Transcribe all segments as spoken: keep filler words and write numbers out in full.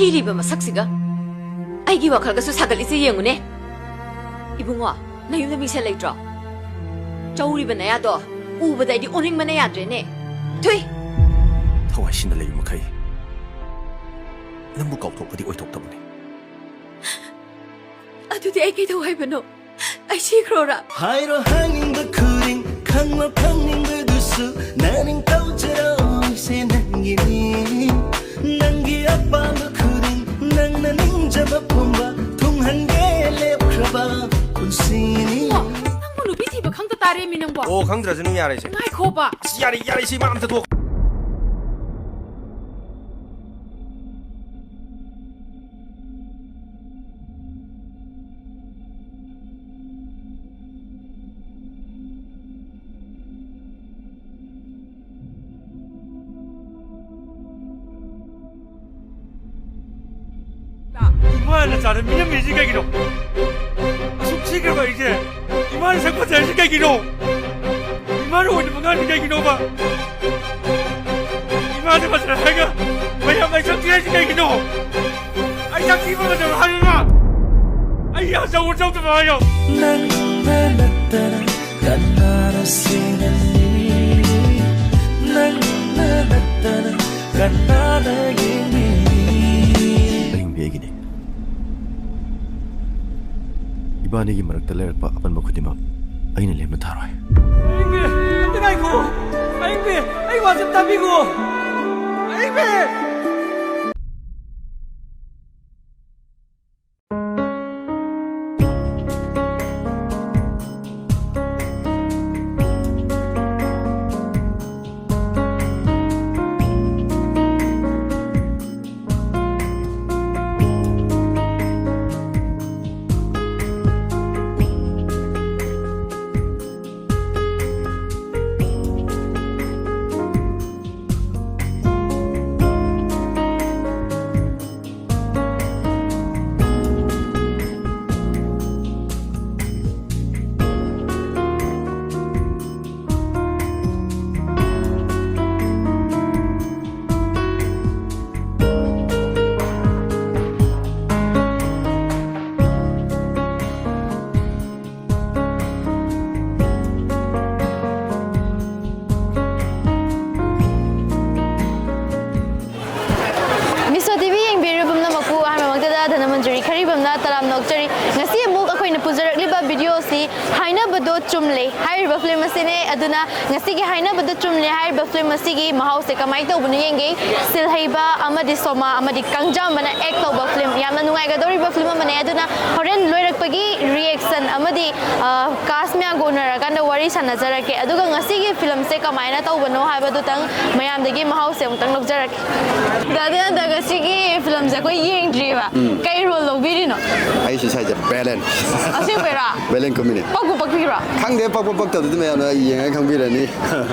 ꯊꯤꯔꯤꯕ ꯃꯁꯛꯁꯤꯒ ꯑꯩꯒꯤ ꯋꯥꯈꯜꯒꯁꯨ ꯁꯥꯒꯠꯂꯤꯁꯦ ꯌꯦꯡꯉꯨꯅꯦ꯫ ꯏꯕꯨꯡꯉꯣ, ꯅꯌꯨꯝꯗ ꯃꯤꯡꯁꯦꯜ ꯂꯩꯇ꯭ꯔꯣ? ꯆꯧꯔꯤꯕ ꯅꯌꯥꯗꯣ ꯎꯕꯗ ꯑꯩꯗꯤ ꯑꯣꯅꯤꯡꯕꯅ ꯌꯥꯗ꯭ꯔꯦꯅꯦ꯫ ꯊꯨꯏ! ꯊꯋꯥꯏ ꯁꯤꯅ ꯂꯩꯕ ꯃꯈꯩ ꯅꯪꯕꯨ ꯀꯥꯎꯊꯣꯛꯄꯗꯤ ꯑꯣꯏꯊꯣꯛꯇꯕꯅꯤ꯫ ꯑꯗꯨꯗꯤ ꯑꯩ ꯀꯩꯗꯧ ꯍꯥꯏꯕꯅꯣ? ꯑꯩ ꯁꯤꯈ꯭ꯔꯣꯔꯥ? ꯍꯥꯏꯔꯣ ꯍꯥꯏꯅꯤꯡꯕ ꯈꯨꯗꯤꯡ, ꯈꯪꯂꯣ ꯈꯪꯅꯤꯡꯕꯗꯨꯁꯨ, ꯅꯪ ꯅꯤꯡꯊꯧꯖꯔꯣ, ꯑꯩꯁꯦ ꯅꯪꯒꯤꯅꯤ꯫ ꯅꯪꯒꯤ ꯑꯄꯥꯝꯕ ꯈꯨꯗꯤꯡ, ꯅꯪꯅ ꯅꯤꯡꯖꯕ ꯄꯨꯝꯕ, ꯊꯨꯡꯍꯟꯒꯦ ꯂꯦꯞꯈ꯭ꯔꯕ ꯄꯨꯟꯁꯤꯅꯤ꯫ ꯅꯪꯕꯨ ꯅꯨꯄꯤ ꯊꯤꯕ ꯈꯪꯗ ꯇꯥꯔꯦꯃꯤ ꯅꯪꯕꯣ꯫ ꯑꯣ, ꯈꯪꯗ꯭ꯔꯁꯨ ꯑꯗꯨꯝ ꯌꯥꯔꯦ ꯏꯆꯦ꯫ ꯉꯥꯏꯈꯣꯕ꯫ ꯑꯁ, ꯌꯥꯔꯦ, ꯌꯥꯔꯦ, ꯏꯆꯦ, ꯃꯥ ꯑꯝꯇ ꯊꯣꯛ꯫ ꯏꯃꯥꯅ ꯆꯥꯗ ꯃꯤꯅꯝꯃꯤꯁꯤ ꯀꯩꯒꯤꯅꯣ? ꯑꯁꯨꯛ ꯊꯤꯈ꯭ꯔꯕ ꯑꯩꯁꯦ ꯏꯃꯥꯅ ꯁꯛ ꯐꯖꯔꯤꯁꯤ ꯀꯩꯒꯤꯅꯣ? ꯏꯃꯥꯅ ꯑꯣꯏꯗꯕ ꯉꯥꯡꯗꯤ ꯀꯩꯒꯤꯅꯣꯕ? ꯏꯃꯥꯅ ꯐꯖꯔꯦ ꯍꯥꯏꯔꯒ ꯃꯌꯥꯝ ꯑꯩ ꯁꯛ ꯊꯤ ꯍꯥꯏꯁꯤ ꯀꯩꯒꯤꯅꯣ? ꯑꯩ ꯁꯛ ꯊꯤꯕ ꯐꯖꯕ ꯍꯥꯏꯔꯒ ꯑꯩ ꯑꯆꯧꯕ ꯆꯧꯗꯕ ꯍꯥꯏꯔꯣ? ꯅꯪꯅ ꯅꯠꯇꯅ ꯀꯅꯥꯅ ꯁꯦꯟꯅꯅꯤ? ꯅꯪꯅ ꯅꯠꯇꯅ ꯀꯅꯥꯅ ꯌꯦꯡꯕꯤꯅꯤ? ꯑꯌꯤꯡꯕꯤ ꯑꯩꯒꯤꯅꯤ꯫ ꯏꯕꯥꯅꯤꯒꯤ ꯃꯔꯛꯇ ꯂꯩꯔꯛꯄ ꯑꯄꯟꯕ ꯈꯨꯗꯤꯡꯃꯛ ꯑꯩꯅ ꯂꯦꯝꯅ ꯊꯥꯔꯣꯏ꯫ ꯑꯌꯤꯡꯕꯤ! ꯑꯝꯇ ꯉꯥꯏꯈꯣ! ꯑꯌꯤꯡꯕꯤ! ꯑꯩ ꯋꯥꯁꯦ ꯑꯝꯇ ꯇꯥꯕꯤꯈꯣ! ꯑꯌꯤꯡꯕꯤ! ꯁꯤ ꯑꯃꯨꯛ ꯑꯩꯈꯣꯏꯅ ꯄꯨꯖꯔꯛꯂꯤꯕ ꯚꯤꯗꯤꯑꯣꯁꯤ ꯍꯥꯏꯅꯕꯗꯣ ꯆꯨꯝꯂꯦ ꯍꯥꯏꯔꯤꯕ ꯐꯤꯂꯝ ꯑꯁꯤꯅꯦ꯫ ꯑꯗꯨꯅ ꯉꯁꯤꯒꯤ ꯍꯥꯏꯅꯕꯗꯣ ꯆꯨꯝꯂꯦ ꯍꯥꯏꯔꯤꯕ ꯐꯤꯂꯝ ꯑꯁꯤꯒꯤ ꯃꯍꯥꯎꯁꯦ ꯀꯃꯥꯏꯅ ꯇꯧꯕꯅꯣ ꯌꯦꯡꯒꯦ꯫ ꯁꯤꯜ ꯍꯩꯕ ꯑꯃꯗꯤ ꯁꯣꯃꯥ ꯑꯃꯗꯤ ꯀꯪꯖꯥꯝꯕꯅ ꯑꯦꯛ ꯇꯧꯕ ꯐꯤꯂꯝ, ꯌꯥꯝꯅ ꯅꯨꯡꯉꯥꯏꯒꯗꯧꯔꯤꯕ ꯐꯤꯂꯝ ꯑꯃꯅꯦ꯫ ꯑꯗꯨꯅ ꯍꯣꯔꯦꯟ ꯂꯣꯏꯔꯛꯄꯒꯤ ꯔꯤꯌꯦꯛꯁꯟ ꯑꯃꯗꯤ, ꯑ, ꯀꯥꯁ ꯃꯌꯥꯝꯒ ꯎꯅꯔꯀꯥꯟꯗ ꯋꯥꯔꯤ ꯁꯥꯟꯅꯖꯔꯛꯀꯦ꯫ ꯑꯗꯨꯒ ꯉꯁꯤꯒꯤ ꯐꯤꯂꯝꯁꯦ ꯀꯃꯥꯏꯅ ꯇꯧꯕꯅꯣ ꯍꯥꯏꯕꯗꯨꯇꯪ ꯃꯌꯥꯝꯗꯒꯤ ꯃꯍꯥꯎꯁꯦ ꯑꯃꯨꯛꯇꯪ ꯂꯧꯖꯔꯛꯀꯦ꯫ ꯗꯥꯗꯤ, ꯍꯟꯗꯛ ꯉꯁꯤꯒꯤ ꯐꯤꯂꯝꯁꯦ ꯑꯩꯈꯣꯏ ꯌꯦꯡꯗ꯭ꯔꯤꯕ꯫ ꯎꯝ꯫ ꯀꯩ ꯔꯣꯜ ꯂꯧꯕꯤꯔꯤꯅꯣ? ꯑꯩꯁꯨ ꯁꯥꯏꯁꯦ ꯕꯦꯂꯦꯟ꯫ ꯑꯁꯦꯡꯕꯩꯔꯥ? ꯕꯦꯂꯦꯟ ꯀꯨꯝꯃꯤꯅꯦ꯫ ꯄꯛꯄꯨ ꯄꯛꯄꯤꯕ꯭ꯔꯥ? ꯈꯪꯗꯦ, ꯄꯛꯄ ꯄꯛꯇꯕꯗꯨꯗꯤ ꯃꯌꯥꯝꯅ ꯌꯦꯡꯉꯒ ꯈꯪꯕꯤꯔꯅꯤ꯫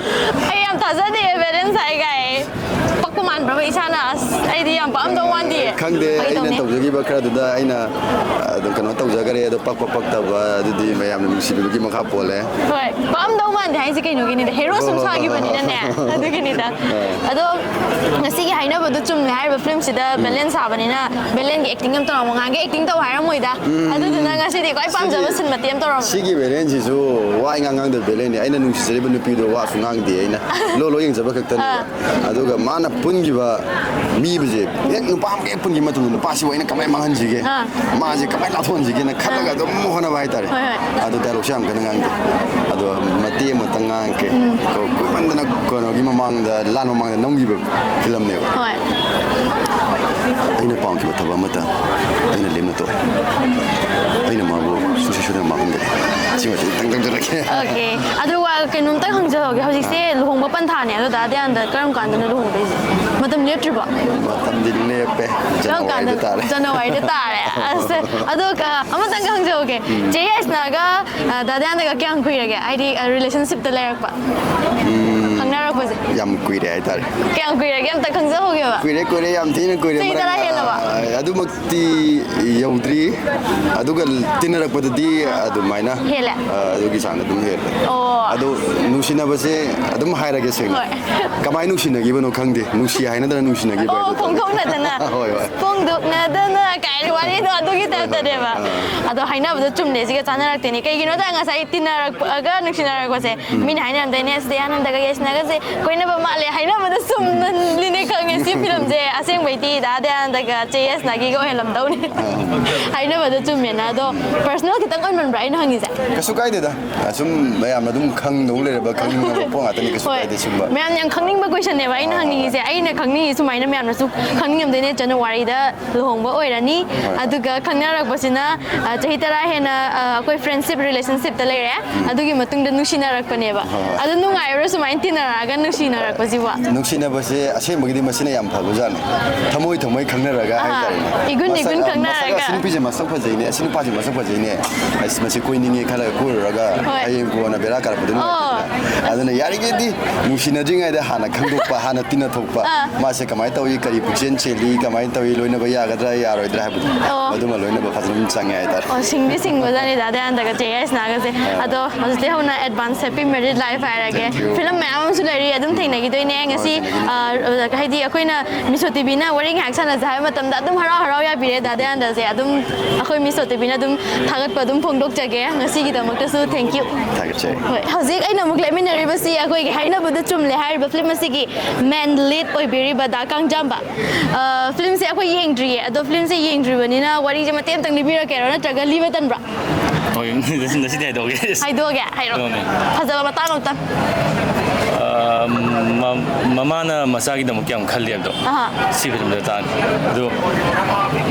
ꯑꯩ ꯌꯥꯝ ꯊꯥꯖꯗꯦ ꯕꯦꯂꯦꯟ ꯁꯥꯏ ꯀꯥꯏ꯫ ꯄꯛꯄ ꯃꯥꯟꯕ꯭ꯔꯕ ꯏꯁꯥꯅ? ꯑꯁ, ꯑꯩꯗꯤ ꯌꯥꯝ ꯄꯛꯑꯝꯗꯧ ꯃꯥꯟꯗꯤꯌꯦ꯫ ꯈꯪꯗꯦ, ꯐꯥꯒꯤ ꯑꯩꯅ ꯇꯧꯅꯦ꯫ ꯇꯧꯖꯈꯤꯕ ꯈꯔꯗꯨꯗ ꯑꯩꯅ ꯑꯗꯨꯝ ꯀꯩꯅꯣ ꯇꯧꯖꯈꯔꯦ, ꯑꯗꯣ ꯄꯛꯄ ꯄꯛꯇꯕ ꯑꯗꯨꯗꯤ ꯃꯌꯥꯝꯅ ꯅꯨꯡꯁꯤꯕꯤꯕꯒꯤ ꯃꯈꯥ ꯄꯣꯜꯂꯦ꯫ ꯍꯣꯏ, ꯄꯛꯑꯝꯗꯧ ꯃꯥꯟꯗꯦ ꯍꯥꯏꯁꯦ ꯀꯩꯅꯣꯒꯤꯅꯤꯗ, ꯍꯦꯔꯣ ꯁꯨꯝ ꯍꯣꯏ, ꯍꯣꯏ, ꯍꯣꯏ, ꯍꯣꯏ꯫ ꯁꯥꯈꯤꯕꯅꯤꯅꯅꯦ꯫ ꯑꯗꯨꯒꯤꯅꯤꯗ꯫ ꯑꯥ꯫ ꯑꯗꯣ ꯉꯁꯤꯒꯤ ꯍꯥꯏꯅꯕꯗꯨ ꯆꯨꯝꯃꯦ ꯍꯥꯏꯔꯤꯕ ꯐꯤꯂꯝꯁꯤꯗ ꯎꯝ꯫ ꯕꯦꯂꯦꯟ ꯁꯥꯕꯅꯤꯅ ꯕꯦꯂꯦꯟꯒꯤ ꯑꯦꯛꯇꯤꯡ ꯑꯃ ꯇꯧꯔꯝꯃꯣ꯫ ꯉꯍꯥꯟꯒꯩ ꯑꯦꯛꯇꯤꯡ ꯇꯧ ꯍꯥꯏꯔꯝꯃꯣꯏꯗ꯫ ꯎꯝ꯫ ꯑꯗꯨꯗꯨꯅ ꯉꯁꯤꯗꯤ ꯈ꯭ꯋꯥꯏ ꯄꯥꯝꯖꯕ ꯁꯤꯒꯤ, ꯁꯤꯟ ꯃꯇꯦꯛ ꯑꯃ ꯇꯧꯔꯝꯃꯣ꯫ ꯁꯤꯒꯤ ꯕꯦꯂꯦꯟꯁꯤꯁꯨ ꯋꯥ ꯏꯉꯥꯡ ꯉꯥꯡꯗꯕ ꯕꯦꯂꯦꯟꯅꯤ꯫ ꯑꯩꯅ ꯅꯨꯡꯁꯤꯖꯔꯤꯕ ꯅꯨꯄꯤꯗꯣ ꯋꯥꯁꯨ ꯉꯥꯡꯗꯦ, ꯑꯩꯅ ꯂꯣ ꯂꯣ ꯌꯦꯡꯖꯕ ꯈꯛꯇꯅꯦꯕ꯫ ꯑꯥ꯫ ꯑꯗꯨꯒ ꯃꯥꯅ ꯄꯨꯟꯈꯤꯕ ꯃꯤꯕꯨꯁꯦ, ꯍꯦꯛ ꯅꯨꯄꯥ ꯑꯃꯒ ꯍꯦꯛ ꯄꯨꯟꯈꯤꯕ ꯃꯇꯝꯗ ꯅꯨꯄꯥꯁꯤꯕꯨ ꯑꯩꯅ ꯀꯃꯥꯏꯅ ꯃꯥꯡꯍꯟꯁꯤꯒꯦ, ꯑꯥ꯫ ꯃꯥꯁꯦ ꯀꯃꯥꯏꯅ ꯂꯥꯞꯊꯣꯛꯍꯟꯁꯤꯒꯦꯅ ꯈꯜꯂꯒ ꯑꯥ꯫ ꯑꯗꯨꯝ ꯍꯣꯠꯅꯕ ꯍꯥꯏꯇꯥꯔꯦ꯫ ꯍꯣꯏ, ꯍꯣꯏ꯫ ꯑꯗꯣ ꯗꯥꯏꯂꯣꯛꯁꯦ ꯌꯥꯝ ꯀꯟꯅ ꯉꯥꯡꯗꯦ, ꯑꯗꯣ ꯃꯇꯦꯛ ꯑꯃꯇꯪ ꯉꯥꯡꯉꯛꯀꯦ꯫ ꯎꯝ꯫ ꯀꯨꯏꯃꯟꯗꯅ ꯀꯩꯅꯣꯒꯤ ꯃꯃꯥꯡꯗ, ꯂꯥꯟ ꯃꯃꯥꯡꯗ ꯅꯝꯈꯤꯕ ꯐꯤꯂꯝꯅꯦꯕ꯫ ꯍꯣꯏ꯫ ꯑꯩꯅ ꯄꯥꯝꯈꯤꯕ ꯊꯕꯛ ꯑꯃꯇ ꯑꯩꯅ ꯂꯦꯝꯅ ꯇꯣꯛꯑꯦ꯫ ꯑꯩꯅ ꯃꯥꯕꯨ ꯁꯨꯡꯁꯣꯏ ꯁꯣꯏꯗꯅ ꯃꯥꯡꯍꯟꯒꯅꯤ꯫ ꯁꯤꯃꯗꯤ ꯑꯝꯇꯪ ꯇꯝꯖꯔꯛꯀꯦ꯫ ꯑꯣꯀꯦ꯫ ꯑꯗꯨ ꯋꯥ-, ꯀꯩꯅꯣꯝꯇ ꯍꯪꯖꯍꯧꯒꯦ꯫ ꯍꯧꯖꯤꯛꯁꯦ ꯑꯥ꯫ ꯂꯨꯍꯣꯡꯕ ꯄꯟꯊꯥꯅꯦ꯫ ꯑꯗꯣ ꯗꯥ ꯗꯌꯥꯅꯟꯗ ꯀꯔꯝ ꯀꯥꯟꯗꯅꯣ ꯂꯨꯍꯣꯡꯗꯣꯏꯁꯦ? ꯃꯇꯝ ꯂꯦꯞꯇ꯭ꯔꯤꯕꯣ? ꯃꯇꯝꯗꯤ ꯂꯦꯞꯄꯦ꯫ ꯀꯔꯝ ꯖꯅꯋꯥꯔꯤꯗ ꯀꯥꯟꯗ? ꯇꯥꯔꯦ꯫ ꯖꯅꯋꯥꯔꯤꯗ ꯇꯥꯔꯦ꯫ ꯑꯁ, ꯑꯗꯣ ꯀ-, ꯑꯃꯇꯪꯒ ꯍꯪꯖꯍꯧꯒꯦ꯫ ꯎꯝ꯫ ꯆꯦ ꯌꯥꯏꯁꯅꯥꯒ, ꯑ, ꯗꯥ ꯗꯌꯥꯅꯟꯗꯒ ꯀꯌꯥꯝ ꯀꯨꯏꯔꯒꯦ? ꯍꯥꯏꯗꯤ, ꯑ, ꯔꯤꯂꯦꯁꯟꯁꯤꯞꯇ ꯂꯩꯔꯛꯄ? ꯎꯝ꯫ ꯈꯪꯅꯔꯛꯄꯁꯦ? ꯌꯥꯝ ꯀꯨꯏꯔꯦ ꯍꯥꯏꯇꯥꯔꯦ꯫ ꯀꯌꯥꯝ ꯀꯨꯏꯔꯒꯦ? ꯑꯝꯇ ꯈꯪꯖꯍꯧꯒꯦꯕ꯫ ꯀꯨꯏꯔꯦ, ꯀꯨꯏꯔꯦ, ꯌꯥꯝ ꯊꯤꯅ ꯀꯨꯏꯔꯦ꯫ ꯆꯍꯤ ꯇꯔꯥ ꯃꯔꯛ-, ꯍꯦꯜꯂꯕ? ꯑ, ꯑꯗꯨꯃꯛꯇꯤ ꯌꯧꯗ꯭ꯔꯤ꯫ ꯑꯗꯨꯒ ꯇꯤꯟꯅꯔꯛꯄꯗꯗꯤ ꯑꯗꯨꯃꯥꯏꯅ, ꯍꯦꯜꯂꯦ? ꯑ, ꯑꯗꯨꯒꯤ ꯆꯥꯡꯗ ꯑꯗꯨꯝ ꯍꯦꯜꯂꯦ꯫ ꯑꯣ꯫ ꯑꯗꯨ ꯅꯨꯡꯁꯤꯅꯕꯁꯦ ꯑꯗꯨꯝ ꯍꯥꯏꯔꯒꯦ ꯁꯦꯡꯅ꯫ ꯍꯣꯏ꯫ ꯀꯃꯥꯏꯅ ꯅꯨꯡꯁꯤꯅꯈꯤꯕꯅꯣ ꯈꯪꯗꯦ꯫ ꯅꯨꯡꯁꯤ ꯍꯥꯏꯅꯗꯅ ꯅꯨꯡꯁꯤꯅꯈꯤꯕ ꯑꯣ, ꯍꯥꯏꯗꯣ ꯇꯥꯔꯦ꯫ ꯐꯣꯡꯗꯣꯛꯅꯗꯅ꯫ ꯍꯣꯏ, ꯍꯣꯏ꯫ ꯐꯣꯡꯗꯣꯛꯅꯗꯅ ꯀꯥꯏꯅ ꯋꯥꯔꯤ ꯑꯗꯨꯒꯤ ꯇꯥꯏꯞꯇꯅꯦꯕ꯫ ꯑꯗꯣ ꯍꯥꯏꯅꯕꯗꯣ ꯆꯨꯝꯅꯦ, ꯁꯤꯒ ꯆꯥꯟꯅꯔꯛꯇꯦꯅꯦ꯫ ꯀꯩꯒꯤꯅꯣꯗ ꯉꯁꯥꯏ ꯇꯤꯟꯅꯔꯛꯄꯒ ꯅꯨꯡꯁꯤꯅꯔꯛꯄꯁꯦ, ꯃꯤꯅ ꯍꯥꯏꯅꯔꯝꯗꯣꯏꯅꯦ, "ꯑꯁ, ꯗꯌꯥꯅꯟꯗꯒ ꯌꯥꯏꯁꯅꯥꯒꯁꯦ ꯀꯣꯏꯅꯕ ꯃꯥꯜꯂꯦ", ꯍꯥꯏꯅꯕꯗꯣ ꯆꯨꯝꯅꯅꯤꯅꯦ ꯈꯪꯉꯦ꯫ ꯁꯤ ꯐꯤꯂꯝꯁꯦ ꯑꯁꯦꯡꯕꯩꯗꯤ ꯗꯥ ꯗꯌꯥꯅꯟꯗꯒ ꯆꯦ ꯌꯥꯏꯁꯅꯥꯒꯤꯒ ꯑꯣꯏꯍꯜꯂꯝꯗꯧꯅꯦ꯫ ꯍꯥꯏꯅꯕꯗꯣ ꯆꯨꯝꯃꯦꯅ꯫ ꯑꯗꯣ ꯄꯔꯁꯅꯦꯜ ꯈꯤꯇꯪ ꯑꯣꯏꯃꯟꯕ꯭ꯔꯥ ꯑꯩꯅ ꯍꯪꯉꯤꯁꯦ? ꯀꯩꯁꯨ ꯀꯥꯏꯗꯦꯗ꯫ ꯑꯁꯨꯝ ꯃꯌꯥꯝꯅ ꯑꯗꯨꯝ ꯈꯪꯗꯧ ꯂꯩꯔꯕ, ꯈꯪꯅꯤꯡꯉꯕ ꯄꯣꯠ ꯉꯥꯛꯇꯅꯤ, ꯀꯩꯁꯨ ꯍꯣꯏ꯫ ꯀꯥꯏꯗꯦ ꯁꯤꯒꯨꯝꯕ꯫ ꯃꯌꯥꯝꯅ ꯌꯥꯝ ꯈꯪꯅꯤꯡꯕ ꯀꯣꯏꯁꯟꯅꯦꯕ ꯑꯩꯅ ꯍꯣꯏ, ꯍꯣꯏ, ꯍꯪꯅꯤꯡꯉꯤꯁꯦ꯫ ꯍꯣꯏ꯫ ꯑꯩꯅ ꯈꯪꯅꯤꯡꯉꯤ ꯁꯨꯃꯥꯏꯅ ꯃꯌꯥꯝꯅꯁꯨ ꯈꯪꯅꯤꯡꯉꯝꯗꯣꯏꯅꯦ꯫ ꯖꯅꯋꯥꯔꯤꯗ ꯂꯨꯍꯣꯡꯕ ꯑꯣꯏꯔꯅꯤ꯫ ꯍꯣꯏ꯫ ꯑꯗꯨꯒ ꯈꯪꯅꯔꯛꯄꯁꯤꯅ, ꯑ, ꯆꯍꯤ ꯇꯔꯥ ꯍꯦꯟꯅ, ꯑ, ꯑꯩꯈꯣꯏ ꯐ꯭ꯔꯦꯟꯁꯤꯞ, ꯔꯤꯂꯦꯁꯟꯁꯤꯞꯇ ꯂꯩꯔꯦ꯫ ꯎꯝ꯫ ꯑꯗꯨꯒꯤ ꯃꯇꯨꯡꯗ ꯅꯨꯡꯁꯤꯅꯔꯛꯄꯅꯦꯕ꯫ ꯍꯣꯏ, ꯍꯣꯏ꯫ ꯑꯗꯨ ꯅꯨꯡꯉꯥꯏꯕ꯭ꯔꯥ ꯁꯨꯃꯥꯏꯅ ꯇꯤꯟꯅꯔꯛꯑꯒ ꯅꯨꯡꯁꯤꯅꯔꯛꯄꯁꯤꯕꯣ? ꯅꯨꯡꯁꯤꯅꯕꯁꯦ ꯑꯁꯦꯡꯕꯒꯤꯗꯤ ꯃꯁꯤꯅ ꯌꯥꯝ ꯐꯕꯖꯥꯠꯅꯤ꯫ ꯊꯃꯣꯏ ꯊꯃꯣꯏ ꯈꯪꯅꯔꯒ ꯑꯍꯥ, ꯍꯥꯏꯇꯥꯔꯦꯅꯦ꯫ ꯏꯒꯨꯟ ꯃꯁꯛ, ꯏꯒꯨꯟ ꯃꯁꯛ, ꯈꯪꯅꯔꯒ꯫ "ꯑꯁꯤ ꯅꯨꯄꯤꯁꯦ ꯃꯁꯛ ꯐꯖꯩꯅꯦ, ꯑꯁꯤ ꯅꯨꯄꯥꯁꯦ ꯃꯁꯛ ꯐꯖꯩꯅꯦ, ꯑꯁ, ꯃꯁꯤ ꯀꯣꯏꯅꯤꯡꯉꯦ" ꯈꯜꯂꯒ ꯀꯣꯏꯔꯨꯔꯒ ꯍꯣꯏ꯫ ꯍꯌꯦꯡ ꯀꯣꯟꯅ ꯕꯦꯔꯥ ꯀꯥꯔꯛꯄꯗꯨ ꯑꯣ꯫ ꯅꯨꯡꯉꯥꯏꯇꯦꯗꯅ꯫ ꯑꯗꯨꯅ ꯌꯥꯔꯤꯈꯩꯗꯤ ꯅꯨꯡꯁꯤꯅꯗ꯭ꯔꯤꯉꯩꯗ ꯍꯥꯟꯅ ꯈꯪꯗꯣꯛꯄ, ꯍꯥꯟꯅ ꯇꯤꯟꯅꯊꯣꯛꯄ, ꯑꯥ꯫ ꯃꯥꯁꯦ ꯀꯃꯥꯏꯅ ꯇꯧꯏ, ꯀꯔꯤ ꯄꯨꯛꯆꯦꯜ ꯆꯦꯜꯂꯤ, ꯀꯃꯥꯏꯅ ꯇꯧꯏ, ꯂꯣꯏꯅꯕ ꯌꯥꯒꯗ꯭ꯔꯥ ꯌꯥꯔꯣꯏꯗ꯭ꯔꯥ ꯍꯥꯏꯕꯗꯣ, ꯑꯣ꯫ ꯃꯗꯨꯃ ꯂꯣꯏꯅꯕ ꯐꯖꯅ ꯑꯗꯨꯝ ꯆꯪꯉꯦ ꯍꯥꯏꯇꯥꯔꯦ꯫ ꯑꯣ, ꯁꯤꯡꯗꯤ ꯁꯤꯡꯕꯖꯥꯠꯅꯤꯗ ꯗꯌꯥꯅꯟꯗꯒ ꯆꯦ ꯌꯥꯏꯁꯅꯥꯒꯁꯦ꯫ ꯑꯥ꯫ ꯑꯗꯣ ꯍꯧꯖꯤꯛꯇꯩ ꯍꯧꯅ advance happy married life ꯍꯥꯏꯔꯒꯦ꯫ Thank you꯫ ꯐꯤꯂꯝ ꯃꯌꯥꯝ ꯑꯃꯁꯨ ꯂꯩꯔꯤ, ꯑꯗꯨꯝ ꯊꯦꯡꯅꯈꯤꯗꯣꯏꯅꯦ꯫ ꯉꯁꯤ, ꯍꯣꯏ, ꯊꯦꯡꯅꯈꯤꯗꯣꯏꯅꯦ꯫ ꯑ, ꯍꯥꯏꯗꯤ ꯑꯩꯈꯣꯏꯅ ꯃꯤꯁꯣ ꯇꯤꯚꯤꯅ ꯋꯥꯔꯤ ꯉꯥꯏꯍꯥꯛ ꯁꯥꯟꯅꯁꯦ ꯍꯥꯏꯕ ꯃꯇꯝꯗ ꯑꯗꯨꯝ ꯍꯔꯥꯎ ꯍꯔꯥꯎ ꯌꯥꯕꯤꯔꯦ ꯗꯥ ꯗꯌꯥꯅꯟꯗꯁꯦ꯫ ꯑꯗꯨꯝ ꯑꯩꯈꯣꯏ ꯃꯤꯁꯣ ꯇꯤꯚꯤꯅ ꯑꯗꯨꯝ ꯊꯥꯒꯠꯄ ꯑꯗꯨꯝ ꯐꯣꯡꯗꯣꯛꯆꯒꯦ꯫ ꯉꯁꯤꯒꯤꯗꯃꯛꯇꯁꯨ thank you꯫ ꯊꯥꯒꯠꯆꯔꯤ꯫ ꯍꯣꯏ, ꯍꯧꯖꯤꯛ ꯑꯩꯅ ꯑꯃꯨꯛ ꯂꯦꯞꯃꯤꯟꯅꯔꯤꯕꯁꯤ ꯑꯩꯈꯣꯏꯒꯤ ꯍꯥꯏꯅꯕꯗ ꯆꯨꯝꯂꯦ ꯍꯥꯏꯔꯤꯕ ꯐꯤꯂꯝ ꯑꯁꯤꯒꯤ main lead ꯑꯣꯏꯕꯤꯔꯤꯕ ꯗꯥ ꯀꯥꯡꯖꯥꯝꯕ꯫ ꯑ, ꯐꯤꯂꯝꯁꯦ ꯑꯩꯈꯣꯏ ꯌꯦꯡꯗ꯭ꯔꯤꯌꯦ, ꯑꯗꯣ ꯐꯤꯂꯝꯁꯦ ꯌꯦꯡꯗ꯭ꯔꯤꯕꯅꯤꯅ ꯋꯥꯔꯤꯁꯦ ꯃꯇꯦꯛ ꯑꯃꯇꯪ ꯂꯤꯕꯤꯔꯛꯀꯦꯔꯣ, ꯅꯠꯇ꯭ꯔꯒ ꯂꯤꯕ ꯇꯟꯕ꯭ꯔꯣ? ꯍꯣꯏ, ꯉꯁꯤꯗꯤ ꯍꯥꯏꯗꯣꯛꯑꯒꯦ꯫ ꯍꯥꯏꯗꯣꯛꯑꯒꯦ? ꯍꯥꯏꯔꯛꯑꯣ꯫ ꯍꯥꯏꯗꯣꯛꯑꯣꯅꯦ꯫ ꯐꯖꯕ ꯃꯇꯥꯡ ꯑꯃꯇꯪ꯫ ꯑ, ꯃ-, ꯃꯃꯥꯅ ꯃꯆꯥꯒꯤꯗꯃꯛ ꯀꯌꯥꯝ ꯈꯜꯂꯤ ꯍꯥꯏꯕꯗꯣ ꯑꯍꯥ꯫ ꯁꯤ ꯐꯤꯂꯝꯗ ꯇꯥꯅꯤ꯫ ꯑꯗꯨ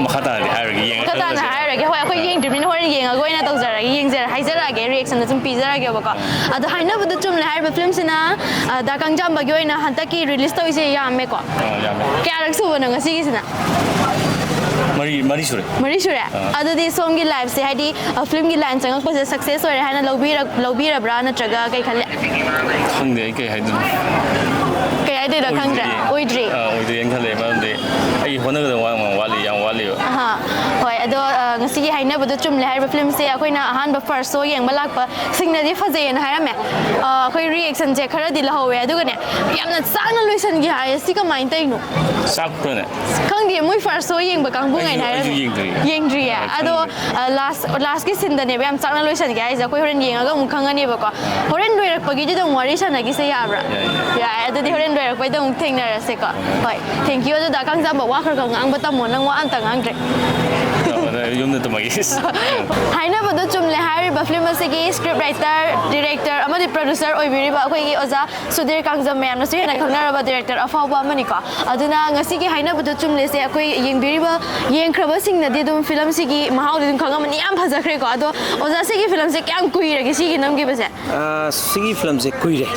ꯃꯈꯥ ꯇꯥꯅꯗꯤ ꯍꯥꯏꯔꯒꯦ, ꯌꯦꯡꯉ ꯃꯈꯥ ꯇꯥꯅ ꯈꯜꯂꯁꯦ꯫ ꯍꯥꯏꯔꯒꯦ꯫ ꯍꯣꯏ, ꯑꯩꯈꯣꯏ ꯌꯦꯡꯗ꯭ꯔꯤꯕꯅꯤꯅ ꯍꯣꯔꯦꯟ ꯌꯦꯡꯉꯒ ꯑꯣꯏꯅ ꯇꯧꯖꯔꯒꯦ, ꯌꯦꯡꯖꯔ-, ꯍꯥꯏꯖꯔꯛꯑꯒꯦ, reaction ꯁꯨꯝ ꯄꯤꯖꯔꯛꯑꯒꯦꯕꯀꯣ꯫ ꯑꯗꯣ ꯍꯥꯏꯅꯕꯗ ꯆꯨꯝꯂꯦ ꯍꯥꯏꯔꯤꯕ ꯐꯤꯂꯝꯁꯤꯅ, ꯑ, ꯗꯥ ꯀꯥꯡꯖꯥꯝꯕꯒꯤ ꯑꯣꯏꯅ ꯍꯟꯗꯛꯀꯤ release ꯇꯧꯔꯤꯁꯦ ꯌꯥꯝꯃꯦꯀꯣ꯫ ꯑ, ꯌꯥꯝꯃꯦ꯫ ꯀꯌꯥꯔꯛ ꯁꯨꯕꯅꯣ ꯉꯁꯤꯒꯤꯁꯤꯅ? ꯃꯔꯤ, ꯃꯔꯤ ꯁꯨꯔꯦ꯫ ꯃꯔꯤ ꯁꯨꯔꯦ? ꯑꯥ꯫ ꯑꯗꯨꯗꯤ ꯁꯣꯝꯒꯤ life ꯁꯦ, ꯍꯥꯏꯗꯤ, ꯑ, film ꯒꯤ line ꯆꯪꯉꯛꯄꯁꯦ success ꯑꯣꯏꯔꯦ ꯍꯥꯏꯅ ꯂꯧꯕꯤꯔꯛ-, ꯂꯧꯕꯤꯔꯕ꯭ꯔꯥ, ꯅꯠꯇ꯭ꯔꯒ ꯀꯩ ꯈꯜꯂꯦ? ꯈꯪꯗꯦ ꯑꯩ ꯀꯩ ꯍꯥꯏꯗꯣꯏꯅꯣ꯫ ꯀꯩ ꯍꯥꯏꯗꯣꯏꯅꯣ ꯈꯪꯗ꯭ꯔꯦ? ꯑꯣꯏꯗ꯭ꯔꯤꯌꯦ꯫ ꯑꯣꯏꯗ꯭ꯔꯤ? ꯑꯥ, ꯑꯣꯏꯗ꯭ꯔꯤꯅ ꯈꯜꯂꯦ, ꯃꯔꯝꯗꯤ ꯑꯩ ꯍꯣꯠꯅꯒꯗꯕ ꯋꯥ-, ꯌꯥꯝ ꯋꯥꯠꯂꯤꯕ꯫ ꯑꯍꯥ꯫ ꯍꯣꯏ, ꯑꯗꯣ, ꯑ, ꯉꯁꯤꯒꯤ ꯍꯥꯏꯅꯕꯗꯣ ꯆꯨꯝꯂꯦ ꯍꯥꯏꯔꯤꯕ ꯐꯤꯂꯝꯁꯦ ꯑꯩꯈꯣꯏꯅ ꯑꯍꯥꯟꯕ ꯐꯥꯔꯁ ꯁꯣ ꯌꯦꯡꯕ ꯂꯥꯛꯄꯁꯤꯡꯅꯗꯤ ꯐꯖꯩꯌꯦꯅ ꯍꯥꯏꯔꯝꯃꯦ꯫ ꯑ, ꯑꯩꯈꯣꯏ ꯔꯤꯌꯦꯛꯁꯟꯁꯦ ꯈꯔꯗꯤ ꯂꯧꯍꯧꯋꯦ꯫ ꯑꯗꯨꯒꯅꯦ, ꯌꯥꯝꯅ ꯆꯥꯛꯅ ꯂꯣꯏꯁꯤꯟꯒꯦ ꯍꯥꯏꯌꯦ꯫ ꯁꯤ ꯀꯃꯥꯏꯅ ꯇꯧꯔꯤꯅꯣ? ꯆꯥꯛꯄ꯭ꯔꯅꯦ? ꯈꯪꯗꯦ, ꯃꯣꯏ ꯐꯥꯔꯁ ꯁꯣ ꯌꯦꯡꯕ ꯀꯥꯡꯕꯨꯉꯩꯅ ꯑꯩꯁꯨ- ꯑꯩꯁꯨ ꯍꯥꯏꯔꯝꯃꯦ꯫ ꯌꯦꯡꯗ꯭ꯔꯤ꯫ ꯌꯦꯡꯗ꯭ꯔꯤꯌꯦ꯫ ꯑ, ꯑꯗꯣ ꯈꯪꯗ꯭ꯔꯤ꯫ ꯂꯥꯁ ꯂꯥꯁꯀꯤ ꯁꯤꯟꯗꯅꯦꯕ ꯌꯥꯝ ꯆꯥꯛꯅ ꯂꯣꯏꯁꯤꯟꯒꯦ ꯍꯥꯏꯁꯦ꯫ ꯑꯩꯈꯣꯏ ꯍꯣꯔꯦꯟ ꯌꯦꯡꯉꯒ ꯑꯃꯨꯛ ꯈꯪꯉꯅꯦꯕꯀꯣ꯫ ꯍꯣꯔꯦꯟ ꯂꯣꯏꯔꯛꯄꯒꯤꯗꯨꯗ ꯑꯃꯨꯛ ꯋꯥꯔꯤ ꯁꯥꯟꯅꯈꯤꯁꯦ, ꯌꯥꯕ꯭ꯔꯥ? ꯌꯥꯏ, ꯌꯥꯏ꯫ ꯌꯥꯏ꯫ ꯑꯗꯨꯗꯤ ꯍꯣꯔꯦꯟ ꯂꯣꯏꯔꯛꯄꯩꯗ ꯑꯃꯨꯛ ꯊꯦꯡꯅꯔꯁꯦꯀꯣ꯫ ꯍꯣꯏ, ꯊꯦꯡꯀ꯭ꯌꯨ꯫ ꯑꯗꯨꯗ ꯀꯥꯡꯖꯥꯝꯕ ꯋꯥ ꯈꯔ ꯈꯔ ꯉꯥꯡꯕ ꯇꯝꯃꯣ, ꯅꯪ ꯋꯥ ꯑꯝꯇ ꯉꯥꯡꯗ꯭ꯔꯦ꯫ ꯑꯗ ꯌꯨꯝꯗ ꯇꯝꯃꯒꯦ꯫ ꯍꯥꯏꯅꯕꯗꯣ ꯆꯨꯝꯂꯦ ꯍꯥꯏꯔꯤꯕ ꯐꯤꯂꯝ ꯑꯁꯤꯒꯤ ꯁ꯭ꯀ꯭ꯔꯤꯞ ꯔꯥꯏꯇꯔ, ꯗꯤꯔꯦꯛꯇꯔ ꯑꯃꯗꯤ ꯄ꯭ꯔꯣꯗ꯭ꯌꯨꯁꯔ ꯑꯣꯏꯕꯤꯔꯤꯕ ꯑꯩꯈꯣꯏꯒꯤ ꯑꯣꯖꯥ ꯁꯨꯙꯤꯔ ꯀꯥꯡꯖꯝ, ꯃꯌꯥꯝꯅꯁꯨ ꯍꯦꯟꯅ ꯈꯪꯅꯔꯕ ꯗꯤꯔꯦꯛꯇꯔ ꯑꯐꯥꯎꯕ ꯑꯃꯅꯤꯀꯣ꯫ ꯑꯗꯨꯅ ꯉꯁꯤꯒꯤ ꯍꯥꯏꯅꯕꯗꯣ ꯆꯨꯝꯂꯦꯁꯦ ꯑꯩꯈꯣꯏ ꯌꯦꯡꯕꯤꯔꯤꯕ, ꯌꯦꯡꯈ꯭ꯔꯕꯁꯤꯡꯅꯗꯤ ꯑꯗꯨꯝ ꯐꯤꯂꯝꯁꯤꯒꯤ ꯃꯍꯥꯎꯗꯤ ꯑꯗꯨꯝ ꯈꯪꯉꯝꯃꯅꯤ꯫ ꯌꯥꯝ ꯐꯖꯈ꯭ꯔꯦꯀꯣ꯫ ꯑꯗꯣ ꯑꯣꯖꯥ, ꯁꯤꯒꯤ ꯐꯤꯂꯝꯁꯦ ꯀꯌꯥꯝ ꯀꯨꯏꯔꯒꯦ ꯁꯤꯒꯤ ꯅꯝꯈꯤꯕꯁꯦ? ꯑ, ꯁꯤꯒꯤ ꯐꯤꯂꯝꯁꯦ ꯀꯨꯏꯔꯦ,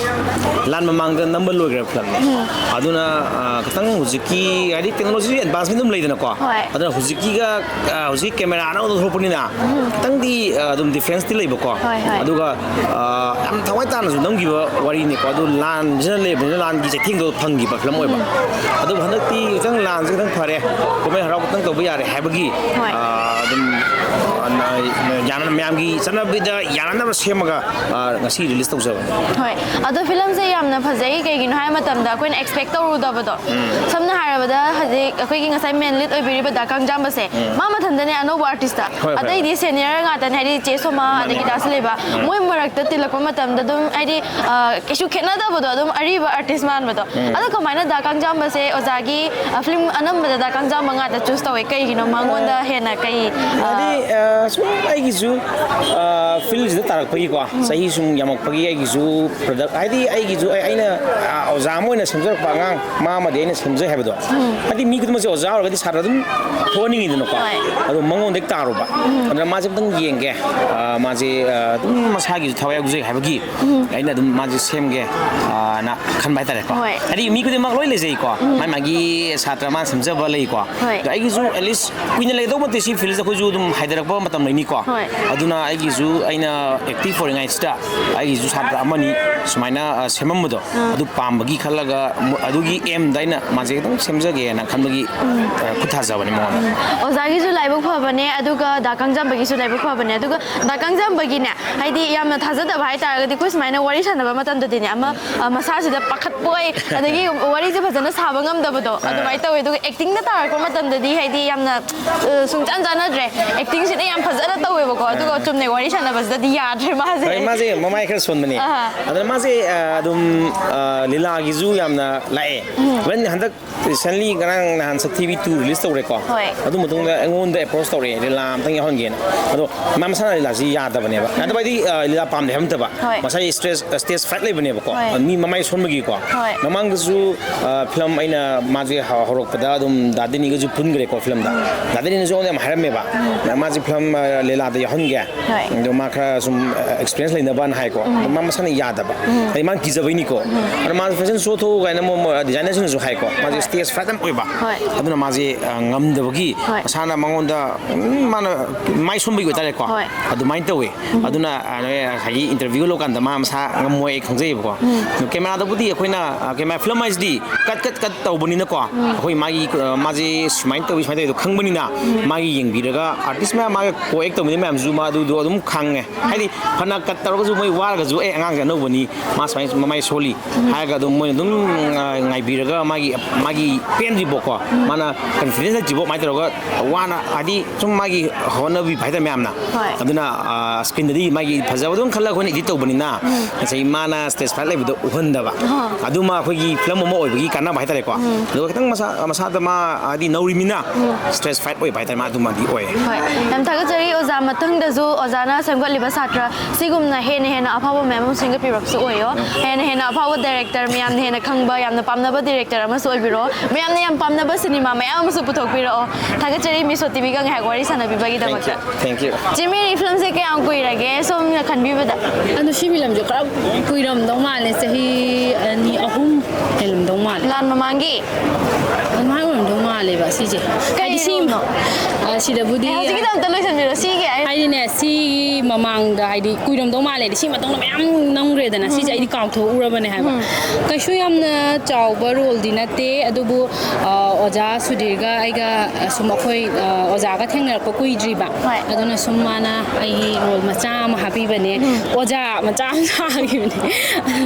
ꯂꯥꯟ ꯃꯃꯥꯡꯗ ꯅꯝꯕ ꯂꯣꯏꯈ꯭ꯔꯕ ꯐꯤꯂꯝꯅꯤ꯫ ꯑꯗꯨꯅ ꯑ, ꯈꯤꯇꯪ ꯍꯧꯖꯤꯛꯀꯤ, ꯍꯥꯏꯗꯤ, ꯇꯦꯛꯅꯣꯂꯣꯖꯤ ꯑꯦꯗꯚꯥꯟꯁꯃꯦꯟ ꯑꯗꯨꯝ ꯂꯩꯗꯅꯀꯣ꯫ ꯍꯣꯏ꯫ ꯑꯗꯨꯅ ꯍꯧꯖꯤꯛꯀꯤꯒ ꯑ, ꯍꯧꯖꯤꯛ ꯀꯦꯃꯦꯔꯥ ꯑꯅꯧꯕ ꯊꯣꯛꯂꯛꯄꯅꯤꯅ ꯈꯤꯇꯪꯗꯤ ꯑ, ꯑꯗꯨꯝ ꯗꯤꯐ꯭ꯔꯦꯟꯁꯇꯤ ꯂꯩꯕꯀꯣ꯫ ꯍꯣꯏ, ꯍꯣꯏ꯫ ꯑꯗꯨꯒ ꯑ, ꯌꯥꯝ ꯊꯋꯥꯏ ꯇꯥꯅꯁꯨ ꯅꯝꯈꯤꯕ ꯋꯥꯔꯤꯅꯤꯀꯣ꯫ ꯑꯗꯨ ꯂꯥꯟꯁꯤꯅ ꯂꯩꯕꯅꯤꯅ ꯂꯥꯟꯒꯤ ꯆꯩꯊꯦꯡꯗꯣ ꯐꯪꯈꯤꯕ ꯐꯤꯂꯝ ꯑꯣꯏꯕ꯫ ꯑꯗꯨꯕꯨ ꯍꯟꯗꯛꯇꯤ ꯈꯤꯇꯪ ꯂꯥꯟꯁꯦ ꯈꯤꯇꯪ ꯐꯔꯦ, ꯀꯨꯝꯍꯩ ꯍꯔꯥꯎ ꯈꯤꯇꯪ ꯇꯧꯕ ꯌꯥꯔꯦ ꯍꯥꯏꯕꯒꯤ ꯍꯣꯏ꯫ ꯑ, ꯑꯗꯨꯝ ꯑ, ꯌꯥꯅ- ꯃꯌꯥꯝꯒꯤ ꯆꯠꯅꯕꯤꯗ ꯌꯥꯅꯅꯕ ꯁꯦꯝꯃꯒ ꯑ, ꯉꯁꯤ ꯔꯤꯂꯤꯁ ꯇꯧꯖꯕꯅꯤ꯫ ꯍꯣꯏ꯫ ꯑꯗꯣ ꯐꯤꯂꯝꯁꯦ ꯌꯥꯝꯅ ꯐꯖꯩ꯫ ꯀꯩꯒꯤꯅꯣ ꯍꯥꯏꯕ ꯃꯇꯝꯗ ꯑꯩꯈꯣꯏꯅ ꯑꯦꯛꯁꯄꯦꯛ ꯇꯧꯔꯨꯗꯕꯗꯣ, ꯁꯝꯅ ꯍꯥꯏꯔꯕꯗ ꯍꯧꯖꯤꯛ ꯑꯩꯈꯣꯏꯒꯤ ꯉꯁꯥꯏ ꯃꯦꯟ ꯂꯤꯗ ꯑꯣꯏꯕꯤꯔꯤꯕ ꯗꯥ ꯀꯥꯡꯖꯥꯝꯕꯁꯦ, ꯃꯥ ꯃꯊꯟꯇꯅꯦ ꯑꯅꯧꯕ ꯑꯥꯔꯇꯤꯁꯇ꯫ ꯍꯣꯏ, ꯍꯣꯏ, ꯑꯇꯩꯗꯤ ꯁꯦꯅꯤꯌꯔ ꯉꯥꯛꯇꯅꯦ, ꯍꯥꯏꯗꯤ ꯆꯦ ꯁꯣꯃꯥ, ꯑꯗꯒꯤ ꯗꯥ ꯁꯂꯤꯕ, ꯃꯣꯏ ꯃꯔꯛꯇ ꯇꯤꯜꯂꯛꯄ ꯃꯇꯝꯗ ꯑꯗꯨꯝ ꯍꯥꯏꯗꯤ ꯑ, ꯀꯩꯁꯨ ꯈꯦꯠꯅꯗꯕꯗꯣ, ꯑꯗꯨꯝ ꯑꯔꯤꯕ ꯑꯥꯔꯇꯤꯁ ꯃꯥꯟꯕꯗꯣ꯫ ꯑꯗꯣ ꯀꯃꯥꯏꯅ ꯗꯥ ꯀꯥꯡꯖꯥꯝꯕꯁꯦ ꯑꯣꯖꯥꯒꯤ, ꯑ, ꯐꯤꯂꯝ ꯑꯅꯝꯕꯗ ꯗꯥ ꯀꯥꯡꯖꯥꯝꯕ ꯉꯥꯛꯇ ꯆꯨꯁ ꯇꯧꯋꯦ? ꯀꯩꯒꯤꯅꯣ ꯃꯉꯣꯟꯗ ꯍꯦꯟꯅ ꯀꯩ, ꯑ, ꯍꯥꯏꯗꯤ ꯑ, ꯁꯨꯝ ꯑꯩꯒꯤꯁꯨ ꯑ, ꯐꯤꯜꯁꯤꯗ ꯇꯥꯔꯛꯄꯒꯤꯀꯣ, ꯆꯍꯤ ꯁꯨꯝ ꯌꯥꯝꯃꯛꯄꯒꯤ ꯑꯩꯒꯤꯁꯨ ꯄ꯭ꯔꯗꯛ, ꯍꯥꯏꯗꯤ ꯑꯩꯒꯤꯁꯨ ꯑꯩ- ꯑꯩꯅ ꯑ, ꯑꯣꯖꯥ ꯑꯃ ꯑꯣꯏꯅ ꯁꯦꯝꯖꯔꯛꯄ ꯑꯉꯥꯡ ꯃꯥ ꯑꯃꯗꯤ ꯑꯩꯅ ꯁꯦꯝꯖꯩ ꯍꯥꯏꯕꯗꯣ꯫ ꯍꯥꯏꯗꯤ ꯃꯤ ꯈꯨꯗꯤꯡꯃꯛꯁꯦ ꯑꯣꯖꯥ ꯑꯣꯏꯔꯒꯗꯤ ꯁꯥꯇ꯭ꯔ ꯑꯗꯨꯝ ꯊꯣꯛꯍꯟꯅꯤꯡꯉꯤꯗꯅꯀꯣ꯫ ꯍꯣꯏ꯫ ꯑꯗꯣ ꯃꯉꯣꯟꯗꯒꯤ ꯇꯥꯔꯨꯕ꯫ ꯑꯗꯨꯅ ꯃꯥꯁꯦ ꯑꯝꯇꯪ ꯌꯦꯡꯒꯦ, ꯑ, ꯃꯥꯁꯦ ꯑ, ꯑꯗꯨꯝ ꯃꯁꯥꯒꯤꯁꯨ ꯊꯋꯥꯏ ꯌꯥꯎꯖꯩ ꯍꯥꯏꯕꯒꯤ ꯑꯩꯅ ꯑꯗꯨꯝ ꯃꯥꯁꯦ ꯁꯦꯝꯒꯦ, ꯑ, ꯅ ꯈꯟꯕ ꯍꯥꯏꯇꯥꯔꯦꯀꯣ꯫ ꯍꯣꯏ꯫ ꯍꯥꯏꯗꯤ ꯃꯤ ꯈꯨꯗꯤꯡꯃꯛ ꯂꯣꯏ ꯂꯩꯖꯩꯀꯣ꯫ ꯃꯥꯏ ꯃꯥꯒꯤ ꯁꯥꯇ꯭ꯔ ꯃꯥꯅ ꯁꯦꯝꯖꯕ ꯂꯩꯀꯣ꯫ ꯍꯣꯏ꯫ ꯑꯗꯣ ꯑꯩꯒꯤꯁꯨ ꯑꯦꯠꯂꯤꯁ ꯀꯨꯏꯅ ꯂꯩꯒꯗꯧꯕ ꯅꯠꯇꯦ ꯁꯤ ꯐꯤꯜꯁꯤꯗ, ꯑꯩꯈꯣꯏꯁꯨ ꯑꯗꯨꯝ ꯍꯥꯏꯊꯔꯛꯄ ꯃꯇꯝ ꯂꯩꯅꯤꯀꯣ꯫ ꯍꯣꯏ꯫ ꯑꯗꯨꯅ ꯑꯩꯒꯤꯁꯨ ꯑꯩꯅ ꯑꯦꯛꯇꯤꯚ ꯑꯣꯏꯔꯤꯉꯩꯁꯤꯗ ꯑꯩꯒꯤꯁꯨ ꯁꯥꯇ꯭ꯔ ꯑꯃꯅꯤ ꯁꯨꯃꯥꯏꯅ, ꯑ, ꯁꯦꯝꯃꯝꯕꯗꯣ, ꯑꯗꯨ ꯄꯥꯝꯕꯒꯤ ꯈꯜꯂꯒ, ꯃ-, ꯑꯗꯨꯒꯤ ꯑꯦꯝꯗ ꯑꯩꯅ ꯃꯥꯁꯦ ꯑꯗꯨꯝ ꯁꯦꯝꯖꯒꯦꯅ ꯈꯟꯕꯒꯤ, ꯑ, ꯈꯨꯠ ꯊꯥꯖꯕꯅꯤ ꯃꯉꯣꯟꯗ꯫ ꯑꯣꯖꯥꯒꯤꯁꯨ ꯂꯥꯏꯕꯛ ꯐꯕꯅꯦ, ꯑꯗꯨꯒ ꯗꯥ ꯀꯥꯡꯖꯝꯕꯒꯤꯁꯨ ꯂꯥꯏꯕꯛ ꯐꯕꯅꯦ꯫ ꯑꯗꯨꯒ ꯗꯥ ꯀꯥꯡꯖꯝꯕꯒꯤꯅꯦ, ꯍꯥꯏꯗꯤ ꯌꯥꯝꯅ ꯊꯥꯖꯗꯕ ꯍꯥꯏꯇꯥꯔꯒꯗꯤ, ꯑꯩꯈꯣꯏ ꯁꯨꯃꯥꯏꯅ ꯋꯥꯔꯤ ꯁꯥꯟꯅꯕ ꯃꯇꯝꯗꯗꯤꯅꯦ, ꯑꯃ, ꯑ, ꯃꯁꯥꯁꯤꯗ ꯄꯥꯈꯠꯄꯣꯏ, ꯑꯗꯒꯤ ꯋꯥꯔꯤꯁꯦ ꯐꯖꯅ ꯁꯥꯕ ꯉꯝꯗꯕꯗꯣ, ꯑꯗꯨꯃꯥꯏꯅ ꯇꯧꯋꯦ꯫ ꯑꯗꯨꯒ ꯑꯦꯛꯇꯤꯡꯗ ꯇꯥꯔꯛꯄ ꯃꯇꯝꯗꯗꯤ, ꯍꯥꯏꯗꯤ ꯌꯥꯝꯅ, ꯑ, ꯁꯨꯡꯆꯥꯟ ꯆꯥꯟꯅꯗ꯭ꯔꯦ꯫ ꯑꯦꯛꯇꯤꯡꯁꯤꯅ ꯌꯥꯝ ꯐꯖꯅ ꯇꯧꯋꯦꯕꯀꯣ, ꯑꯗꯨꯒ ꯆꯨꯝꯅ ꯋꯥꯔꯤ ꯁꯥꯟꯅꯕꯁꯤꯗꯗꯤ ꯌꯥꯗ꯭ꯔꯦ ꯃꯥꯁꯦ꯫ ꯍꯣꯏ, ꯃꯥꯁꯦ ꯃꯃꯥꯏ ꯈꯔ ꯁꯣꯟꯕꯅꯦ꯫ ꯑꯍꯥ꯫ ꯑꯗꯨꯅ ꯃꯥꯁꯦ, ꯑ, ꯑꯗꯨꯝ, ꯑ, ꯂꯤꯂꯥꯒꯤꯁꯨ ꯌꯥꯝꯅ ꯂꯥꯛꯑꯦ꯫ ꯎꯝ꯫ Even ꯍꯟꯗꯛ recently ꯉꯔꯥꯡ ꯅꯍꯥꯟ ꯁꯛꯊꯤꯕꯤ two release ꯇꯧꯔꯦꯀꯣ꯫ ꯍꯣꯏ꯫ ꯑꯗꯨ ꯃꯇꯨꯡꯗ ꯑꯩꯉꯣꯟꯗ approach ꯇꯧꯔꯛꯑꯦ, "ꯂꯤꯂꯥ ꯑꯝꯇꯪ ꯌꯥꯎꯍꯟꯒꯦꯅ"꯫ ꯑꯗꯣ ꯃꯥ ꯃꯁꯥꯅ ꯂꯤꯂꯥꯁꯤ ꯌꯥꯗꯕꯅꯦꯕ꯫ ꯌꯥꯗꯕ ꯍꯥꯏꯗꯤ, ꯑ, ꯂꯤꯂꯥ ꯄꯥꯝꯗꯦ ꯍꯥꯏꯕ ꯅꯠꯇꯕ꯫ ꯍꯣꯏ꯫ ꯃꯁꯥꯒꯤ stage, stage fright ꯂꯩꯕꯅꯦꯕꯀꯣ꯫ ꯍꯣꯏ꯫ ꯃꯤ ꯃꯃꯥꯏ ꯁꯣꯟꯕꯒꯤꯀꯣ꯫ ꯍꯣꯏ꯫ ꯃꯃꯥꯡꯗꯁꯨ, ꯑ, film ꯑꯩꯅ ꯃꯥꯁꯦ ꯍꯧ-, ꯍꯧꯔꯛꯄꯗ ꯑꯗꯨꯝ ꯗꯥ ꯗꯦꯅꯤꯒꯁꯨ ꯄꯨꯟꯈ꯭ꯔꯦꯀꯣ filmꯗ꯫ ꯗꯥ ꯗꯦꯅꯤꯅꯁꯨ ꯑꯩꯉꯣꯟꯗ ꯌꯥꯝ ꯍꯥꯏꯔꯝꯃꯦꯕ꯫ ꯃꯥꯁꯦ film, ꯑ, ꯂꯤꯂꯥꯗ ꯌꯥꯎꯍꯟꯒꯦ꯫ ꯍꯣꯏ꯫ ꯑꯗꯣ ꯃꯥ ꯈꯔ ꯁꯨꯝ, ꯑ, experience ꯂꯩꯅꯕꯅ ꯍꯥꯏꯀꯣ꯫ ꯑꯗꯣ ꯃꯥ ꯃꯁꯥꯅ ꯌꯥꯗꯕ꯫ ꯍꯥꯏꯗꯤ ꯃꯥꯅ ꯀꯤꯖꯕꯩꯅꯤꯀꯣ꯫ ꯑꯗꯣ ꯃꯥ fashion show ꯊꯣꯛꯎ ꯀꯥꯏꯅ ꯃꯣ-, ꯃꯣ-, designerꯁꯤꯡꯅꯁꯨ ꯍꯥꯏꯀꯣ꯫ ꯃꯥꯁꯦ ꯍꯣꯏ꯫ Stage fright ꯌꯥꯝ ꯑꯣꯏꯕ꯫ ꯍꯣꯏ꯫ ꯑꯗꯨꯅ ꯃꯥꯁꯦ, ꯑ, ꯉꯝꯗꯕꯒꯤ ꯍꯣꯏ꯫ ꯃꯁꯥꯅ ꯃꯉꯣꯟꯗ, ꯎꯝ, ꯃꯥꯅ ꯃꯥꯏ ꯁꯣꯟꯕꯒꯤ ꯑꯣꯏꯇꯥꯔꯦꯀꯣ꯫ ꯍꯣꯏ꯫ ꯑꯗꯨꯃꯥꯏꯅ ꯇꯧꯋꯦ꯫ ꯑꯗꯨꯅ, ꯑ, ꯅꯣꯏ ꯉꯁꯥꯏꯒꯤ interview ꯂꯧꯀꯥꯟꯗ ꯃꯥ ꯃꯁꯥ ꯉꯝꯃꯣꯏ ꯑꯩ ꯈꯪꯖꯩꯌꯦꯕꯀꯣ꯫ Cameraꯗꯕꯨꯗꯤ ꯑꯩꯈꯣꯏꯅ, ꯑ, camera film ꯍꯥꯏꯁꯤꯗꯤ cut, cut, cut ꯇꯧꯕꯅꯤꯅꯀꯣ꯫ ꯑꯩꯈꯣꯏ ꯃꯥꯒꯤ, ꯑ, ꯃꯥꯁꯦ ꯁꯨꯃꯥꯏꯅ ꯇꯧꯋꯤ, ꯁꯨꯃꯥꯏꯅ ꯇꯧꯋꯤꯗꯣ ꯈꯪꯕꯅꯤꯅ ꯃꯥꯒꯤ ꯌꯦꯡꯕꯤꯔꯒ artist ꯃꯌꯥꯝ ꯃꯥꯒ co-act ꯇꯧꯃꯤꯟꯅꯕ ꯃꯌꯥꯝꯁꯨ ꯃꯥ ꯑꯗꯨꯗꯣ ꯑꯗꯨꯝ ꯈꯪꯉꯦ꯫ ꯍꯥꯏꯗꯤ ꯐꯅ cut ꯇꯧꯔꯒꯁꯨ ꯃꯣꯏ ꯋꯥꯔꯒꯁꯨ, "ꯑꯦ, ꯑꯉꯥꯡꯁꯦ ꯑꯅꯧꯕꯅꯤ, ꯃꯥ ꯁꯨꯃꯥꯏꯅ ꯃꯃꯥꯏ ꯁꯣꯜꯂꯤ" ꯍꯥꯏꯔꯒ ꯑꯗꯨꯝ ꯃꯣꯏꯅ ꯑꯗꯨꯝ, ꯑ, ꯉꯥꯏꯕꯤꯔꯒ ꯃꯥꯒꯤ, ꯃꯥꯒꯤ ꯄꯦꯟꯗ꯭ꯔꯤꯕꯣꯀꯣ, ꯃꯥꯅ confidence ꯂꯩꯇ꯭ꯔꯤꯕꯣ, ꯑꯗꯨꯃꯥꯏꯅ ꯇꯧꯔꯒ ꯋꯥꯅ, ꯍꯥꯏꯗꯤ ꯁꯨꯝ ꯃꯥꯒꯤ ꯍꯣꯠꯅꯕꯤꯕ ꯍꯥꯏꯇꯥꯔꯦ ꯃꯌꯥꯝꯅ꯫ ꯍꯣꯏ꯫ ꯑꯗꯨꯅ, ꯑ, screenꯗꯗꯤ ꯃꯥꯒꯤ ꯐꯖꯕꯗꯣ ꯑꯗꯨꯝ ꯈꯜꯂꯒ ꯑꯩꯈꯣꯏꯅ edit ꯇꯧꯕꯅꯤꯅ ꯉꯁꯥꯏ ꯃꯥꯅ stage fright ꯂꯩꯕꯗꯣ ꯎꯍꯟꯗꯕ꯫ ꯑꯗꯨꯃ ꯑꯩꯈꯣꯏꯒꯤ film ꯑꯃ ꯑꯣꯏꯕꯒꯤ ꯀꯥꯟꯅꯕ ꯍꯥꯏꯇꯥꯔꯦꯀꯣ꯫ ꯑꯗꯨꯒ ꯈꯤꯇꯪ ꯃꯁꯥ, ꯃꯁꯥꯗ ꯃꯥ ꯍꯥꯏꯗꯤ ꯅꯧꯔꯤꯃꯤꯅ stage fright ꯑꯣꯏꯕ ꯍꯥꯏꯇꯥꯔꯦ, ꯃꯥ ꯑꯗꯨꯃꯗꯤ ꯑꯣꯏꯌꯦ꯫ ꯍꯣꯏ, ꯌꯥꯝ ꯊꯥꯒꯠꯆꯔꯤ ꯑꯣꯖꯥ꯫ ꯃꯊꯪꯗꯁꯨ ꯑꯣꯖꯥꯅ ꯁꯦꯝꯒꯠꯂꯤꯕ ꯁꯥꯇ꯭ꯔ ꯁꯤꯒꯨꯝꯅ ꯍꯦꯟꯅ ꯍꯦꯟꯅ ꯑꯐꯥꯎꯕ ꯃꯌꯥꯝ ꯑꯃ ꯁꯦꯝꯒꯠꯄꯤꯔꯛꯄꯁꯨ ꯑꯣꯏꯌꯣ꯫ ꯍꯦꯟꯅ ꯍꯦꯟꯅ ꯑꯐꯥꯎꯕ director, ꯃꯌꯥꯝꯅ ꯍꯦꯟꯅ ꯈꯪꯕ, ꯌꯥꯝꯅ ꯄꯥꯝꯅꯕ director ꯑꯃꯁꯨ ꯑꯣꯏꯕꯤꯔꯛꯑꯣ꯫ ꯃꯌꯥꯝꯅ ꯌꯥꯝ ꯄꯥꯝꯅꯕ ꯁꯤꯅꯦꯃꯥ ꯃꯌꯥꯝ ꯑꯃꯁꯨ ꯄꯨꯊꯣꯛꯄꯤꯔꯛꯑꯣ꯫ ꯊꯥꯒꯠꯆꯔꯤ, ꯃꯤꯁꯣ ꯇꯤꯚꯤꯒ ꯉꯥꯏꯍꯥꯛ ꯋꯥꯔꯤ ꯁꯥꯟꯅꯕꯤꯕꯒꯤꯗꯃꯛꯇ꯫ Thank you. ꯆꯤꯃꯤꯔꯤ filmꯁꯦ ꯀꯌꯥꯝ ꯀꯨꯏꯔꯒꯦ ꯁꯣꯝꯅ ꯈꯟꯕꯤꯕꯗ? ꯑꯗꯣ ꯁꯤ filmꯁꯦ ꯈꯔ ꯀꯨꯏꯔꯝꯗꯧ ꯃꯥꯜꯂꯦ, ꯆꯍꯤ ꯑꯅꯤ ꯑꯍꯨꯝ ꯍꯦꯜꯂꯝꯗꯧ ꯃꯥꯜꯂꯦ꯫ ꯂꯥꯟ ꯃꯃꯥꯡꯒꯤ? ꯑꯗꯨꯃꯥꯏꯅ ꯑꯣꯏꯔꯝꯗꯧ ꯃꯥꯜꯂꯦꯕ ꯁꯤꯁꯦ꯫ ꯀꯩ ꯍꯥꯏꯗꯤ ꯁꯤ ꯔꯣꯜꯅꯣ? ꯑ, ꯁꯤꯗꯕꯨꯗꯤ ꯑꯦ, ꯍꯧꯖꯤꯛꯀꯤꯗꯣ ꯑꯝꯇ ꯂꯣꯏꯁꯟꯕꯤꯔꯣ, ꯁꯤꯒꯤ ꯑꯩ ꯍꯥꯏꯗꯤꯅꯦ, ꯁꯤꯒꯤ ꯃꯃꯥꯡꯗ ꯍꯥꯏꯗꯤ ꯀꯨꯏꯔꯝꯗꯧ ꯃꯥꯜꯂꯦ, ꯁꯤ ꯃꯇꯨꯡꯗ ꯃꯌꯥꯝ ꯅꯝꯈ꯭ꯔꯦꯗꯅ꯫ ꯁꯤꯁꯦ ꯎꯝ꯫ ꯑꯩꯗꯤ ꯀꯥꯎꯊꯣꯛꯎꯔꯕꯅꯦ ꯍꯥꯏꯕ꯫ ꯎꯝ꯫ ꯀꯩꯁꯨ ꯌꯥꯝꯅ ꯆꯥꯎꯕ ꯔꯣꯜꯗꯤ ꯅꯠꯇꯦ, ꯑꯗꯨꯕꯨ, ꯑ, ꯑꯣꯖꯥ ꯁꯨꯙꯤꯔꯒ ꯑꯩꯒ ꯁꯨꯝ ꯑꯩꯈꯣꯏ, ꯑ, ꯑꯣꯖꯥꯒ ꯊꯦꯡꯅꯔꯛꯄ ꯀꯨꯏꯗ꯭ꯔꯤꯕ꯫ ꯍꯣꯏ꯫ ꯑꯗꯨꯅ ꯁꯨꯝ ꯃꯥꯅ ꯑꯩꯒꯤ ꯔꯣꯜ ꯃꯆꯥ ꯑꯃ ꯍꯥꯞꯄꯤꯕꯅꯦ꯫ ꯎꯝ꯫ ꯑꯣꯖꯥ ꯃꯆꯥ ꯑꯃ ꯁꯥꯈꯤꯕꯅꯦ꯫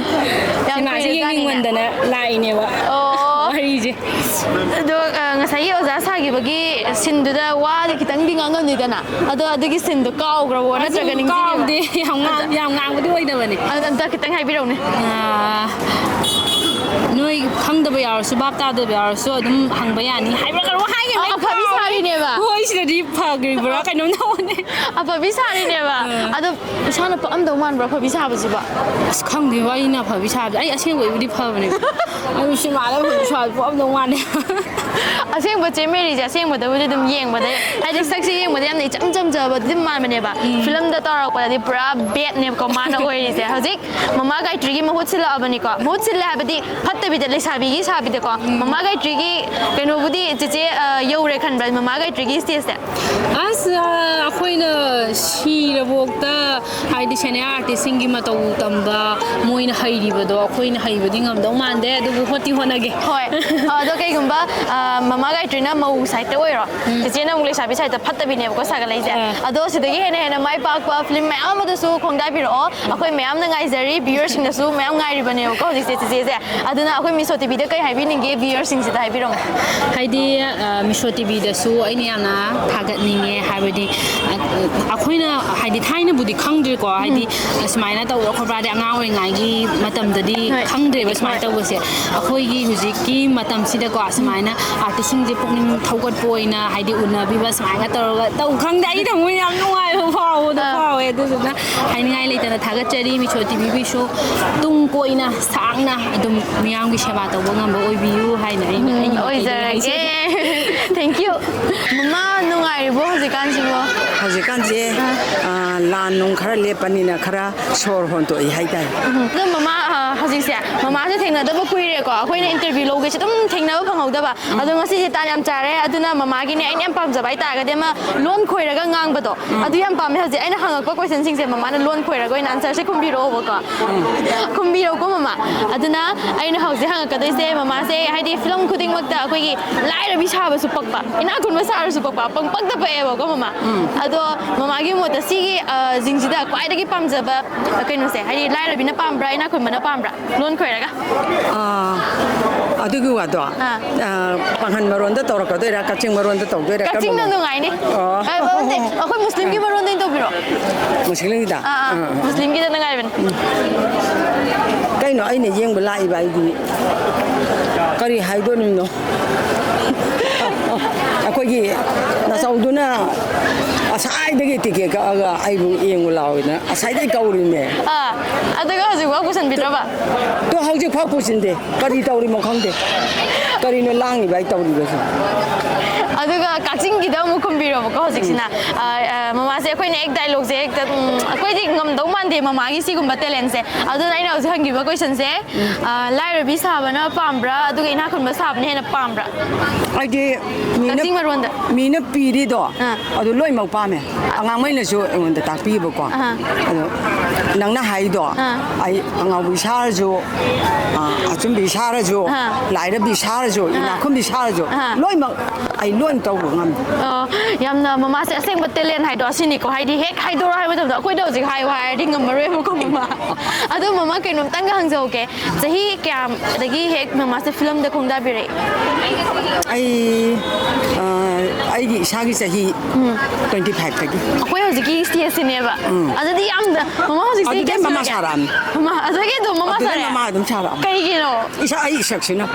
ꯌꯥꯝ ꯁꯤꯅꯦꯃꯥꯁꯦ ꯀꯨꯏꯔꯖꯥꯠꯅꯤꯅꯦ꯫ ꯌꯦꯡꯅꯤꯡꯃꯟꯗꯅ ꯂꯥꯛꯏꯅꯦꯕ꯫ ꯑꯣ꯫ ꯋꯥꯔꯤꯁꯦ꯫ ꯑꯗꯣ, ꯑ, ꯉꯁꯥꯏꯒꯤ ꯑꯣꯖꯥ ꯁꯥꯈꯤꯕꯒꯤ ꯁꯤꯟꯗꯨꯗ ꯋꯥꯗꯤ ꯈꯤꯇꯪꯗꯤ ꯉꯥꯡꯉꯝꯅꯤꯗꯅ꯫ ꯑꯗꯣ ꯑꯗꯨꯒꯤ ꯁꯤꯟꯗꯣ ꯀꯥꯎꯈ꯭ꯔꯕꯣ? ꯑꯗꯨ ꯅꯠꯇ꯭ꯔꯒ ꯅꯤꯡꯁꯤꯡꯉꯤꯕ꯭ꯔꯥ? ꯀꯥꯎꯗꯦ꯫ ꯌꯥꯝ ꯉꯥꯡ-, ꯑꯗ-, ꯌꯥꯝ ꯉꯥꯡꯕꯗꯤ ꯑꯣꯏꯗꯕꯅꯦ꯫ ꯑꯗ ꯑꯝꯇ ꯈꯤꯇꯪ ꯍꯥꯏꯕꯤꯔꯛꯎꯅꯦ꯫ ꯑ, ꯅꯣꯏ ꯈꯪꯗꯕ ꯌꯥꯎꯔꯁꯨ, ꯚꯥꯞ ꯇꯥꯗꯕ ꯌꯥꯎꯔꯁꯨ ꯑꯗꯨꯝ ꯍꯪꯕ ꯌꯥꯅꯤ ꯍꯥꯏꯕ꯭ꯔꯥ ꯀꯩꯅꯣꯝ ꯍꯥꯏꯈꯤꯕꯅꯦ꯫ ꯑ, ꯑꯐꯕꯤ ꯀꯥꯎꯔꯦ꯫ ꯁꯥꯔꯤꯅꯦꯕ꯫ ꯍꯣꯏ, ꯁꯤꯗꯗꯤ ꯐꯈ꯭ꯔꯤꯕ꯭ꯔꯥ ꯀꯩꯅꯣꯝ ꯇꯧꯕꯅꯦ꯫ ꯑꯐꯕꯤ ꯁꯥꯔꯤꯅꯦꯕ꯫ ꯑꯥ꯫ ꯑꯗꯣ ꯏꯁꯥꯅ ꯄꯛꯑꯝꯗꯧ ꯃꯥꯟꯕ꯭ꯔꯣ ꯑꯐꯕꯤ ꯁꯥꯕꯁꯤꯕꯣ? ꯑꯁ, ꯈꯪꯗꯦꯕ, ꯑꯩꯅ ꯑꯐꯕꯤ ꯁꯥꯕꯁꯦ꯫ ꯑꯩ ꯑꯁꯦꯡꯕꯩꯕꯨꯗꯤ ꯐꯕꯅꯦ꯫ ꯑꯗꯨ ꯁꯤꯃꯥꯗ ꯑꯐꯕꯤ ꯁꯥꯕ ꯄꯛꯑꯝꯗꯧ ꯃꯥꯟꯗꯦ꯫ ꯑꯁꯦꯡꯕ ꯆꯦ ꯃꯦꯔꯤꯁꯦ ꯑꯁꯦꯡꯕꯗꯕꯨꯗꯤ ꯑꯗꯨꯝ ꯌꯦꯡꯕꯗ, ꯍꯥꯏꯗꯤ ꯁꯛꯁꯦ ꯌꯦꯡꯕꯗ ꯌꯥꯝꯅ ꯏꯆꯝ ꯆꯝꯖꯕꯗꯤ ꯑꯗꯨꯝ ꯃꯥꯟꯕꯅꯦꯕ꯫ ꯎꯝ꯫ ꯐꯤꯂꯝꯗ ꯇꯧꯔꯛꯄꯗꯗꯤ ꯄꯨꯔꯥ ꯕꯦꯠꯅꯦꯕꯀꯣ ꯃꯥꯅ ꯑꯣꯏꯔꯤꯁꯦ꯫ ꯍꯧꯖꯤꯛ ꯃꯃꯥ ꯒꯥꯌꯇ꯭ꯔꯤꯒꯤ ꯃꯍꯨꯠ ꯁꯤꯜꯂꯛꯑꯕꯅꯤꯀꯣ꯫ ꯃꯍꯨꯠ ꯁꯤꯜꯂꯦ ꯍꯥꯏꯕꯗꯤ ꯐꯠꯇꯕꯤꯗ ꯂꯩꯁꯥꯕꯤꯒꯤ ꯁꯥꯕꯤꯗꯀꯣ꯫ ꯎꯝ꯫ ꯃꯃꯥ ꯒꯥꯌꯇ꯭ꯔꯤꯒꯤ ꯀꯩꯅꯣꯕꯨꯗꯤ ꯆꯦꯆꯦ, ꯑ, ꯌꯧꯔꯦ ꯈꯟꯕ꯭ꯔꯥ ꯃꯃꯥ ꯒꯥꯌꯇ꯭ꯔꯤꯒꯤ ꯁ꯭ꯇꯦꯖꯁꯦ? ꯑꯁ, ꯑ, ꯑꯩꯈꯣꯏꯅ ꯁꯤꯔꯕꯣꯛꯇ ꯍꯥꯏꯗꯤ ꯁꯦꯅꯤꯌꯔ ꯑꯥꯔꯇꯤꯁꯁꯤꯡꯒꯤ ꯃꯇꯧ ꯇꯝꯕ, ꯃꯣꯏꯅ ꯍꯩꯔꯤꯕꯗꯣ ꯑꯩꯈꯣꯏꯅ ꯍꯩꯕꯗꯤ ꯉꯝꯗꯧ ꯃꯥꯟꯗꯦ, ꯑꯗꯨꯕꯨ ꯍꯣꯠꯇꯤ ꯍꯣꯠꯅꯒꯦ꯫ ꯍꯣꯏ꯫ ꯑꯗꯣ ꯀꯩꯒꯨꯝꯕ, ꯑ, ꯃꯃꯥ ꯒꯥꯌꯇ꯭ꯔꯤꯅ ꯃꯧ ꯁꯥꯏꯠꯇ ꯑꯣꯏꯔꯣ, ꯎꯝ꯫ ꯆꯦꯆꯦꯅ ꯑꯃꯨꯛ ꯂꯩꯁꯥꯕꯤ ꯁꯥꯏꯠꯇ ꯐꯠꯇꯕꯤꯅꯦꯕꯀꯣ ꯁꯥꯒꯠꯂꯛꯏꯁꯦ꯫ ꯑꯥ꯫ ꯑꯗꯣ ꯁꯤꯗꯒꯤ ꯍꯦꯟꯅ ꯍꯦꯟꯅ ꯃꯥꯏ ꯄꯥꯛꯄ ꯐꯤꯂꯝ ꯃꯌꯥꯝ ꯑꯃꯗꯁꯨ ꯈꯣꯡꯗꯥꯕꯤꯔꯛꯑꯣ꯫ ꯑꯩꯈꯣꯏ ꯃꯌꯥꯝꯅ ꯉꯥꯏꯖꯔꯤ, ꯚ꯭ꯌꯨꯋꯔꯁꯤꯡꯅꯁꯨ ꯃꯌꯥꯝ ꯉꯥꯏꯔꯤꯕꯅꯦꯕꯀꯣ ꯍꯧꯖꯤꯛꯁꯦ ꯆꯦꯆꯦꯁꯦ꯫ ꯑꯗꯨꯅ ꯑꯩꯈꯣꯏ ꯃꯤꯁꯣ ꯇꯤꯚꯤꯗ ꯀꯩ ꯍꯥꯏꯕꯤꯅꯤꯡꯒꯦ ꯚ꯭ꯌꯨꯋꯔꯁꯤꯡꯁꯤꯗ ꯍꯥꯏꯕꯤꯔꯝꯃꯣ꯫ ꯍꯥꯏꯗꯤ, ꯑ, ꯃꯤꯁꯣ ꯇꯤꯚꯤꯗꯁꯨ ꯑꯩꯅ ꯌꯥꯝꯅ ꯊꯥꯒꯠꯅꯤꯡꯉꯦ, ꯍꯥꯏꯕꯗꯤ, ꯑ, ꯑꯩꯈꯣꯏꯅ ꯍꯥꯏꯗꯤ ꯊꯥꯏꯅꯕꯨꯗꯤ ꯈꯪꯗ꯭ꯔꯦꯀꯣ, ꯍꯥꯏꯗꯤ ꯎꯝ꯫ ꯁꯨꯃꯥꯏꯅ ꯇꯧꯕ ꯈꯣꯠꯄꯗꯤ ꯑꯉꯥꯡ ꯑꯣꯏꯔꯤꯉꯩꯒꯤ ꯃꯇꯝꯗꯗꯤ ꯍꯣꯏ꯫ ꯈꯪꯗ꯭ꯔꯦꯕ ꯁꯨꯃꯥꯏꯅ ꯍꯣꯏ꯫ ꯇꯧꯕꯁꯦ꯫ ꯑꯩꯈꯣꯏꯒꯤ ꯍꯧꯖꯤꯛꯀꯤ ꯃꯇꯝꯁꯤꯗꯀꯣ ꯎꯝ꯫ ꯁꯨꯃꯥꯏꯅ ꯑꯥꯔꯇꯤꯁꯁꯤꯡꯁꯦ ꯄꯨꯛꯅꯤꯡ ꯊꯧꯒꯠꯄ ꯑꯣꯏꯅ ꯍꯥꯏꯗꯤ ꯎꯅꯕꯤꯕ ꯁꯨꯃꯥꯏꯅ ꯇꯧꯔꯒ ꯇꯧ-, ꯈꯪꯗꯦ, ꯑꯩ ꯊꯃꯣꯏ ꯌꯥꯝ ꯅꯨꯡꯉꯥꯏꯕ ꯐꯥꯎꯕꯗꯣ ꯑꯥ꯫ ꯐꯥꯎꯋꯦ꯫ ꯑꯗꯨꯗꯨꯅ ꯍꯥꯏꯅꯤꯡꯉꯥꯏ ꯂꯩꯇꯅ ꯊꯥꯒꯠꯆꯔꯤ꯫ ꯃꯤꯁꯣ ꯇꯤꯚꯤꯒꯤꯁꯨ ꯇꯨꯡ ꯀꯣꯏꯅ ꯁꯥꯡꯅ ꯑꯗꯨꯝ ꯃꯤꯌꯥꯝꯒꯤ ꯁꯦꯕꯥ ꯇꯧꯕ ꯉꯝꯕ ꯑꯣꯏꯕꯤꯌꯨ ꯍꯥꯏꯅ ꯑꯩꯅ ꯎꯝ, ꯑꯩꯒꯤ ꯃꯥꯏꯀꯩꯗꯒꯤ ꯑꯣꯏꯖꯔꯒꯦ꯫ ꯍꯥꯏꯖꯔꯤ꯫ Thank you. ꯃꯃꯥ ꯅꯨꯡꯉꯥꯏꯔꯤꯕꯣ ꯍꯧꯖꯤꯛꯀꯥꯟꯁꯤꯕꯣ? ꯍꯧꯖꯤꯛꯀꯥꯟꯁꯦ, ꯑꯥ, ꯂꯥꯟ ꯅꯨꯡ ꯈꯔ ꯂꯦꯞꯄꯅꯤꯅ ꯈꯔ ꯁꯣꯔ ꯍꯣꯟꯗꯣꯛꯏ ꯍꯥꯏꯇꯥꯔꯦ꯫ ꯎꯝ꯫ ꯑꯗꯣ ꯃꯃꯥ, ꯑꯥ, ꯍꯧꯖꯤꯛꯁꯦ ꯃꯃꯥꯁꯦ ꯊꯦꯡꯅꯗꯕ ꯀꯨꯏꯔꯦꯀꯣ, ꯑꯩꯈꯣꯏꯅ interview ꯂꯧꯒꯦꯁꯦ ꯑꯗꯨꯝ ꯊꯦꯡꯅꯕ ꯐꯪꯍꯧꯗꯕ꯫ ꯎꯝ꯫ ꯑꯗꯣ ꯉꯁꯤꯁꯦ ꯇꯥꯟ ꯌꯥꯝ ꯆꯥꯔꯦ꯫ ꯑꯗꯨꯅ ꯃꯃꯥꯒꯤꯅꯦ, ꯑꯩꯅ ꯌꯥꯝ ꯄꯥꯝꯖꯕ ꯍꯥꯏꯇꯥꯔꯒꯗꯤ ꯑꯃ ꯂꯣꯟ ꯈꯣꯏꯔꯒ ꯉꯥꯡꯕꯗꯣ, ꯎꯝ꯫ ꯑꯗꯨ ꯌꯥꯝ ꯄꯥꯝꯃꯦ꯫ ꯍꯧꯖꯤꯛ ꯑꯩꯅ ꯍꯪꯉꯛꯄ questionꯁꯤꯡꯁꯦ ꯃꯃꯥꯅ ꯂꯣꯟ ꯈꯣꯏꯔꯒ ꯑꯣꯏꯅ answerꯁꯦ ꯈꯨꯝꯕꯤꯔꯛꯑꯣꯕꯀꯣ꯫ ꯎꯝ꯫ ꯈꯨꯝꯕꯤꯔꯛꯎꯀꯣ ꯃꯃꯥ꯫ ꯑꯗꯨꯅ ꯑꯩꯅ ꯍꯧꯖꯤꯛ ꯍꯪꯉꯛꯀꯗꯣꯏꯁꯦ, ꯃꯃꯥꯁꯦ ꯍꯥꯏꯗꯤ film ꯈꯨꯗꯤꯡꯃꯛꯇ ꯑꯩꯈꯣꯏꯒꯤ ꯂꯥꯏꯔꯕꯤ ꯁꯥꯕꯁꯨ ꯄꯛꯄ, ꯏꯅꯥꯛ ꯈꯨꯟꯕ ꯁꯥꯔꯁꯨ ꯄꯛꯄ, ꯄꯪꯄꯛꯇ ꯄꯛꯑꯦꯕꯀꯣ ꯃꯃꯥ꯫ ꯎꯝ꯫ ꯑꯗꯣ ꯃꯃꯥꯒꯤ ꯃꯣꯠꯇ ꯁꯤꯒꯤ, ꯑ, ꯁꯤꯡꯁꯤꯗ ꯈ꯭ꯋꯥꯏꯗꯒꯤ ꯄꯥꯝꯖꯕ, ꯑ, ꯀꯩꯅꯣꯁꯦ, ꯍꯥꯏꯗꯤ ꯂꯥꯏꯔꯕꯤꯅ ꯄꯥꯝꯕ꯭ꯔꯥ, ꯏꯅꯥꯛ ꯈꯨꯟꯕꯅ ꯄꯥꯝꯕ꯭ꯔꯥ? ꯂꯣꯟ ꯈꯣꯏꯔꯒ꯫ ꯑꯥ, ꯑꯗꯨꯒꯤ ꯋꯥꯗꯣ, ꯑꯥ꯫ ꯑꯥ, ꯄꯥꯡꯒꯟ ꯃꯔꯣꯟꯗ ꯇꯧꯔꯛꯀꯗꯣꯏꯔꯥ, ꯀꯛꯆꯤꯡ ꯃꯔꯣꯟꯗ ꯇꯧꯗꯣꯏꯔꯥ, ꯀꯛꯆꯤꯡꯅ ꯀꯔꯝꯕꯅꯣ? ꯅꯨꯡꯉꯥꯏꯅꯤ꯫ ꯑꯣ꯫ ꯑ, ꯅꯠꯇꯦ, ꯑꯩꯈꯣꯏ ꯃꯨꯁꯂꯤꯝꯒꯤ ꯃꯔꯣꯟꯗ ꯑꯣꯏꯅ ꯇꯧꯕꯤꯔꯣ꯫ ꯃꯨꯁꯂꯤꯝꯒꯤꯗ? ꯑꯥ, ꯑꯥ, ꯑꯥ, ꯑꯥ꯫ ꯃꯨꯁꯂꯤꯝꯒꯤꯗ ꯅꯨꯡꯉꯥꯏꯕꯅꯤ꯫ ꯀꯩꯅꯣ ꯑꯩꯅ ꯌꯦꯡꯕ ꯂꯥꯛꯏꯕ ꯑꯩꯗꯤ? ꯀꯔꯤ ꯍꯥꯏꯗꯣꯔꯤꯅꯣ? ꯑꯩꯈꯣꯏꯒꯤ ꯅꯆꯧꯗꯨꯅ ꯑꯁꯥꯏꯗꯒꯤ ticket ꯀꯛꯑꯒ ꯑꯩꯕꯨ ꯌꯦꯡꯉꯨ ꯂꯥꯎꯗꯅ ꯑꯁꯥꯏꯗꯒꯤ ꯀꯧꯔꯤꯅꯦ꯫ ꯑꯥ, ꯑꯗꯨꯒ ꯍꯧꯖꯤꯛꯐꯥꯎ ꯄꯨꯁꯟꯕꯤꯗ꯭ꯔꯕ? ꯇꯣ ꯍꯧꯖꯤꯛꯐꯥꯎ ꯄꯨꯁꯤꯟꯗꯦ꯫ ꯀꯔꯤ ꯇꯧꯔꯤꯃꯣ ꯈꯪꯗꯦ꯫ ꯀꯔꯤꯅꯣ ꯂꯥꯡꯉꯤꯕ ꯑꯩ ꯇꯧꯔꯤꯕꯁꯦ? ꯑꯗꯨꯒ ꯀꯛꯆꯤꯡꯒꯤꯗ ꯑꯃꯨꯛ ꯈꯨꯝꯕꯤꯔꯣꯕꯀꯣ ꯍꯧꯖꯤꯛꯁꯤꯅ꯫ ꯎꯝ꯫ ꯑ, ꯑ, ꯃꯃꯥꯁꯦ ꯑꯩꯈꯣꯏꯅ ꯍꯦꯛ dialogueꯁꯦ ꯍꯦꯛꯇ, ꯎꯝ, ꯑꯩꯈꯣꯏꯗꯤ ꯉꯝꯗꯧ ꯃꯥꯟꯗꯦ ꯃꯃꯥꯒꯤ ꯁꯤꯒꯨꯝꯕ talentꯁꯦ꯫ ꯑꯗꯨꯅ ꯑꯩꯅ ꯍꯧꯖꯤꯛ ꯍꯪꯈꯤꯕ questionꯁꯦ, ꯎꯝ꯫ ꯑ, ꯂꯥꯏꯔꯕꯤ ꯁꯥꯕꯅ ꯄꯥꯝꯕ꯭ꯔꯥ, ꯑꯗꯨꯒ ꯏꯅꯥꯛ ꯈꯨꯟꯕ ꯁꯥꯕꯅ ꯍꯦꯟꯅ ꯄꯥꯝꯕ꯭ꯔꯥ? ꯑꯩꯗꯤ ꯃꯤꯅ, ꯀꯛꯆꯤꯡ ꯃꯔꯣꯟꯗ꯫ ꯃꯤꯅ ꯄꯤꯔꯤꯗꯣ, ꯑꯥ꯫ ꯑꯗꯨ ꯂꯣꯏꯅꯃꯛ ꯄꯥꯝꯃꯦ꯫ ꯑꯉꯥꯡꯉꯩꯅꯁꯨ ꯑꯩꯉꯣꯟꯗ ꯇꯥꯛꯄꯤꯕꯀꯣ꯫ ꯑꯍꯥ꯫ ꯑꯗꯣ ꯅꯪꯅ ꯍꯥꯏꯗꯣ, ꯑꯥ꯫ ꯑꯩ ꯑꯉꯥꯎꯕꯤ ꯁꯥꯔꯁꯨ, ꯑꯥ, ꯑꯆꯨꯝꯕꯤ ꯁꯥꯔꯁꯨ, ꯑꯥ꯫ ꯂꯥꯏꯔꯕꯤ ꯁꯥꯔꯁꯨ, ꯑꯥ꯫ ꯏꯅꯥꯛꯈꯨꯟꯕꯤ ꯁꯥꯔꯁꯨ, ꯑꯥ꯫ ꯂꯣꯏꯅꯃꯛ ꯑꯩ ꯂꯣꯏ ꯇꯧꯕ ꯉꯝꯃꯤ꯫ ꯑꯣ, ꯌꯥꯝꯅ ꯃꯃꯥꯁꯦ ꯑꯁꯦꯡꯕ talent ꯍꯥꯏꯗꯣ ꯑꯁꯤꯅꯤꯀꯣ꯫ ꯍꯥꯏꯗꯤ ꯍꯦꯛ ꯍꯥꯏꯗꯣꯔꯣ ꯍꯥꯏꯕ ꯃꯇꯝꯗ ꯑꯩꯈꯣꯏꯗ ꯍꯧꯖꯤꯛ ꯍꯥꯏꯌꯨ ꯍꯥꯏꯔꯗꯤ ꯉꯝꯃꯔꯣꯏꯕꯀꯣ ꯃꯃꯥ꯫ ꯑꯗꯣ ꯃꯃꯥ ꯀꯩꯅꯣꯝꯇꯪꯒ ꯍꯪꯖꯍꯧꯒꯦ꯫ ꯆꯍꯤ ꯀꯌꯥꯗꯒꯤ ꯍꯦꯛ ꯃꯃꯥꯁꯦ filmꯗ ꯈꯣꯡꯗꯥꯕꯤꯔꯛꯏ? ꯑꯩ, ꯑ, ꯑꯩꯒꯤ ꯏꯁꯥꯒꯤ ꯆꯍꯤ ꯎꯝ꯫ twenty fiveꯇꯒꯤ꯫ ꯑꯩꯈꯣꯏ ꯍꯧꯖꯤꯛꯀꯤ stageꯁꯤꯅꯦꯕ꯫ ꯎꯝ꯫ ꯑꯗꯨꯗꯤ ꯌꯥꯝꯅ, ꯃꯃꯥ ꯍꯧꯖꯤꯛ ꯆꯍꯤ ꯑꯗꯨꯗꯩ ꯀꯌꯥ ꯃꯃꯥ ꯁꯨꯔꯒꯦ? ꯁꯥꯔꯛꯑꯝꯅꯤ꯫ ꯃꯃꯥ, ꯑꯗꯨꯗꯒꯤ ꯑꯗꯨꯝ ꯃꯃꯥ ꯑꯗꯨꯗꯩ ꯁꯥꯔꯛꯑꯦ? ꯃꯃꯥ ꯑꯗꯨꯝ ꯁꯥꯔꯛꯑꯝꯅꯤ꯫ ꯀꯩꯒꯤꯅꯣ? ꯏꯁꯥ, ꯑꯩ ꯏꯁꯛꯁꯤꯅ꯫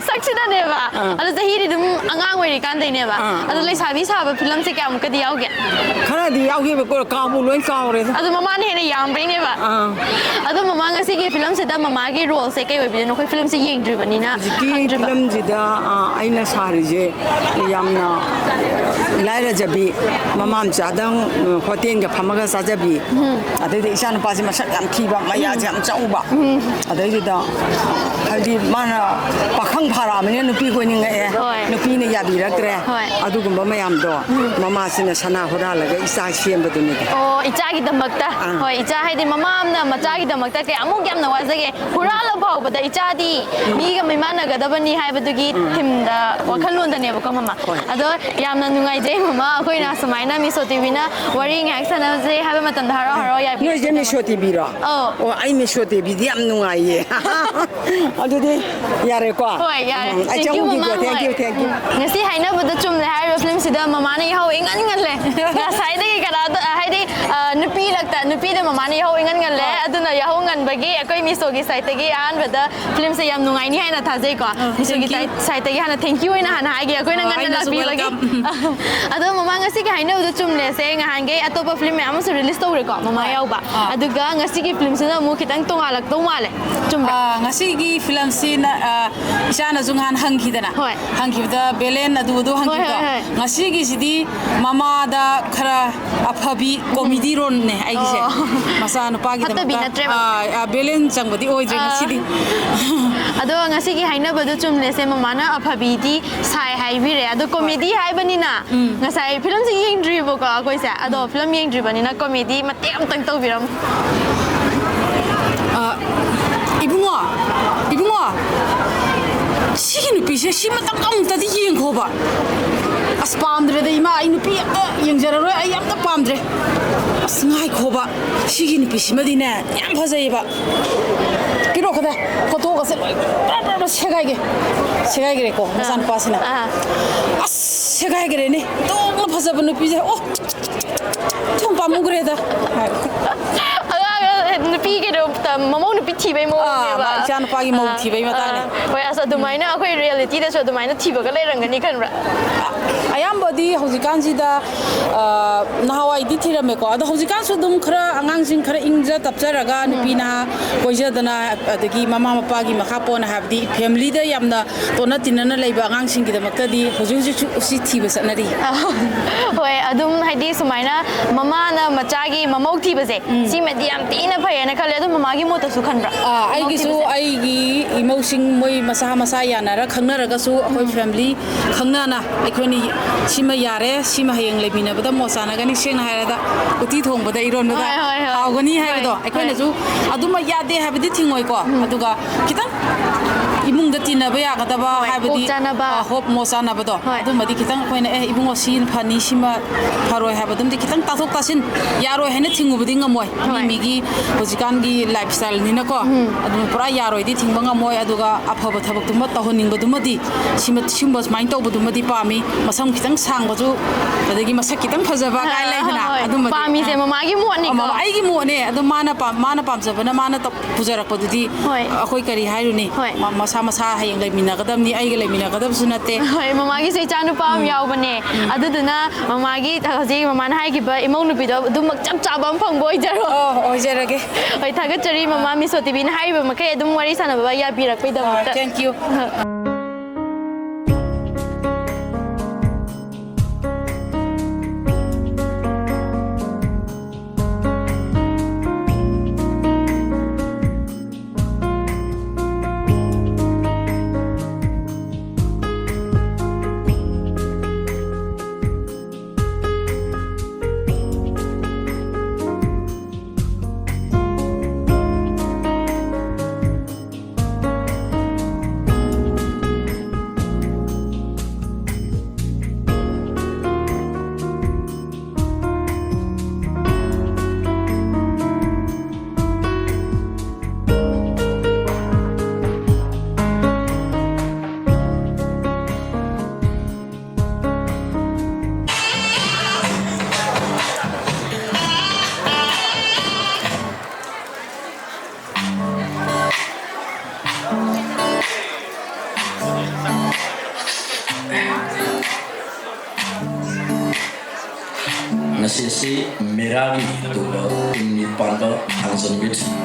ꯁꯛꯁꯤꯗꯅꯦꯕ꯫ ꯑꯥ꯫ ꯑꯗꯣ ꯆꯍꯤꯗꯤ ꯑꯗꯨꯝ ꯑꯉꯥꯡ ꯑꯣꯏꯔꯤꯀꯥꯟꯗꯩꯅꯦꯕ꯫ ꯑꯥ, ꯑꯗꯣ ꯑꯥ꯫ ꯂꯩꯁꯥꯕꯤ ꯁꯥꯕ ꯐꯤꯂꯝꯁꯦ ꯀꯌꯥꯃꯨꯛꯀꯗꯤ ꯌꯥꯎꯒꯦ? ꯈꯔꯗꯤ ꯌꯥꯎꯈꯤꯕ, ꯀꯣ-, ꯀꯥꯎꯕꯨ ꯂꯣꯏ ꯀꯥꯎꯔꯦꯗ꯫ ꯑꯗꯣ ꯃꯃꯥꯅ ꯍꯦꯟꯅ ꯌꯥꯝꯕꯩꯅꯦꯕ꯫ ꯑꯥ꯫ ꯑꯗꯣ ꯃꯃꯥ, ꯉꯁꯤꯒꯤ ꯐꯤꯂꯝꯁꯤꯗ ꯃꯃꯥꯒꯤ ꯔꯣꯜꯁꯦ ꯀꯩ ꯑꯣꯏꯕꯤꯗꯣꯏꯅꯣ? ꯑꯩꯈꯣꯏ ꯐꯤꯂꯝꯁꯦ ꯌꯦꯡꯗ꯭ꯔꯤꯕꯅꯤꯅ ꯍꯧꯖꯤꯛꯀꯤ ꯈꯪꯗ꯭ꯔꯤꯕ꯫ ꯐꯤꯂꯝꯁꯤꯗ, ꯑꯥ, ꯑꯩꯅ ꯁꯥꯔꯤꯁꯦ ꯌꯥꯝꯅ ꯂꯥꯏꯔꯖꯕꯤ, ꯃꯃꯥ ꯃꯆꯥꯗꯪ, ꯎꯝ, ꯍꯣꯇꯦꯜꯒ ꯐꯝꯃꯒ ꯆꯥꯖꯕꯤ, ꯎꯝ꯫ ꯑꯗꯩꯗꯤ ꯏꯆꯥꯅꯨꯄꯥꯁꯦ ꯃꯁꯛ ꯌꯥꯝ ꯊꯤꯕ, ꯃꯌꯥꯁꯦ ꯌꯥꯝ ꯆꯥꯎꯕ꯫ ꯎꯝ꯫ ꯑꯗꯩꯗꯨꯗ ꯍꯥꯏꯗꯤ ꯃꯥꯅ ꯄꯥꯈꯪ ꯐꯥꯔꯛꯑꯕꯅꯤꯅ ꯅꯨꯄꯤ ꯀꯣꯏꯅꯤꯡꯉꯛꯑꯦ꯫ ꯍꯣꯏ꯫ ꯅꯨꯄꯤꯅ ꯌꯥꯕꯤꯔꯛꯇ꯭ꯔꯦ꯫ ꯍꯣꯏ꯫ ꯑꯗꯨꯒꯨꯝꯕ ꯃꯌꯥꯝꯗꯣ ꯎꯝ꯫ ꯃꯃꯥꯁꯤꯅ ꯁꯅꯥ ꯍꯨꯔꯥꯜꯂꯒ ꯏꯆꯥ ꯁꯦꯝꯕꯗꯨꯅꯤ꯫ ꯑꯣ, ꯏꯆꯥꯒꯤꯗꯃꯛꯇ꯫ ꯑꯥ꯫ ꯍꯣꯏ, ꯏꯆꯥ ꯍꯥꯏꯗꯤ ꯃꯃꯥ ꯑꯃꯅ ꯃꯆꯥꯒꯤꯗꯃꯛꯇ ꯀꯌꯥꯃꯨꯛ ꯌꯥꯝꯅ ꯋꯥꯖꯒꯦ꯫ ꯍꯨꯔꯥꯜꯂ ꯐꯥꯎꯕꯗ ꯏꯆꯥꯗꯤ ꯎꯝ꯫ ꯃꯤꯒ ꯃꯤꯃꯥꯟꯅꯒꯗꯕꯅꯤ ꯍꯥꯏꯕꯗꯨꯒꯤ ꯎꯝ꯫ ꯊꯤꯝꯗ ꯎꯝ꯫ ꯋꯥꯈꯜꯂꯣꯟꯗꯅꯦꯕꯀꯣ, ꯃꯃꯥ꯫ ꯍꯣꯏ꯫ ꯑꯗꯣ ꯌꯥꯝꯅ ꯅꯨꯡꯉꯥꯏꯖꯩ, ꯃꯃꯥ, ꯑꯩꯈꯣꯏꯅ ꯁꯨꯃꯥꯏꯅ ꯃꯤꯁꯣ ꯇꯤꯚꯤꯅ ꯋꯥꯔꯤ ꯉꯥꯏꯍꯥꯛ ꯁꯥꯟꯅꯖꯩ ꯍꯥꯏꯕ ꯃꯇꯝꯗ ꯍꯔꯥꯎ ꯍꯔꯥꯎ ꯌꯥꯏ꯫ ꯅꯣꯏꯁꯦ ꯃꯤꯁꯣ ꯇꯤꯚꯤꯔꯣ? ꯑꯧ꯫ ꯑꯣ, ꯑꯩ ꯃꯤꯁꯣ ꯇꯤꯚꯤꯗꯤ ꯌꯥꯝ ꯅꯨꯡꯉꯥꯏꯌꯦ꯫ ꯑꯗꯨꯗꯤ ꯌꯥꯔꯦꯀꯣ? ꯍꯣꯏ, ꯌꯥꯔꯦ꯫ ꯎꯝ, ꯑꯩ thank you, ꯆꯪꯉꯨꯈꯤꯒꯦ꯫ ꯃꯃꯥ, thank you, ꯍꯣꯏ꯫ Thank you꯫ ꯎꯝ, ꯉꯁꯤ ꯍꯥꯏꯅꯕꯗ ꯆꯨꯝꯂꯦ ꯍꯥꯏꯔꯤꯕ ꯐꯤꯂꯝꯁꯤꯗ ꯃꯃꯥꯅ ꯌꯥꯍꯧ ꯏꯉꯟ ꯉꯜꯂꯦ꯫ ꯉꯁꯥꯏꯗꯒꯤ ꯀꯅꯥꯗ, ꯍꯥꯏꯗꯤ, ꯑ, ꯅꯨꯄꯤ ꯂꯛꯇ, ꯅꯨꯄꯤꯗ ꯃꯃꯥꯅ ꯌꯥꯍꯧ ꯏꯉꯟ ꯉꯜꯂꯦ꯫ ꯍꯣꯏ꯫ ꯑꯗꯨꯅ ꯌꯥꯍꯧ ꯉꯟꯕꯒꯤ ꯑꯩꯈꯣꯏ ꯃꯤꯁꯣꯒꯤ ꯁꯥꯏꯠꯇꯒꯤ ꯑꯍꯥꯟꯕꯗ ꯐꯤꯂꯝꯁꯦ ꯌꯥꯝ ꯅꯨꯡꯉꯥꯏꯅꯤ ꯍꯥꯏꯅ ꯊꯥꯖꯩꯀꯣ꯫ ꯑ, ꯃꯤꯁꯣꯒꯤ thank you꯫ ꯁꯥꯏꯠ-, ꯁꯥꯏꯠꯇꯒꯤ ꯍꯥꯟꯅ thank you ꯑꯣꯏꯅ ꯍꯥꯟꯅ ꯍꯥꯏꯒꯦ, ꯑꯩꯈꯣꯏꯅ ꯑ, ꯉꯟꯅ ꯑꯩꯅꯁꯨ ꯂꯥꯛꯄꯤꯕꯒꯤ꯫ Welcome꯫ ꯑꯗꯣ ꯃꯃꯥ, ꯉꯁꯤꯒꯤ ꯍꯥꯏꯅꯕꯗ ꯆꯨꯝꯂꯦꯁꯦ, ꯉꯍꯥꯟꯈꯩ ꯑꯇꯣꯞꯄ ꯐꯤꯂꯝ ꯃꯌꯥꯝ ꯑꯃꯁꯨ release ꯇꯧꯔꯦꯀꯣ, ꯃꯃꯥ ꯍꯣꯏ꯫ ꯌꯥꯎꯕ꯫ ꯑꯥ꯫ ꯑꯗꯨꯒ ꯉꯁꯤꯒꯤ ꯐꯤꯂꯝꯁꯤꯅ ꯑꯃꯨꯛ ꯈꯤꯇꯪ ꯇꯣꯉꯥꯜꯂꯛꯇꯧ ꯃꯥꯜꯂꯦ꯫ ꯆꯨꯝꯕ꯭ꯔꯥ? ꯑꯥ, ꯉꯁꯤꯒꯤ ꯐꯤꯂꯝꯁꯤꯅ, ꯑꯥ, ꯏꯆꯥꯅꯁꯨ ꯉꯍꯥꯟ ꯍꯪꯈꯤꯗꯅ, ꯍꯣꯏ꯫ ꯍꯪꯈꯤꯕꯗ ꯕꯦꯂꯦꯟ ꯑꯗꯨ ꯑꯗꯨ ꯍꯣꯏ, ꯍꯪꯈꯤꯕꯗꯣ, ꯍꯣꯏ, ꯍꯣꯏ꯫ ꯉꯁꯤꯒꯤꯁꯤꯗꯤ ꯃꯃꯥꯗ ꯈꯔ ꯑꯐꯕꯤ comedy roleꯅꯦ ꯑꯩꯒꯤꯁꯦ꯫ ꯑꯣ꯫ ꯃꯆꯥꯅꯨꯄꯥꯒꯤꯗꯃꯛꯇ, ꯐꯠꯇꯕꯤ ꯅꯠꯇ꯭ꯔꯦꯕ꯫ ꯑꯥ, ꯑꯥ, ꯕꯦꯂꯦꯟ ꯆꯪꯕꯗꯤ ꯑꯣꯏꯗ꯭ꯔꯦ ꯑꯥ꯫ ꯉꯁꯤꯗꯤ꯫ ꯑꯗꯣ ꯉꯁꯤꯒꯤ ꯍꯥꯏꯅꯕꯗꯣ ꯆꯨꯝꯂꯦꯁꯦ, ꯃꯃꯥꯅ ꯑꯐꯕꯤꯗꯤ ꯁꯥꯏ ꯍꯥꯏꯕꯤꯔꯦ꯫ ꯑꯗꯣ comedy ꯍꯣꯏ꯫ ꯍꯥꯏꯕꯅꯤꯅ ꯎꯝ꯫ ꯉꯁꯥꯏ ꯐꯤꯂꯝꯁꯦ ꯌꯦꯡꯗ꯭ꯔꯤꯕꯀꯣ ꯑꯩꯈꯣꯏꯁꯦ꯫ ꯑꯗꯣ ꯎꯝ꯫ ꯐꯤꯂꯝ ꯌꯦꯡꯗ꯭ꯔꯤꯕꯅꯤꯅ comedy ꯃꯇꯦꯛ ꯑꯃꯇꯪ ꯇꯧꯕꯤꯔꯝꯃꯨ꯫ ꯑ, ꯏꯕꯨꯡꯉꯣ, ꯏꯕꯨꯡꯉꯣ, ꯁꯤꯒꯤ ꯅꯨꯄꯤꯁꯦ ꯁꯤ ꯃꯇꯪ ꯑꯃꯨꯛꯇꯗꯤ ꯌꯦꯡꯈꯣꯕ꯫ ꯑꯁ, ꯄꯥꯝꯗ꯭ꯔꯦꯗ ꯏꯃꯥ, ꯑꯩ ꯅꯨꯄꯤ ꯑꯝꯇ ꯌꯦꯡꯖꯔꯔꯣꯏ, ꯑꯩ ꯑꯝꯇ ꯄꯥꯝꯗ꯭ꯔꯦ꯫ ꯑꯁ, ꯉꯥꯏꯈꯣꯕ, ꯁꯤꯒꯤ ꯅꯨꯄꯤꯁꯤꯃꯗꯤꯅꯦ ꯌꯥꯝ ꯐꯖꯩꯌꯦꯕ꯫ ꯄꯤꯔꯛꯑꯣ ꯈꯗꯥ, ꯐꯣꯇꯣꯒꯁꯦ ꯂꯣꯏ ꯕ꯭ꯔ ꯕ꯭ꯔ ꯕ꯭ꯔ ꯁꯦꯒꯥꯏꯒꯦ꯫ ꯁꯦꯒꯥꯏꯈ꯭ꯔꯦꯀꯣ ꯑꯥ꯫ ꯃꯆꯥꯅꯨꯄꯥꯁꯤꯅ꯫ ꯑꯥ꯫ ꯑꯁ, ꯁꯦꯒꯥꯏꯈ꯭ꯔꯦꯅꯦ꯫ ꯑꯗꯨꯛꯅ ꯐꯖꯕ ꯅꯨꯄꯤꯁꯦ꯫ ꯑꯣ, ꯁꯨꯝ ꯄꯥꯝꯃꯨꯈ꯭ꯔꯦꯗ꯫ ꯑꯉꯥꯡ ꯅꯨꯄꯤ ꯀꯩꯅꯣ, ꯃꯃꯧ ꯅꯨꯄꯤ ꯊꯤꯕꯩ ꯃꯑꯣꯡꯅꯦꯕ꯫ ꯑꯥ, ꯏꯆꯥ ꯅꯨꯄꯥꯒꯤ ꯃꯧ ꯊꯤꯕꯩ ꯃꯇꯥꯡꯅꯦ꯫ ꯍꯣꯏ, ꯑꯁ, ꯑꯗꯨꯃꯥꯏꯅ ꯑꯩꯈꯣꯏ ꯔꯤꯌꯦꯂꯤꯇꯤꯗꯁꯨ ꯑꯗꯨꯃꯥꯏꯅ ꯊꯤꯕꯒ ꯂꯩꯔꯝꯒꯅꯤ ꯈꯟꯕ꯭ꯔꯥ? ꯑꯌꯥꯝꯕꯗꯤ ꯍꯧꯖꯤꯛꯀꯥꯟꯁꯤꯗ, ꯑ, ꯅꯍꯥꯟꯋꯥꯏꯗꯤ ꯊꯤꯔꯝꯃꯦꯀꯣ, ꯑꯗꯣ ꯍꯧꯖꯤꯛꯀꯥꯟꯁꯨ ꯑꯗꯨꯝ ꯈꯔ ꯑꯉꯥꯡꯁꯤꯡ ꯈꯔ ꯏꯪꯖ ꯇꯞꯆꯔꯒ, ꯅꯨꯄꯤ ꯅꯍꯥ ꯀꯣꯏꯖꯗꯅ, ꯑꯗꯒꯤ ꯃꯃꯥ ꯃꯄꯥꯒꯤ ꯃꯈꯥ ꯄꯣꯟꯅ, ꯍꯥꯏꯕꯗꯤ ꯐꯦꯃꯤꯂꯤꯗ ꯌꯥꯝꯅ ꯇꯣꯠꯅ ꯇꯤꯟꯅꯅ ꯂꯩꯕ ꯑꯉꯥꯡꯁꯤꯡꯒꯤꯗꯃꯛꯇꯗꯤ ꯍꯧꯖꯤꯛ ꯍꯧꯖꯤꯛꯁꯨ ꯁꯤ ꯊꯤꯕ ꯆꯠꯅꯔꯤ꯫ ꯍꯣꯏ, ꯑꯗꯨꯝ ꯍꯥꯏꯗꯤ ꯁꯨꯃꯥꯏꯅ ꯃꯃꯥꯅ ꯃꯆꯥꯒꯤ ꯃꯃꯧ ꯊꯤꯕꯁꯦ, ꯁꯤꯃꯗꯤ ꯌꯥꯝ ꯊꯤꯅ ꯐꯩꯌꯦꯅ ꯈꯜꯂꯦ꯫ ꯑꯗꯨꯝ ꯃꯃꯥꯒꯤ ꯃꯣꯠꯇꯁꯨ ꯈꯟꯕ꯭ꯔꯥ? ꯑꯥ, ꯃꯃꯧ ꯑꯩꯒꯤꯁꯨ ꯊꯤꯕꯁꯦ? ꯑꯩꯒꯤ ꯏꯃꯧꯁꯤꯡ ꯃꯣꯏ ꯃꯁꯥ ꯃꯁꯥ ꯌꯥꯅꯔ ꯈꯪꯅꯔꯒꯁꯨ ꯑꯩꯈꯣꯏ ꯐꯦꯃꯤꯂꯤ ꯈꯪꯅꯅ ꯑꯩꯈꯣꯏꯅ ꯁꯤꯃ ꯌꯥꯔꯦ, ꯁꯤꯃ ꯍꯌꯦꯡ ꯂꯩꯃꯤꯟꯅꯕꯗ ꯃꯣꯠ ꯆꯥꯅꯒꯅꯤ, ꯁꯦꯡꯅ ꯍꯥꯏꯔꯗ ꯎꯇꯤ ꯊꯣꯡꯕꯗ ꯏꯔꯣꯟꯕꯗ ꯍꯣꯏ, ꯍꯣꯏ, ꯍꯣꯏ꯫ ꯍꯥꯎꯒꯅꯤ ꯍꯣꯏ, ꯍꯥꯏꯕꯗꯣ ꯍꯣꯏ꯫ ꯑꯩꯈꯣꯏꯅꯁꯨ ꯑꯗꯨꯃꯛ ꯌꯥꯗꯦ ꯍꯥꯏꯕꯗꯤ ꯊꯤꯡꯉꯣꯏꯀꯣ꯫ ꯑꯗꯨꯒ ꯈꯤꯇꯪ ꯏꯃꯨꯡꯗ ꯇꯤꯟꯅꯕ ꯌꯥꯒꯗꯕ, ꯍꯣꯏ, ꯍꯥꯏꯕꯗꯤ, ꯀꯣꯛ ꯆꯥꯅꯕ꯫ ꯑ, ꯍꯣꯞ ꯃꯣꯠ ꯆꯥꯅꯕꯗꯣ, ꯍꯣꯏ꯫ ꯑꯗꯨꯝꯕꯗꯤ ꯈꯤꯇꯪ ꯑꯩꯈꯣꯏꯅ, "ꯑꯦ, ꯏꯕꯨꯡꯉꯣ, ꯁꯤ ꯐꯅꯤ, ꯁꯤꯃ ꯐꯔꯣꯏ" ꯍꯥꯏꯕꯗꯨꯝꯗꯤ ꯈꯤꯇꯪ ꯇꯥꯊꯣꯛ ꯇꯥꯁꯤꯟ ꯌꯥꯔꯣꯏ ꯍꯥꯏꯅ ꯊꯤꯡꯉꯨꯕꯗꯤ ꯉꯝꯃꯣꯏ꯫ ꯍꯣꯏ꯫ ꯃꯤ ꯃꯤꯒꯤ ꯍꯧꯖꯤꯛꯀꯥꯟꯒꯤ ꯂꯥꯏꯐ ꯁ꯭ꯇꯥꯏꯜꯅꯤꯅꯀꯣ, ꯑꯗꯨꯝ ꯄꯨꯔꯥ ꯌꯥꯔꯣꯏꯗꯤ ꯊꯤꯡꯕ ꯉꯝꯃꯣꯏ꯫ ꯑꯗꯨꯒ ꯑꯐꯕ ꯊꯕꯛꯇꯨꯃ ꯇꯧꯍꯟꯅꯤꯡꯕꯗꯨꯃꯗꯤ, ꯁꯤꯃ, ꯁꯤꯒꯨꯝꯕ ꯁꯨꯃꯥꯏꯅ ꯇꯧꯕꯗꯨꯃꯗꯤ ꯄꯥꯝꯃꯤ꯫ ꯃꯁꯝ ꯈꯤꯇꯪ ꯁꯥꯡꯕꯁꯨ, ꯑꯗꯒꯤ ꯃꯁꯛ ꯈꯤꯇꯪ ꯐꯖꯕ ꯀꯥꯏ ꯂꯩꯗꯅ, ꯍꯣꯏ, ꯑꯗꯨꯝꯕꯗꯤ꯫ ꯄꯥꯝꯃꯤꯁꯦ ꯃꯃꯥꯒꯤ ꯃꯣꯠꯅꯤꯀꯣ꯫ ꯑ, ꯃꯃꯥ-, ꯑꯩꯒꯤ ꯃꯣꯠꯅꯦ꯫ ꯑꯗꯣ ꯃꯥꯅ ꯄꯥꯝ-, ꯃꯥꯅ ꯄꯥꯝꯖꯕꯅ ꯃꯥꯅ ꯇꯧ-, ꯄꯨꯖꯔꯛꯄꯗꯨꯗꯤ ꯍꯣꯏ꯫ ꯑꯩꯈꯣꯏ ꯀꯔꯤ ꯍꯥꯏꯔꯨꯅꯤ? ꯍꯣꯏ꯫ ꯃ-, ꯃꯁꯥ ꯃꯁꯥ ꯍꯌꯦꯡ ꯂꯩꯃꯤꯟꯅꯒꯗꯕꯅꯤ, ꯑꯩꯒ ꯂꯩꯃꯤꯟꯅꯒꯗꯕꯁꯨ ꯅꯠꯇꯦ꯫ ꯍꯣꯏ, ꯃꯃꯥꯒꯤꯁꯨ ꯏꯆꯥ ꯅꯨꯄꯥ ꯑꯃ ꯌꯥꯎꯕꯅꯦ꯫ ꯑꯗꯨꯗꯨꯅ ꯃꯃꯥꯒꯤ ꯍꯧꯖꯤꯛ ꯃꯃꯥꯅ ꯍꯥꯏꯈꯤꯕ ꯏꯃꯧ ꯅꯨꯄꯤꯗꯣ ꯑꯗꯨꯃꯛ ꯆꯞ ꯆꯥꯕ ꯑꯃ ꯐꯪꯕ ꯑꯣꯏꯖꯔꯣ꯫ ꯑꯣ, ꯑꯣꯏꯖꯔꯒꯦ꯫ ꯍꯣꯏ, ꯊꯥꯒꯠꯆꯔꯤ ꯃꯃꯥ, ꯃꯤꯁꯣ ꯇꯤꯚꯤꯅ ꯍꯥꯏꯔꯤꯕ ꯃꯈꯩ ꯑꯗꯨꯝ ꯋꯥꯔꯤ ꯁꯥꯟꯅꯕ ꯌꯥꯕꯤꯔꯛꯄꯩꯗꯃꯛꯇ꯫ ꯑ, thank you꯫ ꯁꯤꯁꯤ ꯃꯦꯔꯥꯒꯤ ꯑꯗꯨꯒ ꯏꯪ ꯅꯤꯄꯥꯟꯗ ꯊꯥꯡꯖ ꯅꯨꯃꯤꯠ꯫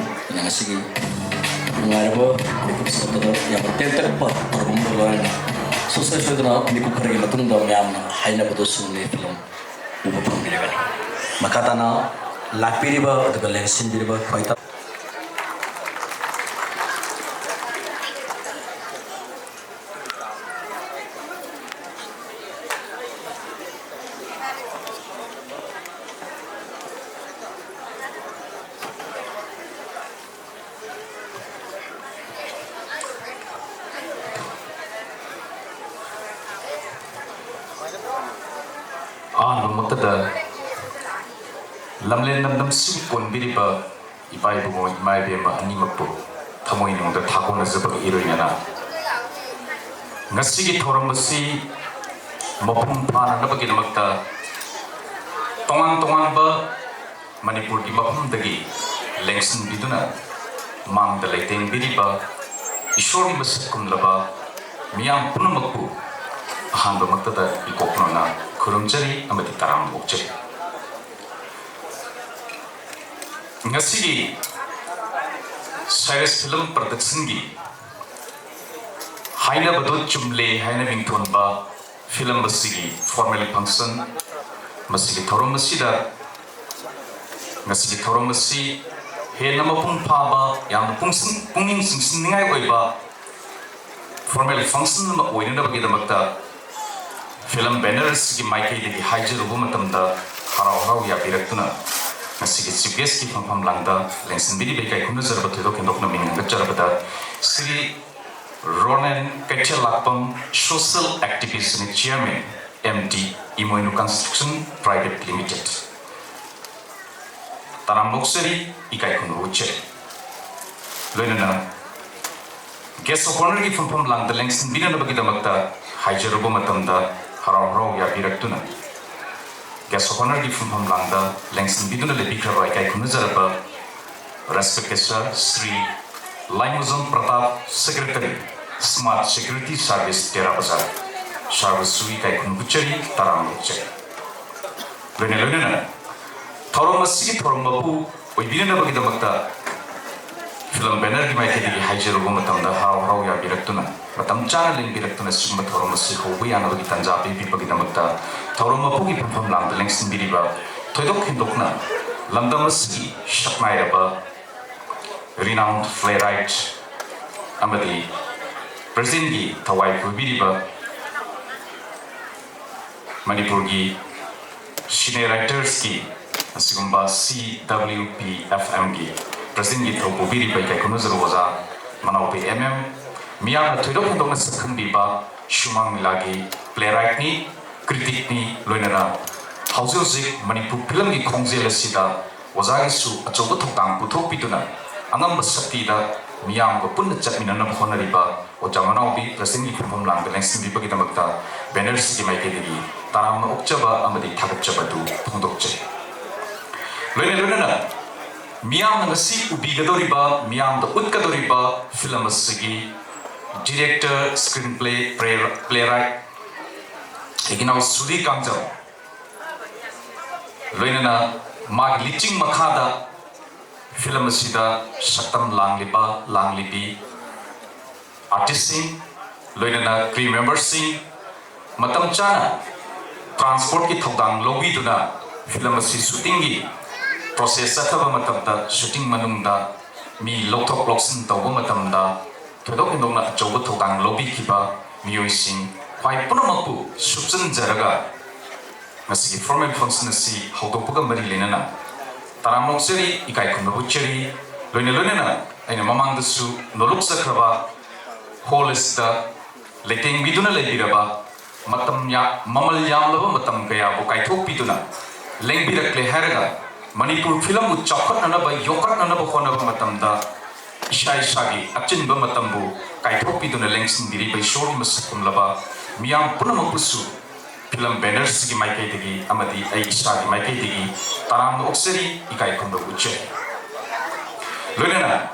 ꯑꯗꯨꯅ ꯉꯁꯤꯒꯤ ꯅꯨꯡꯉꯥꯏꯔꯕ ꯃꯤꯀꯨꯞ ꯁꯛꯄꯗ ꯌꯥꯝꯅ ꯇꯦꯟꯇꯛꯄ ꯇꯧꯔꯕ ꯑꯃꯒ ꯂꯣꯏꯅꯅ ꯁꯨꯡꯁꯣꯏ ꯁꯣꯏꯗꯅ ꯃꯤꯀꯨꯞ ꯈꯔꯒꯤ ꯃꯇꯨꯡꯗ ꯃꯌꯥꯝꯅ ꯍꯥꯏꯅꯕꯗꯨ ꯆꯨꯝꯅꯤ ꯐꯤꯂꯝ ꯎꯕ ꯐꯪꯕꯤꯔꯒꯅꯤ꯫ ꯃꯈꯥ ꯇꯥꯅ ꯂꯥꯛꯄꯤꯔꯤꯕ ꯑꯗꯨꯒ ꯂꯦꯡꯁꯤꯟꯕꯤꯔꯤꯕ ꯈ꯭ꯋꯥꯏ ꯇꯥ- ꯑꯍꯥꯟꯕꯃꯛꯇꯗ ꯂꯝꯂꯦꯟ ꯂꯝꯗꯝꯁꯤꯕꯨ ꯀꯣꯟꯕꯤꯔꯤꯕ ꯏꯄꯥ ꯏꯕꯨꯡꯉꯣ, ꯏꯃꯥ ꯏꯕꯦꯝꯃ ꯑꯅꯤꯃꯛꯄꯨ ꯊꯃꯣꯏ ꯅꯨꯡꯗ ꯊꯥꯒꯣꯟꯅꯖꯕꯒ ꯏꯔꯣꯏꯅꯅ, ꯉꯁꯤꯒꯤ ꯊꯧꯔꯝ ꯑꯁꯤ ꯃꯄꯨꯡ ꯐꯥꯅꯅꯕꯒꯤꯗꯃꯛꯇ ꯇꯣꯉꯥꯟ ꯇꯣꯉꯥꯟꯕ ꯃꯅꯤꯄꯨꯔꯒꯤ ꯃꯐꯝꯗꯒꯤ ꯂꯦꯡꯁꯤꯟꯕꯤꯗꯨꯅ ꯃꯥꯡꯗ ꯂꯩꯇꯦꯡꯕꯤꯔꯤꯕ ꯏꯁꯣꯔꯒꯤ ꯃꯁꯛ ꯀꯨꯝꯂꯕ ꯃꯤꯌꯥꯝ ꯄꯨꯝꯅꯃꯛꯄꯨ ꯑꯍꯥꯟꯕꯃꯛꯇꯗ ꯏꯀꯣꯛ ꯅꯧꯅ ꯈꯨꯔꯨꯝꯖꯔꯤ ꯑꯃꯗꯤ ꯇꯔꯥꯝꯅ ꯑꯣꯛꯆꯔꯤ꯫ ꯉꯁꯤꯒꯤ ꯁꯥꯏꯔꯁ ꯐꯤꯂꯝ ꯄ꯭ꯔꯗꯛꯁꯟꯒꯤ ꯍꯥꯏꯅꯕꯗꯨ ꯆꯨꯝꯂꯦ ꯍꯥꯏꯅ ꯃꯤꯡꯊꯣꯟꯕ ꯐꯤꯂꯝ ꯑꯁꯤꯒꯤ ꯐꯣꯔꯃꯦꯜ ꯐꯪꯁꯟ, ꯃꯁꯤꯒꯤ ꯊꯧꯔꯝ ꯑꯁꯤꯗ, ꯉꯁꯤꯒꯤ ꯊꯧꯔꯝ ꯑꯁꯤ ꯍꯦꯟꯅ ꯃꯄꯨꯡ ꯐꯥꯕ, ꯌꯥꯝꯅ ꯄꯨꯡꯁꯤꯡ-, ꯄꯨꯛꯅꯤꯡ ꯆꯤꯡꯁꯤꯟꯅꯤꯡꯉꯥꯏ ꯑꯣꯏꯕ ꯐꯣꯔꯃꯦꯜ ꯐꯪꯁꯟ ꯑꯃ ꯑꯣꯏꯅꯅꯕꯒꯤꯗꯃꯛꯇ ꯐꯤꯂꯝ ꯕꯦꯅꯔ ꯑꯁꯤꯒꯤ ꯃꯥꯏꯀꯩꯗꯒꯤ ꯍꯥꯏꯖꯔꯨꯕ ꯃꯇꯝꯗ ꯍꯔꯥꯎ ꯍꯔꯥꯎ ꯌꯥꯕꯤꯔꯛꯇꯨꯅ ꯉꯁꯤꯒꯤ ꯆꯤꯐ ꯒꯦꯁꯀꯤ ꯐꯝꯐꯝ ꯂꯥꯡꯗ ꯂꯦꯡꯁꯤꯟꯕꯤꯔꯤꯕ ꯏꯀꯥꯏ ꯈꯨꯝꯅꯖꯔꯕ ꯊꯣꯏꯗꯣꯛ ꯍꯦꯟꯗꯣꯛꯅ ꯃꯤꯡ ꯍꯦꯟꯒꯠꯆꯔꯕꯗ Shri Ronen Keithellakpam, social activist and chairman, M D, Imoinu Construction Private Limited꯫ ꯇꯔꯥꯝꯅ ꯑꯣꯛꯆꯔꯤ, ꯏꯀꯥꯏ ꯈꯨꯝꯅꯕ ꯎꯠꯆꯔꯤ꯫ ꯂꯣꯏꯅꯅ guest of honourꯒꯤ ꯐꯝꯐꯝ ꯂꯥꯡꯗ ꯂꯦꯡꯁꯤꯟꯕꯤꯅꯅꯕꯒꯤꯗꯃꯛꯇ ꯍꯥꯏꯖꯔꯨꯕ ꯃꯇꯝꯗ ꯍꯔꯥꯎ ꯍꯔꯥꯎ ꯌꯥꯕꯤꯔꯛꯇꯨꯅ guest of honourꯒꯤ ꯐꯝꯐꯝ ꯂꯥꯡꯗ ꯂꯦꯡꯁꯤꯟꯕꯤꯗꯨꯅ ꯂꯦꯞꯄꯤꯈ꯭ꯔꯕ ꯏꯀꯥꯏ ꯈꯨꯝꯅꯖꯔꯕ respected sir, Shri ꯂꯥꯏꯃꯨꯖꯝ Pratap, secretary, Smart Security Service, ꯇꯦꯔꯥ ꯕꯖꯥꯔ꯫ ꯁꯥꯔꯕꯨꯁꯨ ꯏꯀꯥꯏ ꯈꯨꯝꯅꯕ ꯎꯠꯆꯔꯤ, ꯇꯔꯥꯝꯅ ꯑꯣꯛꯆꯔꯤ꯫ ꯂꯣꯏꯅ ꯂꯣꯏꯅꯅ ꯊꯧꯔꯝ ꯑꯁꯤꯒꯤ ꯊꯧꯔꯝ ꯃꯄꯨ ꯑꯣꯏꯕꯤꯅꯅꯕꯒꯤꯗꯃꯛꯇ ꯐꯤꯂꯝ ꯕꯦꯅꯔꯒꯤ ꯃꯥꯏꯀꯩꯗꯒꯤ ꯍꯥꯏꯖꯔꯨꯕ ꯃꯇꯝꯗ, ꯍꯔꯥꯎ ꯍꯔꯥꯎ ꯌꯥꯕꯤꯔꯛꯇꯨꯅ, ꯃꯇꯝ ꯆꯥꯅ ꯂꯦꯡꯕꯤꯔꯛꯇꯨꯅ, ꯁꯤꯒꯨꯝꯕ ꯊꯧꯔꯝ ꯑꯁꯤ ꯍꯧꯕ ꯌꯥꯅꯕꯒꯤ ꯇꯥꯟꯖꯥ ꯄꯤꯕꯤꯕꯒꯤꯗꯃꯛꯇ ꯊꯧꯔꯝ ꯃꯄꯨꯒꯤ ꯐꯝꯐꯝ ꯂꯥꯡꯗ ꯂꯦꯡꯁꯤꯟꯕꯤꯔꯤꯕ, ꯊꯣꯏꯗꯣꯛ ꯍꯦꯟꯗꯣꯛꯅ ꯂꯝꯗꯝ ꯑꯁꯤꯒꯤ ꯁꯛꯅꯥꯏꯔꯕ renowned playwright ꯑꯃꯗꯤ presidentꯀꯤ ꯊꯋꯥꯏ ꯄꯨꯕꯤꯔꯤꯕ ꯃꯅꯤꯄꯨꯔꯒꯤ senior writersꯀꯤ ꯑꯁꯤꯒꯨꯝꯕ C W P F Mꯒꯤ presidentꯀꯤ ꯊꯧ ꯄꯨꯕꯤꯔꯤꯕ ꯏꯀꯥꯏ ꯈꯨꯝꯅꯖꯕ ꯑꯣꯖꯥ ꯃꯅꯥꯎꯄꯤ M M, ꯃꯤꯌꯥꯝꯅ ꯊꯣꯏꯗꯣꯛ ꯍꯦꯟꯗꯣꯛꯅ ꯁꯛꯈꯪꯕꯤꯕ ꯁꯨꯃꯥꯡ ꯂꯤꯂꯥꯒꯤ playwrightꯅꯤ, criticꯅꯤ, ꯂꯣꯏꯅꯅ ꯍꯧꯖꯤꯛ ꯍꯧꯖꯤꯛ ꯃꯅꯤꯄꯨꯔ ꯐꯤꯂꯝꯒꯤ ꯈꯣꯡꯖꯦꯜ ꯑꯁꯤꯗ ꯑꯣꯖꯥꯒꯤꯁꯨ ꯑꯆꯧꯕ ꯊꯧꯗꯥꯡ ꯄꯨꯊꯣꯛꯄꯤꯗꯨꯅ ꯑꯉꯝꯕ ꯁꯛꯇꯤꯗ ꯃꯤꯌꯥꯝꯒ ꯄꯨꯟꯅ ꯆꯠꯃꯤꯟꯅꯅꯕ ꯍꯣꯠꯅꯔꯤꯕ ꯑꯣꯖꯥ ꯃꯅꯥꯎꯕꯤ presidentꯀꯤ ꯐꯝꯐꯝ ꯂꯥꯡꯗ ꯂꯦꯡꯁꯤꯟꯕꯤꯕꯒꯤꯗꯃꯛꯇ ꯕꯦꯅꯔꯁꯤꯒꯤ ꯃꯥꯏꯀꯩꯗꯒꯤ ꯇꯔꯥꯝꯅ ꯑꯣꯛꯆꯕ ꯑꯃꯗꯤ ꯊꯥꯒꯠꯆꯕ ꯑꯗꯨ ꯐꯣꯡꯗꯣꯛꯆꯔꯤ꯫ ꯂꯣꯏꯅ ꯂꯣꯏꯅꯅ ꯃꯤꯌꯥꯝꯅ ꯉꯁꯤ ꯎꯕꯤꯒꯗꯧꯔꯤꯕ, ꯃꯤꯌꯥꯝꯗ ꯎꯠꯀꯗꯧꯔꯤꯕ ꯐꯤꯂꯝ ꯑꯁꯤꯒꯤ director, screenplay, playwright ꯏꯒꯤꯅꯥꯎ ꯁꯨꯔꯤ ꯀꯥꯡꯖꯝ, ꯂꯣꯏꯅꯅ ꯃꯥꯒꯤ ꯂꯤꯆꯤꯡ ꯃꯈꯥꯗ ꯐꯤꯂꯝ ꯑꯁꯤꯗ ꯁꯛꯇꯝ ꯂꯥꯡꯂꯤꯕ ꯂꯥꯡꯂꯤꯕꯤ artistꯁꯤꯡ, ꯂꯣꯏꯅꯅ crew memberꯁꯤꯡ, ꯃꯇꯝ ꯆꯥꯅ transportꯀꯤ ꯊꯧꯗꯥꯡ ꯂꯧꯕꯤꯗꯨꯅ ꯐꯤꯂꯝ ꯑꯁꯤ shootingꯒꯤ process ꯆꯠꯊꯕ ꯃꯇꯝꯗ, shooting ꯃꯅꯨꯡꯗ ꯃꯤ ꯂꯧꯊꯣꯛ ꯂꯧꯁꯤꯟ ꯇꯧꯕ ꯃꯇꯝꯗ ꯊꯣꯏꯗꯣꯛ ꯍꯦꯟꯗꯣꯛꯅ ꯑꯆꯧꯕ ꯊꯧꯗꯥꯡ ꯂꯧꯕꯤꯈꯤꯕ ꯃꯤꯑꯣꯏꯁꯤꯡ ꯈ꯭ꯋꯥꯏ ꯄꯨꯝꯅꯃꯛꯄꯨ ꯁꯨꯞꯆꯟꯖꯔꯒ ꯉꯁꯤꯒꯤ formal function ꯑꯁꯤ ꯍꯧꯗꯣꯛꯄꯒ ꯃꯔꯤ ꯂꯩꯅꯅ ꯇꯔꯥꯝꯅ ꯑꯣꯛꯆꯔꯤ, ꯏꯀꯥꯏ ꯈꯨꯝꯅꯕ ꯎꯠꯆꯔꯤ꯫ ꯂꯣꯏꯅ ꯂꯣꯏꯅꯅ ꯑꯩꯅ ꯃꯃꯥꯡꯗꯁꯨ ꯅꯣꯂꯨꯛꯆꯈ꯭ꯔꯕ hall ꯑꯁꯤꯗ ꯂꯩꯇꯦꯡꯕꯤꯗꯨꯅ ꯂꯩꯕꯤꯔꯕ, ꯃꯇꯝ ꯌꯥ-, ꯃꯃꯜ ꯌꯥꯝꯂꯕ ꯃꯇꯝ ꯀꯌꯥꯕꯨ ꯀꯥꯏꯊꯣꯛꯄꯤꯗꯨꯅ ꯂꯦꯡꯕꯤꯔꯛꯂꯦ ꯍꯥꯏꯔꯒ, ꯃꯅꯤꯄꯨꯔ ꯐꯤꯂꯝꯕꯨ ꯆꯥꯎꯈꯠꯅꯅꯕ, ꯌꯣꯛꯈꯠꯅꯅꯕ ꯍꯣꯠꯅꯕ ꯃꯇꯝꯗ ꯏꯁꯥ ꯏꯁꯥꯒꯤ ꯑꯆꯤꯟꯕ ꯃꯇꯝꯕꯨ ꯀꯥꯏꯊꯣꯛꯄꯤꯗꯨꯅ ꯂꯦꯡꯁꯤꯟꯕꯤꯔꯤꯕ ꯏꯁꯣꯔꯒꯤ ꯃꯁꯛ ꯈꯨꯝꯂꯕ ꯃꯤꯌꯥꯝ ꯄꯨꯝꯅꯃꯛꯄꯨꯁꯨ ꯐꯤꯂꯝ ꯕꯦꯅꯔꯁꯤꯒꯤ ꯃꯥꯏꯀꯩꯗꯒꯤ ꯑꯃꯗꯤ ꯑꯩ ꯏꯁꯥꯒꯤ ꯃꯥꯏꯀꯩꯗꯒꯤ ꯇꯔꯥꯝꯅ ꯑꯣꯛꯆꯔꯤ, ꯏꯀꯥꯏ ꯈꯨꯝꯅꯕ ꯎꯠꯆꯔꯤ꯫ ꯂꯣꯏꯅꯅ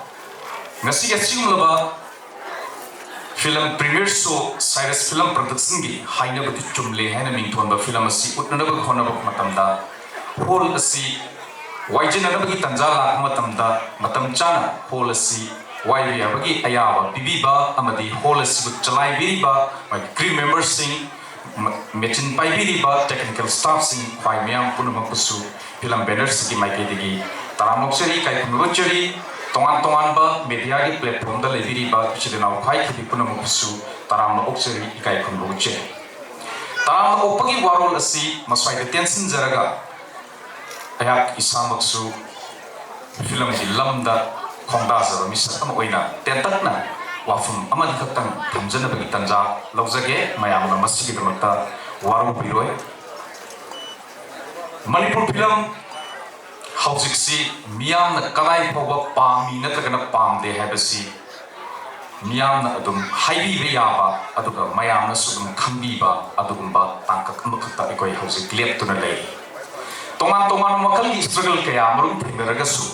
ꯉꯁꯤꯒꯤ ꯑꯁꯤꯒꯨꯝꯂꯕ film premiere show, Cyrus Film Productionꯒꯤ ꯍꯥꯏꯅꯕꯗꯤ ꯆꯨꯝꯂꯦ ꯍꯥꯏꯅ ꯃꯤꯡꯊꯣꯟꯕ ꯐꯤꯂꯝ ꯑꯁꯤ ꯎꯠꯅꯅꯕ ꯍꯣꯠꯅꯕ ꯃꯇꯝꯗ, ꯍꯣꯜ ꯑꯁꯤ ꯋꯥꯏꯖꯤꯟꯅꯅꯕꯒꯤ ꯇꯥꯟꯖꯥ ꯂꯥꯛꯄ ꯃꯇꯝꯗ, ꯃꯇꯝ ꯆꯥꯅ ꯍꯣꯜ ꯑꯁꯤ ꯋꯥꯏꯕ ꯌꯥꯕꯒꯤ ꯑꯌꯥꯕ ꯄꯤꯕꯤꯕ ꯑꯃꯗꯤ ꯍꯣꯜ ꯑꯁꯤꯕꯨ ꯆꯂꯥꯏꯕꯤꯔꯤꯕ ꯃꯥꯒꯤ crew memberꯁꯤꯡ, ꯃꯦꯆꯤꯟ ꯄꯥꯏꯕꯤꯔꯤꯕ technical staffꯁꯤꯡ, ꯈ꯭ꯋꯥꯏ ꯃꯌꯥꯝ ꯄꯨꯝꯅꯃꯛꯄꯨꯁꯨ ꯐꯤꯂꯝ bannerꯁꯤꯒꯤ ꯃꯥꯏꯀꯩꯗꯒꯤ ꯇꯔꯥꯝꯅ ꯑꯣꯛꯆꯔꯤ, ꯏꯀꯥꯏ ꯈꯨꯝꯅꯕ ꯎꯠꯆꯔꯤ꯫ ꯇꯣꯉꯥꯟ ꯇꯣꯉꯥꯟꯕ mediaꯒꯤ platformꯗ ꯂꯩꯕꯤꯔꯤꯕ ꯏꯆꯤꯜ ꯏꯅꯥꯎ ꯈ꯭ꯋꯥꯏ ꯈꯤꯗꯤ ꯄꯨꯝꯅꯃꯛꯄꯨꯁꯨ ꯇꯔꯥꯝꯅ ꯑꯣꯛꯆꯔꯤ, ꯏꯀꯥꯏ ꯈꯨꯝꯅꯕ ꯎꯠꯆꯔꯤ꯫ ꯇꯔꯥꯝꯅ ꯑꯣꯛꯄꯒꯤ ꯋꯥꯔꯣꯜ ꯑꯁꯤ ꯃꯁ꯭ꯋꯥꯏꯗ ꯇꯦꯟꯁꯤꯟꯖꯔꯒ, ꯑꯩꯍꯥꯛ ꯏꯁꯥꯃꯛꯁꯨ ꯐꯤꯂꯝꯒꯤ ꯂꯝꯗ ꯈꯣꯡꯗꯥꯖꯕ ꯃꯤꯁꯛ ꯑꯃ ꯑꯣꯏꯅ ꯇꯦꯟꯇꯛꯅ ꯋꯥꯐꯝ ꯑꯃꯅꯤ ꯈꯛꯇꯪ ꯊꯝꯖꯅꯕꯒꯤ ꯇꯥꯟꯖꯥ ꯂꯧꯖꯒꯦ꯫ ꯃꯌꯥꯝꯅ ꯃꯁꯤꯒꯤꯗꯃꯛꯇ ꯋꯥꯔꯧꯕꯤꯔꯣꯏ꯫ ꯃꯅꯤꯄꯨꯔ ꯐꯤꯂꯝ ꯍꯧꯖꯤꯛꯁꯤ ꯃꯤꯌꯥꯝꯅ ꯀꯗꯥꯏ ꯐꯥꯎꯕ ꯄꯥꯝꯃꯤ ꯅꯠꯇ꯭ꯔꯒꯅ ꯄꯥꯝꯗꯦ ꯍꯥꯏꯕꯁꯤ ꯃꯤꯌꯥꯝꯅ ꯑꯗꯨꯝ ꯍꯥꯏꯕꯤꯕ ꯌꯥꯕ, ꯑꯗꯨꯒ ꯃꯌꯥꯝꯅꯁꯨ ꯑꯗꯨꯝ ꯈꯪꯕꯤꯕ ꯑꯗꯨꯒꯨꯝꯕ ꯇꯥꯡꯀꯛ ꯑꯃꯈꯛꯇ ꯑꯩꯈꯣꯏ ꯍꯧꯖꯤꯛ ꯂꯦꯞꯇꯨꯅ ꯂꯩ꯫ ꯇꯣꯉꯥꯟ ꯇꯣꯉꯥꯟꯕ ꯃꯈꯜꯒꯤ struggle ꯀꯌꯥ ꯑꯃꯔꯣꯝ ꯊꯦꯡꯅꯔꯒꯁꯨ,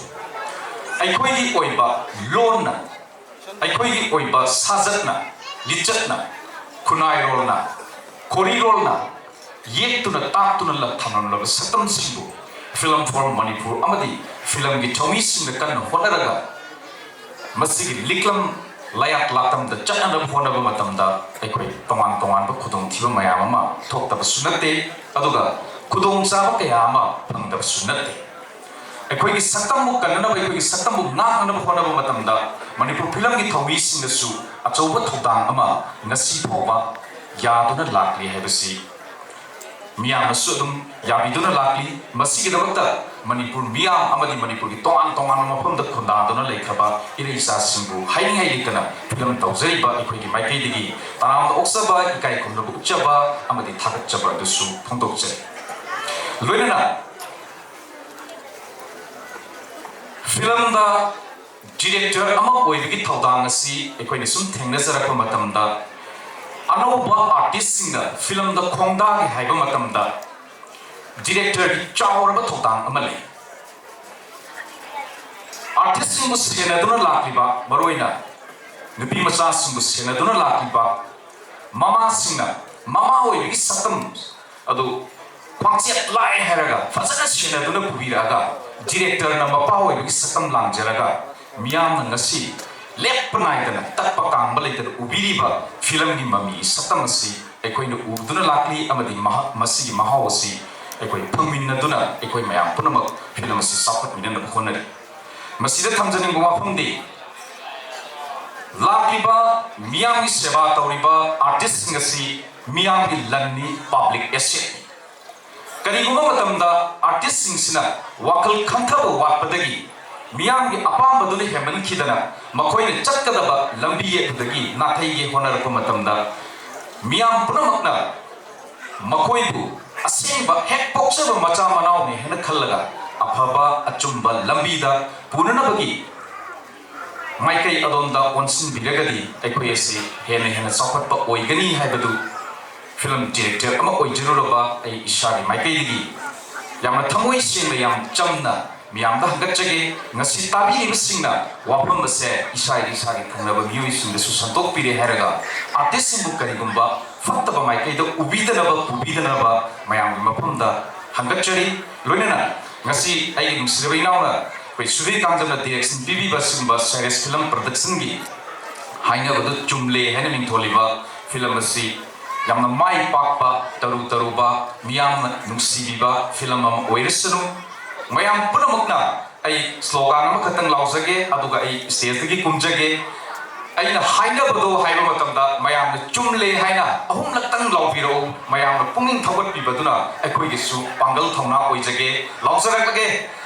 ꯑꯩꯈꯣꯏꯒꯤ ꯑꯣꯏꯕ ꯂꯣꯟꯅ, ꯑꯩꯈꯣꯏꯒꯤ ꯑꯣꯏꯕ ꯁꯥꯖꯠꯅ, ꯂꯤꯆꯠꯅ, ꯈꯨꯟꯅꯥꯏꯔꯣꯜꯅ, ꯈꯣꯔꯤꯔꯣꯜꯅ ꯌꯦꯛꯇꯨꯅ ꯇꯥꯛꯇꯨꯅ ꯂ-, ꯊꯝꯂꯝꯂꯕ ꯁꯛꯇꯝꯁꯤꯡꯕꯨ Film for Manipur ꯑꯃꯗꯤ ꯐꯤꯂꯝꯒꯤ ꯊꯧꯃꯤꯁꯤꯡꯅ ꯀꯟꯅ ꯍꯣꯠꯅꯔꯒ ꯃꯁꯤꯒꯤ ꯂꯤꯛꯂꯝ ꯂꯌꯥꯠ ꯂꯥꯇꯝꯗ ꯆꯠꯅꯅꯕ ꯍꯣꯠꯅꯕ ꯃꯇꯝꯗ ꯑꯩꯈꯣꯏ ꯇꯣꯉꯥꯟ ꯇꯣꯉꯥꯟꯕ ꯈꯨꯗꯣꯡꯊꯤꯕ ꯃꯌꯥꯝ ꯑꯃ ꯊꯣꯛꯇꯕꯁꯨ ꯅꯠꯇꯦ, ꯑꯗꯨꯒ ꯈꯨꯗꯣꯡꯆꯥꯕ ꯀꯌꯥ ꯑꯃ ꯐꯪꯗꯕꯁꯨ ꯅꯠꯇꯦ꯫ ꯑꯩꯈꯣꯏꯒꯤ ꯁꯛꯇꯝꯕꯨ ꯀꯟꯅꯅꯕ, ꯑꯩꯈꯣꯏꯒꯤ ꯁꯛꯇꯝꯕꯨ ꯉꯥꯛꯅꯅꯕ ꯍꯣꯠꯅꯕ ꯃꯇꯝꯗ ꯃꯅꯤꯄꯨꯔ ꯐꯤꯂꯝꯒꯤ ꯊꯧꯃꯤꯁꯤꯡꯅꯁꯨ ꯑꯆꯧꯕ ꯊꯧꯗꯥꯡ ꯑꯃ ꯉꯁꯤ ꯐꯥꯎꯕ ꯌꯥꯗꯨꯅ ꯂꯥꯛꯂꯤ ꯍꯥꯏꯕꯁꯤ ꯃꯤꯌꯥꯝꯅꯁꯨ ꯑꯗꯨꯝ ꯌꯥꯕꯤꯗꯨꯅ ꯂꯥꯛꯂꯤ꯫ ꯃꯁꯤꯒꯤꯗꯃꯛꯇ ꯃꯅꯤꯄꯨꯔ ꯃꯤꯌꯥꯝ ꯑꯃꯗꯤ ꯃꯅꯤꯄꯨꯔꯒꯤ ꯇꯣꯉꯥꯟ ꯇꯣꯉꯥꯟꯕ ꯃꯐꯝꯗ ꯈꯨꯟꯗꯥꯗꯨꯅ ꯂꯩꯈ꯭ꯔꯕ ꯏꯔꯩ ꯏꯆꯥꯁꯤꯡꯕꯨ ꯍꯥꯏꯅꯤꯡꯉꯥꯏ ꯂꯩꯇꯅ ꯐꯤꯂꯝ ꯇꯧꯖꯔꯤꯕ ꯑꯩꯈꯣꯏꯒꯤ ꯃꯥꯏꯀꯩꯗꯒꯤ ꯇꯔꯥꯝꯅ ꯑꯣꯛꯆꯕ, ꯏꯀꯥꯏ ꯈꯨꯝꯅꯕ ꯎꯠꯆꯕ ꯑꯃꯗꯤ ꯊꯥꯒꯠꯆꯕ ꯑꯗꯨꯁꯨ ꯐꯣꯡꯗꯣꯛꯆꯔꯤ꯫ ꯂꯣꯏꯅꯅ ꯐꯤꯂꯝꯗ director ꯑꯃ ꯑꯣꯏꯕꯒꯤ ꯊꯧꯗꯥꯡ ꯑꯁꯤ ꯑꯩꯈꯣꯏꯅ ꯁꯨꯝ ꯊꯦꯡꯅꯖꯔꯛꯄ ꯃꯇꯝꯗ, ꯑꯅꯧꯕ artistꯁꯤꯡꯅ ꯐꯤꯂꯝꯗ ꯈꯣꯡꯗꯥꯒꯦ ꯍꯥꯏꯕ ꯃꯇꯝꯗ directorꯒꯤ ꯆꯥꯎꯔꯕ ꯊꯧꯗꯥꯡ ꯑꯃ ꯂꯩ꯫ Artistꯁꯤꯡꯕꯨ ꯁꯦꯟꯅꯗꯨꯅ ꯂꯥꯛꯂꯤꯕ, ꯃꯔꯨꯑꯣꯏꯅ ꯅꯨꯄꯤ ꯃꯆꯥꯁꯤꯡꯕꯨ ꯁꯦꯟꯅꯗꯨꯅ ꯂꯥꯛꯂꯤꯕ ꯃꯃꯥꯁꯤꯡꯅ ꯃꯃꯥ ꯑꯣꯏꯕꯒꯤ ꯁꯛꯇꯝ ꯑꯗꯨ ꯈ꯭ꯋꯥꯡꯆꯦꯠ ꯂꯥꯏ ꯍꯥꯏꯔꯒ ꯐꯖꯅ ꯁꯦꯟꯅꯗꯨꯅ ꯄꯨꯕꯤꯔꯛꯑꯒ ꯗꯤꯔꯦꯛꯇꯔꯅ ꯃꯄꯥ ꯑꯣꯏꯕꯒꯤ ꯁꯛꯇꯝ ꯂꯥꯡꯖꯔꯒ ꯃꯤꯌꯥꯝꯅ ꯉꯁꯤ ꯂꯦꯞꯄ ꯅꯥꯏꯗꯅ ꯇꯠꯄ ꯀꯥꯡꯕ ꯂꯩꯇꯅ ꯎꯕꯤꯔꯤꯕ ꯐꯤꯂꯝꯒꯤ ꯃꯃꯤ ꯁꯛꯇꯝ ꯑꯁꯤ ꯑꯩꯈꯣꯏꯅ ꯎꯗꯨꯅ ꯂꯥꯛꯂꯤ ꯑꯃꯗꯤ ꯃꯍꯥꯛ ꯃꯁꯤꯒꯤ ꯃꯍꯥꯎ ꯑꯁꯤ ꯑꯩꯈꯣꯏ ꯐꯪꯃꯤꯟꯅꯗꯨꯅ ꯑꯩꯈꯣꯏ ꯃꯌꯥꯝ ꯄꯨꯝꯅꯃꯛ ꯐꯤꯂꯝ ꯑꯁꯤ ꯆꯥꯎꯈꯠꯃꯤꯟꯅꯅꯕ ꯍꯣꯠꯅꯔꯤ꯫ ꯃꯁꯤꯗ ꯊꯝꯖꯅꯤꯡꯕ ꯋꯥꯐꯝꯗꯤ ꯂꯥꯛꯂꯤꯕ ꯃꯤꯌꯥꯝꯒꯤ ꯁꯦꯕꯥ ꯇꯧꯔꯤꯕ ꯑꯥꯔꯇꯤꯁꯁꯤꯡ ꯑꯁꯤ ꯃꯤꯌꯥꯝꯒꯤ ꯂꯟꯅꯤ, ꯄꯕ꯭ꯂꯤꯛ ꯑꯦꯁꯦꯠꯅꯤ꯫ ꯀꯔꯤꯒꯨꯝꯕ ꯃꯇꯝꯗ ꯑꯥꯔꯇꯤꯁꯁꯤꯡꯁꯤꯅ ꯋꯥꯈꯜ ꯈꯟꯊꯕ ꯋꯥꯠꯄꯗꯒꯤ ꯃꯤꯌꯥꯝꯒꯤ ꯑꯄꯥꯝꯕꯗꯨꯅ ꯍꯦꯟꯃꯟꯈꯤꯗꯅ ꯃꯈꯣꯏꯅ ꯆꯠꯀꯗꯕ ꯂꯝꯕꯤ ꯑꯗꯨꯗꯒꯤ ꯅꯥꯊꯩꯒꯦ ꯍꯣꯠꯅꯔꯛꯄ ꯃꯇꯝꯗ ꯃꯤꯌꯥꯝ ꯄꯨꯝꯅꯃꯛꯅ ꯃꯈꯣꯏꯕꯨ ꯑꯁꯦꯡꯕ ꯍꯦꯛ ꯄꯣꯛꯆꯕ ꯃꯆꯥ ꯃꯅꯥꯎꯅꯤ ꯍꯥꯏꯅ ꯈꯜꯂꯒ ꯑꯐꯕ ꯑꯆꯨꯝꯕ ꯂꯝꯕꯤꯗ ꯄꯨꯅꯅꯕꯒꯤ ꯃꯥꯏꯀꯩ ꯑꯗꯣꯝꯗ ꯑꯣꯟꯁꯤꯟꯕꯤꯔꯒꯗꯤ ꯑꯩꯈꯣꯏ ꯑꯁꯤ ꯍꯦꯟꯅ ꯍꯦꯟꯅ ꯆꯥꯎꯈꯠꯄ ꯑꯣꯏꯒꯅꯤ ꯍꯥꯏꯕꯗꯨ ꯐꯤꯂꯝ ꯗꯤꯔꯦꯛꯇꯔ ꯑꯃ ꯑꯣꯏꯖꯔꯨꯔꯕ ꯑꯩ ꯏꯁꯥꯒꯤ ꯃꯥꯏꯀꯩꯗꯒꯤ ꯌꯥꯝꯅ ꯊꯃꯣꯏ ꯁꯦꯡꯅ, ꯌꯥꯝ ꯆꯝꯅ ꯃꯤꯌꯥꯝꯗ ꯍꯪꯒꯠꯆꯒꯦ꯫ ꯉꯁꯤ ꯇꯥꯕꯤꯔꯤꯕꯁꯤꯡꯅ ꯋꯥꯐꯝ ꯑꯁꯦ ꯏꯁꯥꯒꯤ ꯏꯁꯥꯒꯤ ꯊꯪꯅꯕ ꯃꯤꯑꯣꯏꯁꯤꯡꯗꯁꯨ ꯁꯟꯗꯣꯛꯄꯤꯔꯦ ꯍꯥꯏꯔꯒ ꯑꯥꯔꯇꯤꯁꯁꯤꯡꯕꯨ ꯀꯔꯤꯒꯨꯝꯕ ꯐꯠꯇꯕ ꯃꯥꯏꯀꯩꯗ ꯎꯕꯤꯗꯅꯕ, ꯄꯨꯕꯤꯗꯅꯕ ꯃꯌꯥꯝꯒꯤ ꯃꯐꯝꯗ ꯍꯪꯒꯠꯆꯔꯤ꯫ ꯂꯣꯏꯅꯅ ꯉꯁꯤ ꯑꯩꯒꯤ ꯅꯨꯡꯁꯤꯖꯕ ꯏꯅꯥꯎꯅ ꯑꯩꯈꯣꯏ ꯁꯨꯕꯤ ꯀꯥꯡꯖꯝꯅ ꯗꯤꯔꯦꯛꯁꯟ ꯄꯤꯕꯤꯕ ꯑꯁꯤꯒꯨꯝꯕ ꯁꯥꯏꯔꯁ ꯐꯤꯂꯝ ꯄ꯭ꯔꯗꯛꯁꯟꯒꯤ ꯍꯥꯏꯅꯕꯗꯨ ꯆꯨꯝꯂꯦ ꯍꯥꯏꯅ ꯃꯤꯡꯊꯣꯜꯂꯤꯕ ꯐꯤꯂꯝ ꯑꯁꯤ ꯌꯥꯝꯅ ꯃꯥꯏ ꯄꯥꯛꯄ, ꯇꯔꯨ ꯇꯔꯨꯕ, ꯃꯤꯌꯥꯝꯅ ꯅꯨꯡꯁꯤꯕꯤꯕ ꯐꯤꯂꯝ ꯑꯃ ꯑꯣꯏꯔꯁꯅꯨ꯫ ꯃꯌꯥꯝ ꯄꯨꯝꯅꯃꯛꯅ ꯑꯩ ꯁ꯭ꯂꯣꯒꯥꯟ ꯑꯃꯈꯛꯇꯪ ꯂꯥꯎꯖꯒꯦ, ꯑꯗꯨꯒ ꯑꯩ ꯁ꯭ꯇꯦꯖꯇꯒꯤ ꯀꯨꯝꯖꯒꯦ꯫ ꯑꯩꯅ ꯍꯥꯏꯅꯕꯗꯣ ꯍꯥꯏꯕ ꯃꯇꯝꯗ ꯃꯌꯥꯝꯅ ꯆꯨꯝꯂꯦ ꯍꯥꯏꯅ ꯑꯍꯨꯝꯂꯛꯇꯪ ꯂꯥꯎꯕꯤꯔꯛꯎ꯫ ꯃꯌꯥꯝꯅ ꯄꯨꯛꯅꯤꯡ ꯊꯧꯒꯠꯄꯤꯕꯗꯨꯅ ꯑꯩꯈꯣꯏꯒꯤꯁꯨ ꯄꯥꯡꯒꯜ ꯊꯧꯅꯥ ꯑꯣꯏꯖꯒꯦ꯫ ꯂꯥꯎꯖꯔꯛꯂꯒꯦ꯫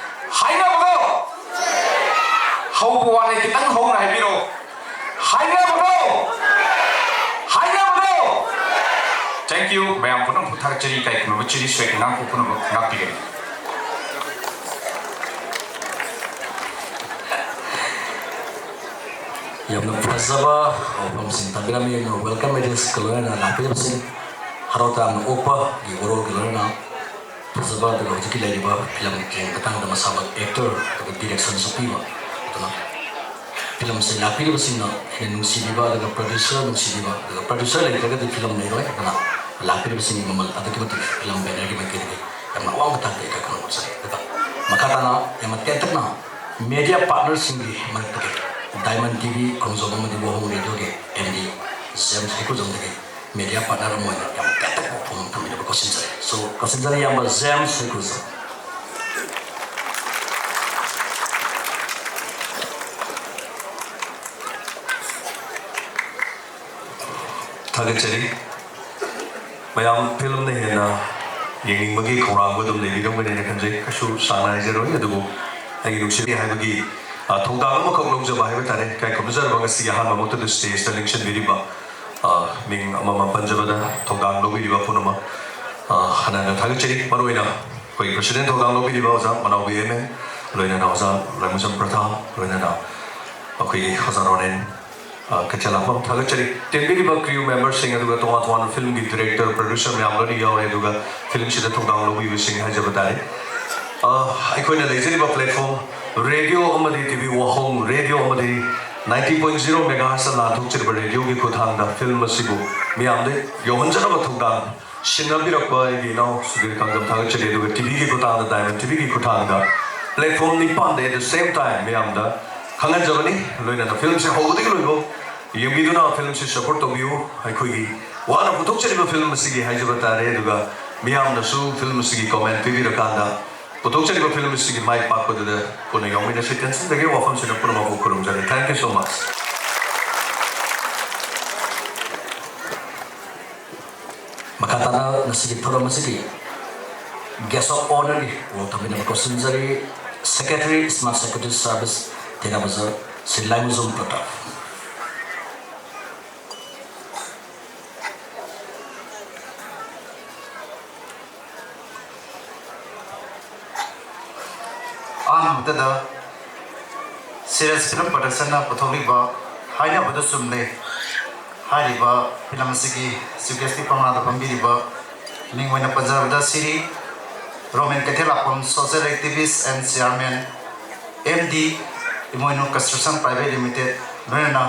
ꯍꯥꯏꯅꯕꯗꯣ ꯍꯧꯕ ꯋꯥꯠꯂꯦ, ꯈꯤꯇꯪ ꯍꯧꯅ ꯍꯥꯏꯕꯤꯔꯛꯑꯣ꯫ ꯍꯥꯏꯅꯕꯗꯣ! ꯍꯥꯏꯅꯕꯗꯣ! Thank you꯫ ꯃꯌꯥꯝ ꯄꯨꯝꯅꯃꯛꯄꯨ ꯊꯥꯒꯠꯆꯔꯤ, ꯏꯀꯥꯏ ꯈꯨꯝꯅꯕ ꯆꯦꯔꯤ ꯁ꯭ꯋꯦꯠ ꯑꯉꯥꯡ ꯄꯨꯝꯅꯃꯛ ꯉꯥꯛꯄꯤꯒꯅꯤ꯫ ꯌꯥꯝꯅ ꯐꯖꯕ ꯋꯥꯐꯝꯁꯤꯡ ꯊꯝꯕꯤꯔꯝꯃꯤ꯫ ꯋꯦꯜꯀꯝ ꯑꯦꯗ꯭ꯔꯦꯁꯀ ꯂꯣꯏꯅꯅ ꯂꯥꯛꯄꯤꯔꯤꯕꯁꯤꯡ, ꯍꯔꯥꯎ ꯇꯌꯥꯝꯅ ꯑꯣꯛꯄꯒꯤ ꯋꯥꯔꯣꯜꯒ ꯂꯣꯏꯅꯅ ꯐꯖꯕ, ꯑꯗꯨꯒ ꯍꯧꯖꯤꯛꯀꯤ ꯂꯩꯔꯤꯕ ꯐꯤꯂꯝꯒꯤ ꯃꯇꯥꯡꯗ ꯃꯁꯥꯃꯛ ꯑꯦꯛꯇꯔ ꯑꯗꯨꯒ ꯗꯤꯔꯦꯛꯁꯟꯁꯨ ꯄꯤꯕ, ꯑꯗꯨꯅ ꯐꯤꯂꯝꯁꯦ ꯂꯥꯛꯄꯤꯔꯤꯕꯁꯤꯡꯅ ꯍꯦꯟꯅ ꯅꯨꯡꯁꯤꯕꯤꯕ, ꯑꯗꯨꯒ ꯄ꯭ꯔꯣꯗ꯭ꯌꯨꯁꯔ ꯅꯨꯡꯁꯤꯕꯤꯕ, ꯑꯗꯨꯒ ꯄ꯭ꯔꯣꯗ꯭ꯌꯨꯁꯔ ꯂꯩꯇ꯭ꯔꯒꯗꯤ ꯐꯤꯂꯝ ꯂꯩꯔꯣꯏ꯫ ꯑꯗꯨꯅ ꯂꯥꯛꯄꯤꯔꯤꯕꯁꯤꯡꯒꯤ ꯃꯃꯜ ꯑꯗꯨꯛꯀꯤ ꯃꯇꯤꯛ ꯐꯤꯂꯝ ꯕꯦꯅꯔꯒꯤ ꯃꯥꯏꯀꯩꯗꯒꯤ ꯌꯥꯝꯅ ꯑꯋꯥꯡꯕ ꯊꯥꯛꯇ ꯑꯩꯈꯣꯏ ꯈꯪꯍꯟꯖꯔꯤ꯫ ꯑꯗꯨꯒ ꯃꯈꯥ ꯇꯥꯅ ꯌꯥꯝꯅ ꯇꯦꯟꯇꯛꯅ ꯃꯦꯗꯤꯌꯥ ꯄꯥꯔꯠꯅꯔꯁꯤꯡꯒꯤ ꯃꯔꯛꯇꯒꯤ ꯗꯥꯏꯃꯟ ꯇꯤ ꯚꯤ ꯈꯣꯡꯖꯣꯝ ꯑꯃꯗꯤ ꯋꯥꯍꯣꯡ ꯔꯦꯗꯤꯑꯣꯒꯤ ꯑꯦꯝ ꯗꯤ ꯖꯦꯝꯁ ꯍꯩꯀ꯭ꯔꯨꯖꯝꯗꯒꯤ ꯃꯦꯗꯤꯌꯥ ꯄꯥꯔꯠꯅꯔ ꯑꯃ ꯑꯣꯏꯅ ꯌꯥꯝ ꯇꯦꯟꯇꯛꯅ ꯋꯥꯐꯝ ꯑꯃ ꯊꯝꯕꯤꯅꯕ ꯀꯧꯁꯤꯟꯖꯔꯤ꯫ So, ꯀꯧꯁꯤꯟꯖꯔꯤ ꯏꯌꯥꯝꯕ ꯖꯦꯝꯁ ꯍꯩꯀ꯭ꯔꯨꯖꯝ꯫ ꯊꯥꯒꯠꯆꯔꯤ꯫ ꯃꯌꯥꯝ ꯐꯤꯂꯝꯅ ꯍꯦꯟꯅ ꯌꯦꯡꯅꯤꯡꯕꯒꯤ ꯈꯧꯔꯥꯡꯕ ꯑꯗꯨꯝ ꯂꯩꯕꯤꯔꯝꯒꯅꯤꯅ ꯈꯟꯖꯩ꯫ ꯀꯩꯁꯨ ꯁꯥꯡꯅ ꯍꯥꯏꯖꯔꯣꯏ, ꯑꯗꯨꯕꯨ ꯑꯩꯒꯤ ꯅꯨꯡꯁꯤꯕꯤ ꯍꯥꯏꯕꯒꯤ, ꯑ, ꯊꯧꯗꯥꯡ ꯑꯃꯈꯛ ꯂꯧꯖꯕ ꯍꯥꯏꯕ ꯇꯥꯔꯦ꯫ ꯏꯀꯥꯏ ꯈꯨꯝꯅꯖꯔꯕ ꯉꯁꯤꯒꯤ ꯑꯍꯥꯟꯕ ꯃꯛꯇꯗ ꯁ꯭ꯇꯦꯖꯇ ꯂꯦꯡꯁꯤꯟꯕꯤꯔꯤꯕ, ꯑ, ꯃꯤꯡ ꯑꯃꯃꯝ ꯄꯟꯖꯕꯗ ꯊꯧꯗꯥꯡ ꯂꯧꯕꯤꯔꯤꯕ ꯄꯨꯝꯅꯃꯛ, ꯑ, ꯍꯟꯅ ꯍꯟꯅ ꯊꯥꯒꯠꯆꯔꯤ꯫ ꯃꯔꯨꯑꯣꯏꯅ ꯑꯩꯈꯣꯏ ꯄ꯭ꯔꯁꯤꯗꯦꯟ ꯊꯧꯗꯥꯡ ꯂꯧꯕꯤꯔꯤꯕ ꯑꯣꯖꯥ ꯃꯅꯥꯎꯕꯤ ꯑꯦꯝ ꯑꯦꯟ, ꯂꯣꯏꯅꯅ ꯑꯣꯖꯥ ꯂꯥꯏꯃꯨꯖꯝ ꯄ꯭ꯔꯊꯥꯞ, ꯂꯣꯏꯅꯅ ꯑꯩꯈꯣꯏꯒꯤ ꯑꯣꯖꯥ ꯔꯣꯅꯦꯟ, ꯑ, ꯀꯩꯊꯦꯜ ꯂꯥꯛꯄꯝ ꯊꯥꯒꯠꯆꯔꯤ꯫ ꯇꯦꯟꯕꯤꯔꯤꯕ ꯀ꯭ꯔꯤꯌꯨ ꯃꯦꯝꯕꯔꯁꯤꯡ, ꯑꯗꯨꯒ ꯇꯣꯉꯥꯟ ꯇꯣꯉꯥꯟꯕ ꯐꯤꯂꯝꯒꯤ ꯗꯤꯔꯦꯛꯇꯔ, ꯄ꯭ꯔꯣꯗ꯭ꯌꯨꯁꯔ ꯃꯌꯥꯝ ꯂꯣꯏꯅ ꯌꯥꯎꯔꯦ, ꯑꯗꯨꯒ ꯐꯤꯂꯝꯁꯤꯗ ꯊꯧꯗꯥꯡ ꯂꯧꯕꯤꯕꯁꯤꯡ ꯍꯥꯏꯖꯕ ꯇꯥꯔꯦ꯫ ꯑ, ꯑꯩꯈꯣꯏꯅ ꯂꯩꯖꯔꯤꯕ ꯄ꯭ꯂꯦꯠꯐꯣꯝ ꯔꯦꯗꯤꯑꯣ ꯑꯃꯗꯤ ꯇꯤ ꯚꯤ ꯋꯥꯍꯣꯡ ꯔꯦꯗꯤꯑꯣ ꯑꯃꯗꯤ ninety point zero megahertz ꯂꯥꯟꯊꯣꯛꯆꯔꯤꯕ ꯔꯦꯗꯤꯑꯣꯒꯤ ꯈꯨꯠꯊꯥꯡꯗ ꯐꯤꯂꯝ ꯑꯁꯤꯕꯨ ꯃꯤꯌꯥꯝꯗ ꯌꯧꯍꯟꯖꯅꯕ ꯊꯧꯗꯥꯡ ꯁꯤꯟꯅꯕꯤꯔꯛꯄ ꯑꯩꯒꯤ ꯏꯅꯥꯎ ꯁꯨꯙꯤꯔ ꯀꯥꯡꯖꯝ ꯊꯥꯒꯠꯆꯔꯤ꯫ ꯑꯗꯨꯒ ꯇꯤ ꯚꯤꯒꯤ ꯈꯨꯠꯊꯥꯡꯗ, ꯗꯥꯏꯃꯟ ꯇꯤ ꯚꯤꯒꯤ ꯈꯨꯠꯊꯥꯡꯗ ꯄ꯭ꯂꯦꯠꯐꯣꯝ ꯅꯤꯄꯥꯟꯗ at the same time ꯃꯌꯥꯝꯗ ꯈꯪꯍꯟꯖꯕꯅꯤ꯫ ꯂꯣꯏꯅꯅ ꯐꯤꯂꯝꯁꯦ ꯍꯧꯕꯗꯒꯤ ꯂꯣꯏꯕꯧ ꯌꯦꯡꯕꯤꯗꯨꯅ ꯐꯤꯂꯝꯁꯤ ꯁꯄꯣꯔꯠ ꯇꯧꯕꯤꯌꯨ꯫ ꯑꯩꯈꯣꯏꯒꯤ ꯋꯥꯅ ꯄꯨꯊꯣꯛꯆꯔꯤꯕ ꯐꯤꯂꯝ ꯑꯁꯤꯒꯤ ꯍꯥꯏꯖꯕ ꯇꯥꯔꯦ꯫ ꯑꯗꯨꯒ ꯃꯤꯌꯥꯝꯅꯁꯨ ꯐꯤꯂꯝ ꯑꯁꯤꯒꯤ ꯀꯣꯃꯦꯟ ꯄꯤꯕꯤꯔꯀꯥꯟꯗ ꯄꯨꯊꯣꯛꯆꯔꯤꯕ ꯐꯤꯂꯝ ꯑꯁꯤꯒꯤ ꯃꯥꯏ ꯄꯥꯛꯄꯗꯨꯗ ꯄꯨꯟꯅ ꯌꯥꯎꯃꯤꯟꯅꯁꯤ꯫ ꯇꯦꯟꯁꯤꯟꯖꯒꯦ, ꯋꯥꯐꯝꯁꯤꯅ ꯄꯨꯝꯅꯃꯛꯄꯨ ꯈꯨꯔꯨꯝꯖꯔꯤ꯫ Thank you so much꯫ ꯃꯈꯥ ꯇꯥꯅ ꯉꯁꯤꯒꯤ ꯊꯧꯔꯝ ꯑꯁꯤꯒꯤ guest of honourꯒꯤ ꯋꯥ ꯇꯝꯕꯤꯅꯕ ꯀꯧꯁꯤꯟꯖꯔꯤ, Secretary, Smart Security Service, ꯇꯦꯔꯥ ꯕꯖꯥꯔ, ꯁ꯭ꯔꯤ ꯂꯥꯏꯃꯨꯖꯝ ꯄ꯭ꯔꯇꯥꯞ꯫ ꯑꯍꯥꯟꯕꯗ ꯁꯤꯔꯁ ꯐꯤꯂꯝ ꯄ꯭ꯔꯗꯛꯁꯟꯅ ꯄꯨꯊꯣꯛꯂꯤꯕ ꯍꯥꯏꯅꯕꯗ ꯆꯨꯝꯂꯦ ꯍꯥꯏꯔꯤꯕ ꯐꯤꯂꯝ ꯑꯁꯤꯒꯤ ꯆꯤꯐ ꯒꯦꯁꯀꯤ ꯄꯝꯅꯥꯗ ꯐꯝꯕꯤꯔꯤꯕ ꯃꯤꯡ ꯑꯣꯏꯅ ꯄꯟꯖꯔꯕꯗ Shri Romen Keithellakpam, social activist and chairman, M D, Imoinu construction private limited, ꯂꯣꯏꯅꯅ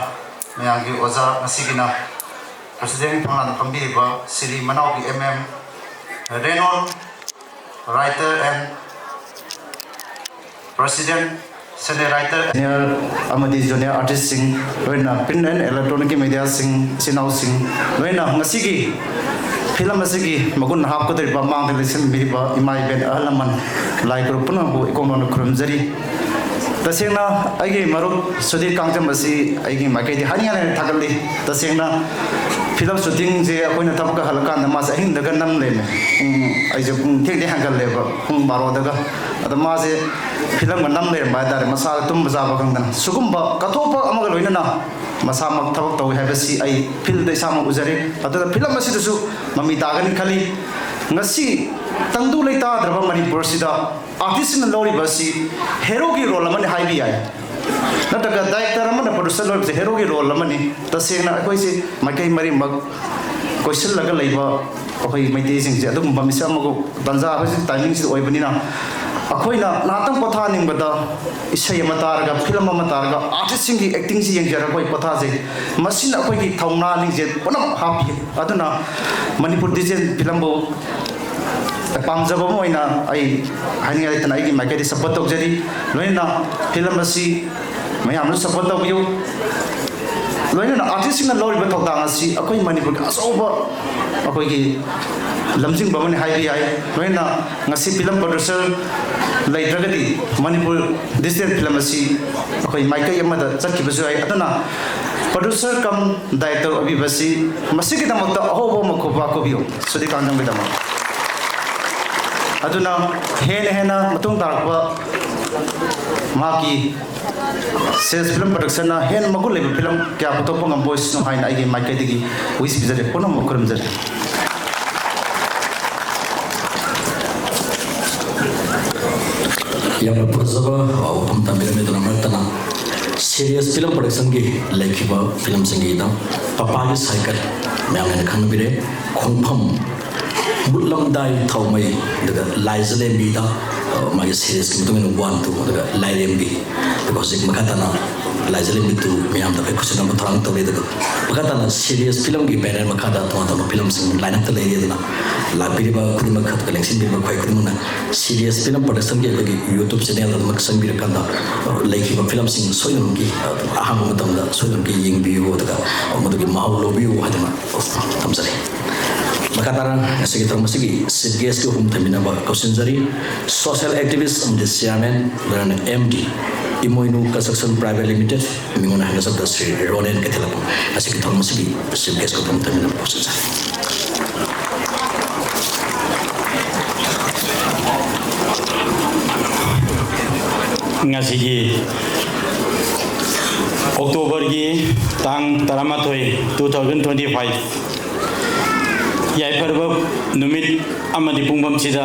ꯃꯌꯥꯝꯒꯤ ꯑꯣꯖꯥ, ꯉꯁꯤꯒꯤꯅ ꯄ꯭ꯔꯁꯤꯗꯦꯟꯒꯤ ꯐꯝꯂꯥꯡꯗ ꯐꯝꯕꯤꯔꯤꯕ ꯁꯤꯔꯤ ꯃꯅꯥꯎꯒꯤ M M, Renol, writer and president, senior writer, senior ꯑꯃꯗꯤ junior artistꯁꯤꯡ, ꯂꯣꯏꯅ print and electronic mediaꯁꯤꯡ, ꯏꯆꯤꯟ ꯏꯅꯥꯎꯁꯤꯡ, ꯂꯣꯏꯅ ꯉꯁꯤꯒꯤ ꯐꯤꯂꯝ ꯑꯁꯤꯒꯤ ꯃꯒꯨꯟ ꯍꯥꯞꯀꯗꯧꯔꯤꯕ, ꯃꯥꯡꯗ ꯂꯩꯁꯤꯟꯕꯤꯔꯤꯕ ꯏꯃꯥ ꯏꯕꯦꯟ, ꯑꯍꯜ ꯂꯃꯟ, ꯂꯥꯏ ꯒꯨꯔꯨ ꯄꯨꯝꯅꯃꯛꯄꯨ ꯏꯀꯣꯝ ꯂꯥꯎꯅ ꯈꯨꯔꯨꯝꯖꯔꯤ꯫ ꯇꯁꯦꯡꯅ ꯑꯩꯒꯤ ꯃꯔꯨꯞ ꯁꯨꯙꯤꯔ ꯀꯥꯡꯖꯝ ꯑꯁꯤ ꯑꯩꯒꯤ ꯃꯥꯏꯀꯩꯗꯤ ꯍꯥꯏꯅꯤꯡꯉꯥꯏ ꯂꯩꯅ ꯊꯥꯒꯠꯂꯤ꯫ ꯇꯁꯦꯡꯅ ꯐꯤꯂꯝ ꯁꯨꯇꯤꯡꯁꯦ ꯑꯩꯈꯣꯏꯅ ꯊꯕꯛꯀ ꯍꯜꯂꯀꯥꯟꯗ ꯃꯥꯁꯦ ꯑꯍꯤꯡꯗꯒ ꯅꯝ ꯂꯩꯔꯝꯃꯦ꯫ ꯄꯨꯡ, ꯑꯩꯁꯨ ꯄꯨꯡ ꯊꯦꯡ ꯊꯦꯡ ꯍꯟꯒꯜꯂꯦꯕ, ꯄꯨꯡ ꯕꯥꯔꯣꯗꯒ꯫ ꯑꯗꯣ ꯃꯥꯁꯦ ꯐꯤꯂꯝꯒ ꯅꯝ ꯂꯩꯔꯝꯕ ꯍꯥꯏꯇꯥꯔꯦ, ꯃꯁꯥꯗ ꯇꯨꯝꯕ ꯆꯥꯕ ꯈꯪꯗꯅ꯫ ꯁꯤꯒꯨꯝꯕ ꯀꯠꯊꯣꯛꯄ ꯑꯃꯒ ꯂꯣꯏꯅꯅ ꯃꯁꯥꯃꯛ ꯊꯕꯛ ꯇꯧꯏ ꯍꯥꯏꯕꯁꯤ ꯑꯩ ꯐꯤꯜꯗ ꯏꯁꯥꯃꯛ ꯎꯖꯔꯦ꯫ ꯑꯗꯨꯅ ꯐꯤꯂꯝ ꯑꯁꯤꯗꯁꯨ ꯃꯃꯤ ꯇꯥꯒꯅꯤ ꯈꯜꯂꯤ꯫ ꯉꯁꯤ ꯇꯪꯗꯨ ꯂꯩꯇꯥꯗ꯭ꯔꯕ ꯃꯅꯤꯄꯨꯔꯁꯤꯗ ꯑꯥꯔꯇꯤꯁꯁꯤꯡꯅ ꯂꯧꯔꯤꯕ ꯑꯁꯤ ꯍꯦꯔꯣꯒꯤ ꯔꯣꯜ ꯑꯃꯅꯤ ꯍꯥꯏꯕ ꯌꯥꯏ꯫ ꯅꯠꯇ꯭ꯔꯒ ꯗꯥꯏꯔꯦꯛꯇꯔ ꯑꯃꯅ ꯄ꯭ꯔꯣꯗ꯭ꯌꯨꯁꯔ ꯂꯧꯔꯤꯕꯁꯦ ꯍꯦꯔꯣꯒꯤ ꯔꯣꯜ ꯑꯃꯅꯤ꯫ ꯇꯁꯦꯡꯅ ꯑꯩꯈꯣꯏꯁꯦ ꯃꯥꯏꯀꯩ ꯃꯔꯤꯃꯛ ꯀꯣꯏꯁꯤꯜꯂꯒ ꯂꯩꯕ ꯑꯩꯈꯣꯏ ꯃꯩꯇꯩꯁꯤꯡꯁꯦ ꯑꯗꯨꯒꯨꯝꯕ ꯃꯤꯁꯛ ꯑꯃꯒ ꯇꯥꯟꯖꯥ ꯍꯧꯖꯤꯛ ꯇꯥꯏꯃꯤꯡꯁꯤꯗ ꯑꯣꯏꯕꯅꯤꯅ, ꯑꯩꯈꯣꯏꯅ ꯉꯥꯏꯍꯥꯛꯇꯪ ꯄꯣꯊꯥꯅꯤꯡꯕꯗ ꯏꯁꯩ ꯑꯃ ꯇꯥꯔꯒ, ꯐꯤꯂꯝ ꯑꯃ ꯇꯥꯔꯒ, ꯑꯥꯔꯇꯤꯁꯁꯤꯡꯒꯤ ꯑꯦꯛꯇꯤꯡꯁꯤ ꯌꯦꯡꯖꯔꯒ ꯑꯩꯈꯣꯏ ꯄꯣꯊꯥꯖꯩ꯫ ꯃꯁꯤꯅ ꯑꯩꯈꯣꯏꯒꯤ ꯊꯧꯅꯥ ꯂꯤꯡꯖꯦꯜ ꯄꯨꯝꯅꯃꯛ ꯍꯥꯞꯄꯤ꯫ ꯑꯗꯨꯅ ꯃꯅꯤꯄꯨꯔ ꯗꯤꯖꯤꯇꯦꯜ ꯐꯤꯂꯝꯕꯨ ꯄꯥꯝꯖꯕ ꯑꯃ ꯑꯣꯏꯅ ꯑꯩ ꯍꯥꯏꯅꯤꯡꯉꯥꯏ ꯂꯩꯇꯅ ꯑꯩꯒꯤ ꯃꯥꯏꯀꯩꯗꯒꯤ ꯁꯄꯣꯔꯠ ꯇꯧꯖꯔꯤ꯫ ꯂꯣꯏꯅꯅ ꯐꯤꯂꯝ ꯑꯁꯤ ꯃꯌꯥꯝꯅ ꯁꯄꯣꯔꯠ ꯇꯧꯕꯤꯌꯨ꯫ ꯂꯣꯏꯅꯅ ꯑꯥꯔꯇꯤꯁꯁꯤꯡꯅ ꯂꯧꯔꯤꯕ ꯊꯧꯗꯥꯡ ꯑꯁꯤ ꯑꯩꯈꯣꯏ ꯃꯅꯤꯄꯨꯔꯒꯤ ꯑꯆꯧꯕ ꯑꯩꯈꯣꯏꯒꯤ ꯂꯝꯖꯤꯡꯕ ꯑꯃꯅꯤ ꯍꯥꯏꯕ ꯌꯥꯏ꯫ ꯂꯣꯏꯅꯅ ꯉꯁꯤ ꯐꯤꯂꯝ ꯄ꯭ꯔꯣꯗ꯭ꯌꯨꯁꯔ ꯂꯩꯇ꯭ꯔꯒꯗꯤ ꯃꯅꯤꯄꯨꯔ ꯗꯤꯖꯤꯇꯦꯜ ꯐꯤꯂꯝ ꯑꯁꯤ ꯑꯩꯈꯣꯏ ꯃꯥꯏꯀꯩ ꯑꯃꯗ ꯆꯠꯈꯤꯕꯁꯨ ꯌꯥꯏ꯫ ꯑꯗꯨꯅ ꯄ꯭ꯔꯣꯗ꯭ꯌꯨꯁꯔ ꯀꯝ ꯗꯥꯏꯔꯦꯛꯇꯔ ꯑꯣꯏꯕꯤꯕ ꯑꯁꯤ ꯃꯁꯤꯒꯤꯗꯃꯛꯇ ꯑꯍꯧꯕ ꯑꯃ ꯈꯨꯕꯥꯛ ꯈꯨꯕꯤꯌꯨ ꯁꯨꯗꯤ ꯀꯥꯡꯖꯝꯒꯤꯗꯃꯛ꯫ ꯑꯗꯨꯅ ꯍꯦꯟꯅ ꯍꯦꯟꯅ ꯃꯇꯨꯡ ꯇꯥꯔꯛꯄ ꯃꯍꯥꯛꯀꯤ ꯁꯦꯜꯁ ꯐꯤꯂꯝ ꯄ꯭ꯔꯣꯗꯛꯁꯟꯅ ꯍꯦꯟꯅ ꯃꯒꯨꯟ ꯂꯩꯕ ꯐꯤꯂꯝ ꯀꯌꯥ ꯄꯨꯊꯣꯛꯄ ꯉꯝꯕ ꯑꯣꯏꯁꯅꯨ ꯍꯥꯏꯅ ꯑꯩꯒꯤ ꯃꯥꯏꯀꯩꯗꯒꯤ ꯋꯤꯁ ꯄꯤꯖꯔꯤ, ꯄꯨꯝꯅꯃꯛ ꯈꯨꯔꯨꯝꯖꯔꯤ꯫ ꯌꯥꯝꯅ ꯐꯖꯕ ꯋꯥꯐꯝ ꯊꯝꯕꯤꯔꯝꯃꯤ꯫ ꯑꯗꯨꯅ ꯃꯔꯛꯇꯅ ꯁꯤꯔꯤꯌꯁ ꯐꯤꯂꯝ ꯄ꯭ꯔꯣꯗꯛꯁꯟꯒꯤ ꯂꯩꯈꯤꯕ ꯐꯤꯂꯝꯁꯤꯡꯒꯤꯗ ꯄꯄꯥꯒꯤ ꯁꯥꯏꯀꯜ ꯃꯌꯥꯝꯅ ꯈꯪꯅꯕꯤꯔꯦ, ꯈꯣꯡꯐꯝ, ꯃꯨꯠꯂꯝꯗꯥꯏ ꯊꯥꯎꯃꯩ, ꯑꯗꯨꯒ ꯂꯥꯏꯖꯂꯦꯝꯕꯤꯗ, ꯑ, ꯃꯥꯒꯤ ꯁꯦꯔꯤꯁꯀꯤ ꯃꯇꯨꯡ ꯏꯟꯅ ꯋꯥꯟ, ꯇꯨ, ꯑꯗꯨꯒ ꯂꯥꯏꯔꯦꯝꯕꯤ, ꯑꯗꯨꯒ ꯍꯧꯖꯤꯛ ꯃꯈꯥ ꯇꯥꯅ ꯂꯥꯏꯖꯂꯦꯝꯕꯤ ꯇꯨ ꯃꯌꯥꯝꯗ ꯑꯩꯈꯣꯏ ꯈꯨꯠꯁꯤꯟꯅꯕ ꯊꯧꯔꯥꯡ ꯇꯧꯔꯤ꯫ ꯑꯗꯨꯒ ꯃꯈꯥ ꯇꯥꯅ ꯁꯦꯔꯤꯁ ꯐꯤꯂꯝꯒꯤ ꯕꯦꯅꯔ ꯃꯈꯥꯗ ꯇꯣꯉꯥꯟ ꯇꯣꯉꯥꯟꯕ ꯐꯤꯂꯝꯁꯤꯡ ꯂꯥꯏꯟ ꯑꯞꯇ ꯂꯩꯔꯤ꯫ ꯑꯗꯨꯅ ꯂꯥꯛꯄꯤꯔꯤꯕ ꯈꯨꯗꯤꯡꯃꯛ, ꯑꯗꯨꯒ ꯂꯦꯡꯁꯤꯟꯕꯤꯔꯤꯕ ꯑꯩꯈꯣꯏ ꯈꯨꯗꯤꯡꯃꯛꯅ ꯁꯤꯔꯤꯌꯁ ꯐꯤꯂꯝ ꯄ꯭ꯔꯗꯛꯁꯟꯒꯤ ꯑꯩꯈꯣꯏꯒꯤ YouTube ꯆꯦꯅꯦꯜꯗ ꯑꯗꯨꯃꯛ ꯆꯪꯕꯤꯔꯀꯥꯟꯗ, ꯑ, ꯂꯩꯈꯤꯕ ꯐꯤꯂꯝꯁꯤꯡ ꯁꯣꯏꯗꯅꯃꯛꯀꯤ, ꯑ, ꯑꯍꯥꯡꯕ ꯃꯇꯝꯗ ꯁꯣꯏꯗꯅꯃꯛꯀꯤ ꯌꯦꯡꯕꯤꯌꯨ, ꯑꯗꯨꯒ, ꯑ, ꯃꯗꯨꯒꯤ ꯃꯍꯥꯎ ꯂꯧꯕꯤꯌꯨ ꯍꯥꯏꯗꯅ, ꯑ, ꯊꯝꯖꯔꯤ꯫ ꯃꯈꯥ ꯇꯥꯅ ꯉꯁꯤꯒꯤ ꯊꯧꯔꯝ ꯑꯁꯤꯒꯤ ꯆꯤꯐ ꯒꯦꯁꯀꯤ ꯑꯍꯨꯝ ꯊꯝꯕꯤꯅꯕ ꯀꯧꯁꯤꯟꯖꯔꯤ꯫ ꯁꯣꯁꯤꯌꯦꯜ ꯑꯦꯛꯇꯤꯚꯤꯁ ꯑꯃꯗꯤ ꯆꯤꯌꯥꯔꯃꯦꯟ, ꯂꯣꯏꯅꯅ ꯑꯦꯝ ꯗꯤ, ꯏꯃꯣꯏꯅꯨ ꯀꯟꯁꯇ꯭ꯔꯛꯁꯟ ꯄ꯭ꯔꯥꯏꯚꯦꯠ ꯂꯤꯃꯤꯇꯦꯗ, ꯃꯤꯉꯣꯟꯗ ꯍꯥꯏꯅꯖꯕꯗ ꯁ꯭ꯔꯤ ꯔꯣꯅꯦꯟ ꯀꯩꯊꯦꯜꯂꯛꯄꯝ꯫ ꯉꯁꯤꯒꯤ ꯊꯧꯔꯝ ꯑꯁꯤꯒꯤ ꯆꯤꯐ ꯒꯦꯁꯀꯤ ꯑꯍꯨꯝ ꯊꯝꯕꯤꯅꯕ ꯀꯧꯁꯤꯟꯖꯔꯤ꯫ ꯉꯁꯤꯒꯤ ꯑꯣꯛꯇꯣꯕꯔꯒꯤ ꯇꯥꯡ ꯇꯔꯥꯃꯥꯊꯣꯏ, two thousand twenty five, ꯌꯥꯏꯐꯔꯕ ꯅꯨꯃꯤꯠ ꯑꯃꯗꯤ ꯄꯨꯡꯐꯝꯁꯤꯗ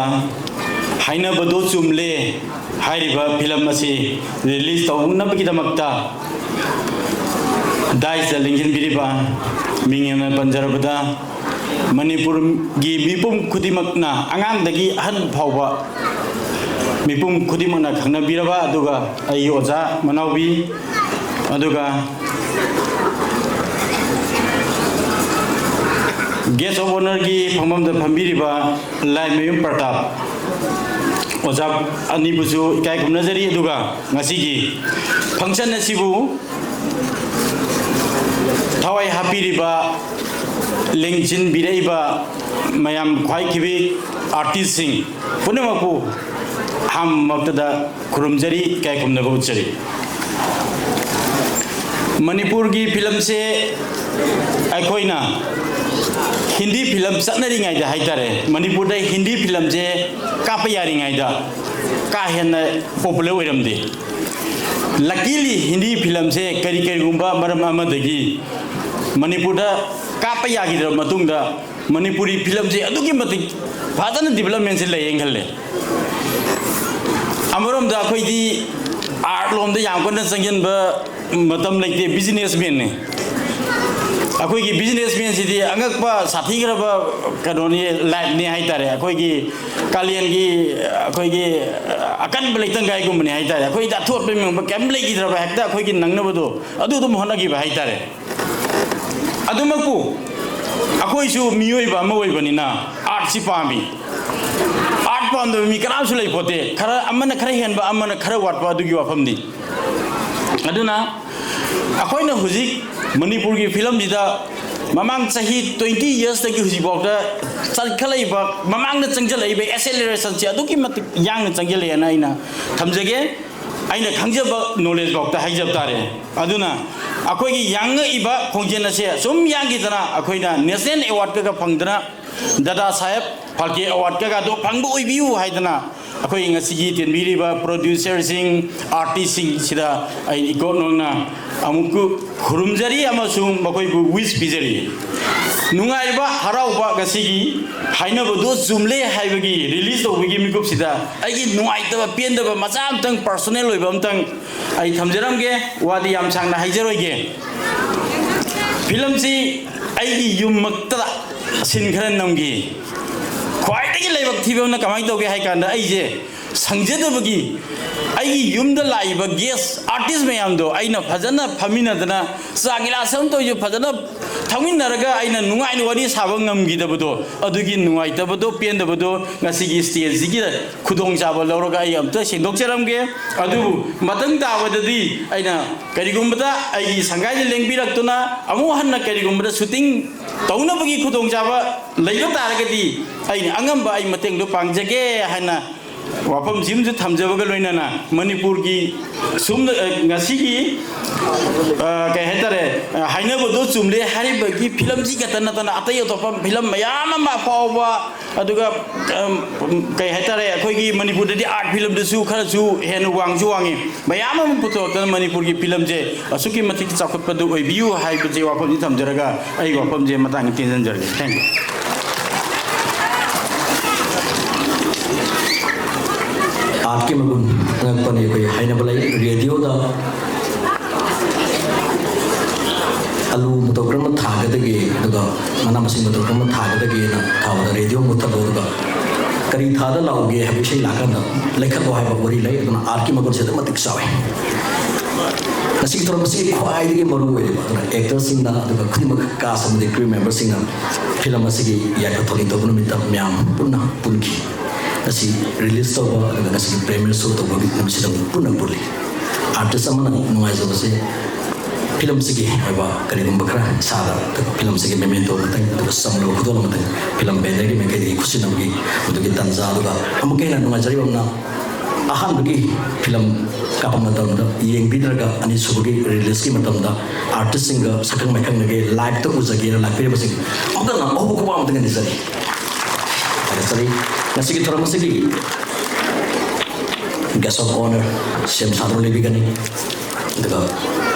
ꯍꯥꯏꯅꯕꯗꯣ ꯆꯨꯝꯂꯦ ꯍꯥꯏꯔꯤꯕ ꯐꯤꯂꯝ ꯑꯁꯤ ꯔꯤꯂꯤꯖ ꯇꯧꯅꯕꯒꯤꯗꯃꯛꯇ ꯗꯥꯏꯁꯇ ꯂꯦꯡꯁꯤꯟꯕꯤꯔꯤꯕ ꯃꯤꯡ ꯑꯣꯏꯅ ꯄꯟꯖꯔꯕꯗ ꯃꯅꯤꯄꯨꯔꯒꯤ ꯃꯤꯄꯨꯝ ꯈꯨꯗꯤꯡꯃꯛꯅ, ꯑꯉꯥꯡꯗꯒꯤ ꯑꯍꯟ ꯐꯥꯎꯕ ꯃꯤꯄꯨꯝ ꯈꯨꯗꯤꯡꯃꯛꯅ ꯈꯪꯅꯕꯤꯔꯕ, ꯑꯗꯨꯒ ꯑꯩꯒꯤ ꯑꯣꯖꯥ ꯃꯅꯥꯎꯕꯤ, ꯑꯗꯨꯒ ꯒꯦꯁ ꯑꯣꯐ ꯑꯣꯅꯔꯒꯤ ꯐꯝꯐꯝꯗ ꯐꯝꯕꯤꯔꯤꯕ ꯂꯥꯏꯃꯌꯨꯝ ꯄ꯭ꯔꯇꯥꯞ ꯑꯣꯖꯥ ꯑꯅꯤꯕꯨꯁꯨ ꯏꯀꯥꯏ ꯈꯨꯝꯅꯖꯔꯤ꯫ ꯑꯗꯨꯒ ꯉꯁꯤꯒꯤ ꯐꯪꯁꯟ ꯑꯁꯤꯕꯨ ꯊꯋꯥꯏ ꯍꯥꯞꯄꯤꯔꯤꯕ, ꯂꯦꯡꯁꯤꯟꯕꯤꯔꯛꯏꯕ ꯃꯌꯥꯝ, ꯈ꯭ꯋꯥꯏꯈꯤꯕꯤ ꯑꯥꯔꯇꯤꯁꯁꯤꯡ ꯄꯨꯝꯅꯃꯛꯄꯨ ꯑꯍꯥꯟꯕꯃꯛꯇꯗ ꯈꯨꯔꯨꯝꯖꯔꯤ, ꯏꯀꯥꯏ ꯈꯨꯝꯅꯕ ꯎꯠꯆꯔꯤ꯫ ꯃꯅꯤꯄꯨꯔꯒꯤ ꯐꯤꯂꯝꯁꯦ ꯑꯩꯈꯣꯏꯅ ꯍꯤꯟꯗꯤ ꯐꯤꯂꯝ ꯆꯠꯅꯔꯤꯉꯩꯗ ꯍꯥꯏꯇꯥꯔꯦ, ꯃꯅꯤꯄꯨꯔꯗ ꯍꯤꯟꯗꯤ ꯐꯤꯂꯝꯁꯦ ꯀꯥꯞꯄ ꯌꯥꯔꯤꯉꯩꯗ ꯀꯥ ꯍꯦꯟꯅ ꯄꯣꯄꯨꯂꯔ ꯑꯣꯏꯔꯝꯗꯦ꯫ ꯂꯀꯤꯂꯤ ꯍꯤꯟꯗꯤ ꯐꯤꯂꯝꯁꯦ ꯀꯔꯤ ꯀꯔꯤꯒꯨꯝꯕ ꯃꯔꯝ ꯑꯃꯗꯒꯤ ꯃꯅꯤꯄꯨꯔꯗ ꯀꯥꯞꯄ ꯌꯥꯈꯤꯗ꯭ꯔꯕ ꯃꯇꯨꯡꯗ ꯃꯅꯤꯄꯨꯔꯤ ꯐꯤꯂꯝꯁꯦ ꯑꯗꯨꯛꯀꯤ ꯃꯇꯤꯛ ꯐꯖꯅ ꯗꯤꯕꯂꯞꯃꯦꯟꯁꯦ ꯂꯩꯌꯦꯅ ꯈꯜꯂꯦ꯫ ꯑꯃꯔꯣꯝꯗ ꯑꯩꯈꯣꯏꯗꯤ ꯑꯥꯔꯠ ꯂꯣꯝꯗ ꯌꯥꯝ ꯀꯟꯅ ꯆꯪꯁꯤꯟꯕ ꯃꯇꯝ ꯂꯩꯇꯦ, ꯕꯤꯖꯤꯅꯦꯁꯃꯦꯟꯅꯤ꯫ ꯑꯩꯈꯣꯏꯒꯤ ꯕꯤꯖꯤꯅꯦꯁꯃꯦꯟꯁꯤꯗꯤ ꯑꯉꯛꯄ ꯁꯥꯊꯤꯈ꯭ꯔꯕ ꯀꯩꯅꯣꯅꯤ, ꯂꯥꯏꯐꯅꯤ ꯍꯥꯏꯇꯥꯔꯦ꯫ ꯑꯩꯈꯣꯏꯒꯤ ꯀꯥꯂꯦꯟꯒꯤ ꯑꯩꯈꯣꯏꯒꯤ ꯑꯀꯟꯕ ꯂꯩꯇꯪꯒꯥꯏꯒꯨꯝꯕꯅꯤ ꯍꯥꯏꯇꯥꯔꯦ꯫ ꯑꯩꯈꯣꯏꯗ ꯑꯊꯣꯠꯄ ꯃꯦꯟꯕ ꯀꯩꯝ ꯂꯩꯈꯤꯗ꯭ꯔꯕ, ꯍꯦꯛꯇ ꯑꯩꯈꯣꯏꯒꯤ ꯅꯪꯅꯕꯗꯣ ꯑꯗꯨ ꯑꯗꯨꯝ ꯍꯣꯠꯅꯈꯤꯕ ꯍꯥꯏꯇꯥꯔꯦ꯫ ꯑꯗꯨꯃꯛꯄꯨ ꯑꯩꯈꯣꯏꯁꯨ ꯃꯤꯑꯣꯏꯕ ꯑꯃ ꯑꯣꯏꯕꯅꯤꯅ ꯑꯥꯔꯠꯁꯤ ꯄꯥꯝꯃꯤ꯫ ꯑꯥꯔꯠ ꯄꯥꯝꯗꯕ ꯃꯤ ꯀꯅꯥꯝꯁꯨ ꯂꯩꯄꯣꯠꯇꯦ꯫ ꯈꯔ ꯑꯃꯅ ꯈꯔ ꯍꯦꯟꯕ, ꯑꯃꯅ ꯈꯔ ꯋꯥꯠꯄ, ꯑꯗꯨꯒꯤ ꯋꯥꯐꯝꯗꯤ꯫ ꯑꯗꯨꯅ ꯑꯩꯈꯣꯏꯅ ꯍꯧꯖꯤꯛ ꯃꯅꯤꯄꯨꯔꯒꯤ ꯐꯤꯂꯝꯁꯤꯗ ꯃꯃꯥꯡ ꯆꯍꯤ twenty yearsꯇꯒꯤ ꯍꯧꯖꯤꯛꯐꯥꯎꯗ ꯆꯠꯈꯠꯂꯛꯏꯕ, ꯃꯃꯥꯡꯗ ꯆꯪꯁꯤꯜꯂꯛꯏꯕ accelerationꯁꯦ ꯑꯗꯨꯛꯀꯤ ꯃꯇꯤꯛ ꯌꯥꯡꯅ ꯆꯪꯁꯤꯜꯂꯛꯑꯦꯅ ꯑꯩꯅ ꯊꯝꯖꯒꯦ꯫ ꯑꯩꯅ ꯈꯪꯖꯕ knowledge ꯐꯥꯎꯗ ꯍꯥꯏꯖꯕ ꯇꯥꯔꯦ꯫ ꯑꯗꯨꯅ ꯑꯩꯈꯣꯏꯒꯤ ꯌꯥꯡꯉꯛꯏꯕ ꯈꯣꯡꯖꯦꯜ ꯑꯁꯦ ꯁꯨꯝ ꯌꯥꯡꯈꯤꯗꯅ ꯑꯩꯈꯣꯏꯅ national awardꯀꯒ ꯐꯪꯗꯅ, ꯗꯥꯗꯥ ꯁꯥꯍꯦꯕ ꯐꯥꯜꯀꯦ awardꯀꯒꯗꯣ ꯐꯪꯕ ꯑꯣꯏꯕꯤꯌꯨ ꯍꯥꯏꯗꯅ ꯑꯩꯈꯣꯏ ꯉꯁꯤꯒꯤ ꯇꯤꯟꯕꯤꯔꯤꯕ producerꯁꯤꯡ, artistꯁꯤꯡꯁꯤꯗ ꯑꯩ ꯏꯀꯣꯛ ꯅꯧꯅ ꯑꯃꯨꯛꯀ ꯈꯨꯔꯨꯝꯖꯔꯤ ꯑꯃꯁꯨꯡ ꯃꯈꯣꯏꯕꯨ wish ꯄꯤꯖꯔꯤ꯫ ꯅꯨꯡꯉꯥꯏꯕ, ꯍꯔꯥꯎꯕ, ꯉꯁꯤꯒꯤ ꯍꯥꯏꯅꯕꯗꯣ ꯆꯨꯝꯂꯦ ꯍꯥꯏꯕꯒꯤ release ꯇꯧꯕꯒꯤ ꯃꯤꯀꯨꯞꯁꯤꯗ ꯑꯩꯒꯤ ꯅꯨꯡꯉꯥꯏꯇꯕ, ꯄꯦꯟꯗꯕ ꯃꯆꯥ ꯑꯃꯇꯪ, personal ꯑꯣꯏꯕ ꯑꯃꯇꯪ ꯑꯩ ꯊꯝꯖꯔꯝꯒꯦ꯫ ꯋꯥꯗꯤ ꯌꯥꯝ ꯁꯥꯡꯅ ꯍꯥꯏꯖꯔꯣꯏꯒꯦ꯫ ꯐꯤꯂꯝꯁꯤ ꯑꯩꯒꯤ ꯌꯨꯝꯃꯛꯇꯗ scene ꯈꯔ ꯅꯝꯈꯤ꯫ ꯈ꯭ꯋꯥꯏꯗꯒꯤ ꯂꯥꯏꯕꯛ ꯊꯤꯕ ꯑꯃꯅ ꯀꯃꯥꯏꯅ ꯇꯧꯒꯦ ꯍꯥꯏ ꯀꯥꯟꯗ, ꯑꯩꯁꯦ ꯁꯪꯖꯗꯕꯒꯤ ꯑꯩꯒꯤ ꯌꯨꯝꯗ ꯂꯥꯛꯏꯕ guest artist ꯃꯌꯥꯝꯗꯣ ꯑꯩꯅ ꯐꯖꯅ ꯐꯝꯃꯤꯟꯅꯗꯅ ꯆꯥ ꯒꯤꯂꯥꯁ ꯑꯃ ꯇꯧꯔꯁꯨ ꯐꯖꯅ ꯊꯛꯃꯤꯟꯅꯔꯒ ꯑꯩꯅ ꯅꯨꯡꯉꯥꯏꯅ ꯋꯥꯔꯤ ꯁꯥꯕ ꯉꯝꯈꯤꯗꯕꯗꯣ, ꯑꯗꯨꯒꯤ ꯅꯨꯡꯉꯥꯏꯇꯕꯗꯣ, ꯄꯦꯟꯗꯕꯗꯣ ꯉꯁꯤꯒꯤ stageꯁꯤꯒꯤ ꯈꯨꯗꯣꯡꯆꯥꯕ ꯂꯧꯔꯒ ꯑꯩ ꯑꯝꯇ ꯁꯦꯡꯗꯣꯛꯆꯔꯝꯒꯦ꯫ ꯑꯗꯨꯕꯨ ꯃꯊꯪ ꯇꯥꯕꯗꯗꯤ ꯑꯩꯅ ꯀꯔꯤꯒꯨꯝꯕꯗ ꯑꯩꯒꯤ ꯁꯪꯒꯥꯏꯗ ꯂꯦꯡꯕꯤꯔꯛꯇꯨꯅ ꯑꯃꯨꯛ ꯍꯟꯅ ꯀꯔꯤꯒꯨꯝꯕꯗ shooting ꯇꯧꯅꯕꯒꯤ ꯈꯨꯗꯣꯡꯆꯥꯕ ꯂꯩꯕ ꯇꯥꯔꯒꯗꯤ ꯑꯩꯅ ꯑꯉꯝꯕ ꯑꯩ ꯃꯇꯦꯡꯗꯣ ꯄꯥꯡꯖꯒꯦ ꯍꯥꯏꯅ ꯋꯥꯐꯝꯁꯤꯃꯁꯨ ꯊꯝꯖꯕꯒ ꯂꯣꯏꯅꯅ ꯃꯅꯤꯄꯨꯔꯒꯤ ꯁꯨꯝ, ꯑ, ꯉꯁꯤꯒꯤ, ꯑ, ꯀꯩ ꯍꯥꯏꯇꯥꯔꯦ, ꯑ, ꯍꯥꯏꯅꯕꯗꯣ ꯆꯨꯝꯂꯦ ꯍꯥꯏꯔꯤꯕꯒꯤ ꯐꯤꯂꯝꯁꯤ ꯈꯛꯇ ꯅꯠꯇꯅ ꯑꯇꯩ ꯑꯇꯣꯞꯄ ꯐꯤꯂꯝ ꯃꯌꯥꯝ ꯑꯃ ꯑꯐꯥꯎꯕ, ꯑꯗꯨꯒ, ꯑꯝ, ꯀꯩ ꯍꯥꯏꯇꯥꯔꯦ, ꯑꯩꯈꯣꯏꯒꯤ ꯃꯅꯤꯄꯨꯔꯗꯗꯤ art filmꯗꯁꯨ ꯈꯔꯁꯨ ꯍꯦꯟꯅ ꯋꯥꯡꯁꯨ ꯋꯥꯡꯉꯤ꯫ ꯃꯌꯥꯝ ꯑꯃ ꯄꯨꯊꯣꯔꯛꯇꯅ ꯃꯅꯤꯄꯨꯔꯒꯤ ꯐꯤꯂꯝꯁꯦ ꯑꯁꯨꯛꯀꯤ ꯃꯇꯤꯛ ꯆꯥꯎꯈꯠꯄꯗꯨ ꯑꯣꯏꯕꯤꯌꯨ ꯍꯥꯏꯕꯁꯦ ꯋꯥꯐꯝꯁꯤ ꯊꯝꯖꯔꯒ ꯑꯩ ꯋꯥꯐꯝꯁꯦ ꯃꯇꯥꯡꯗ ꯇꯦꯟꯖꯟꯖꯔꯒꯦ꯫ Thank you꯫ Artꯀꯤ ꯃꯒꯨꯟ ꯑꯉꯛꯄꯅꯤ꯫ ꯑꯩꯈꯣꯏ ꯍꯥꯏꯅꯕ ꯂꯩ, radioꯗ ꯑꯂꯨ ꯃꯇꯧ ꯀꯔꯝꯅ ꯊꯥꯒꯦ ꯃꯁꯤꯡ ꯃꯇꯧ ꯀꯔꯝꯅ ꯊꯥꯒꯗꯒꯦꯅ ꯊꯥꯕꯗ ꯔꯦꯗꯤꯑꯣ ꯃꯨꯠꯊꯠꯂꯣ, ꯑꯗꯨꯒ ꯀꯔꯤ ꯊꯥꯗ ꯂꯥꯎꯒꯦ ꯍꯥꯏꯕ ꯏꯁꯩ ꯂꯥꯛꯀꯥꯟꯗ ꯂꯩꯈꯠꯂꯣ ꯍꯥꯏꯕ ꯋꯥꯔꯤ ꯂꯩ꯫ ꯑꯗꯨꯅ ꯑꯥꯔꯠꯀꯤ ꯃꯒꯨꯟꯁꯦ ꯑꯗꯨꯛ ꯃꯇꯤꯛ ꯆꯥꯎꯏ꯫ ꯉꯁꯤꯒꯤ ꯊꯧꯔꯝ ꯑꯁꯤꯒꯤ ꯈ꯭ꯋꯥꯏꯗꯒꯤ ꯃꯔꯨ ꯑꯣꯏꯔꯤꯕ ꯑꯗꯨꯅ ꯑꯦꯛꯇꯔꯁꯤꯡꯅ, ꯑꯗꯨꯒ ꯈꯨꯗꯤꯡꯃꯛ ꯀꯥꯁ ꯑꯃꯗꯤ ꯀ꯭ꯔꯤꯎ ꯃꯦꯝꯕꯔꯁꯤꯡꯅ ꯐꯤꯂꯝ ꯑꯁꯤꯒꯤ ꯌꯥꯏꯐ ꯊꯧꯅꯤ ꯇꯧꯕ ꯅꯨꯃꯤꯠꯇ ꯃꯌꯥꯝ ꯄꯨꯟꯅ ꯄꯨꯟꯈꯤ꯫ ꯉꯁꯤ ꯔꯤꯂꯤꯁ ꯇꯧꯕ, ꯑꯗꯨꯒ ꯉꯁꯤꯒꯤ ꯄ꯭ꯔꯤꯃꯤꯌꯔ ꯁꯣ ꯇꯧꯕꯒꯤ ꯅꯨꯃꯤꯠꯁꯤꯗ ꯑꯃꯨꯛ ꯄꯨꯟꯅ ꯄꯨꯜꯂꯤ꯫ ꯑꯥꯔꯇꯤꯁ ꯑꯃꯅ ꯅꯨꯡꯉꯥꯏꯖꯕꯁꯦ ꯐꯤꯂꯝꯁꯤꯒꯤ ꯑꯣꯏꯕ ꯀꯔꯤꯒꯨꯝꯕ ꯈꯔ ꯏꯁꯥꯗ ꯐꯤꯂꯝꯁꯤꯒꯤ ꯃꯦꯃꯦꯟꯇꯣ ꯑꯃꯇꯪ, ꯑꯗꯨꯒ ꯆꯝꯂꯕ ꯈꯨꯗꯣꯜ ꯑꯃꯇꯪ, ꯐꯤꯂꯝ ꯕꯦꯟꯗꯔꯒꯤ ꯃꯥꯏꯀꯩꯗꯒꯤ ꯈꯨꯠꯁꯤꯟꯅꯕꯒꯤ ꯃꯗꯨꯒꯤ ꯇꯥꯟꯖꯥ, ꯑꯗꯨꯒ ꯑꯃꯨꯛꯀ ꯍꯦꯟꯅ ꯅꯨꯡꯉꯥꯏꯖꯔꯤꯕ ꯑꯃꯅ ꯑꯍꯥꯟꯕꯒꯤ ꯐꯤꯂꯝ ꯀꯥꯞꯄ ꯃꯇꯝꯗ ꯌꯦꯡꯕꯤꯗ꯭ꯔꯒ ꯑꯅꯤꯁꯨꯕꯒꯤ ꯔꯤꯂꯤꯁꯀꯤ ꯃꯇꯝꯗ ꯑꯥꯔꯇꯤꯁꯁꯤꯡꯒ ꯁꯛꯈꯪ ꯃꯥꯏꯈꯪꯅꯒꯦ, ꯂꯥꯏꯞꯇ ꯎꯖꯒꯦꯅ ꯂꯥꯛꯄꯤꯔꯤꯕꯁꯤꯡ ꯑꯃꯨꯛꯇꯪ ꯑꯍꯧꯕ ꯈꯨꯕꯥꯛ ꯑꯃꯇꯪ ꯅꯤꯖꯔꯤ꯫ ꯊꯥꯒꯠꯆꯔꯤ꯫ ꯉꯁꯤꯒꯤ ꯊꯧꯔꯝ ꯑꯁꯤꯒꯤ ꯒꯦꯁ ꯑꯣꯐ ꯑꯣꯅꯔ ꯁꯤ ꯑꯦꯝ ꯁꯥꯟꯇꯅꯨ ꯂꯩꯕꯤꯒꯅꯤ꯫ ꯑꯗꯨꯒ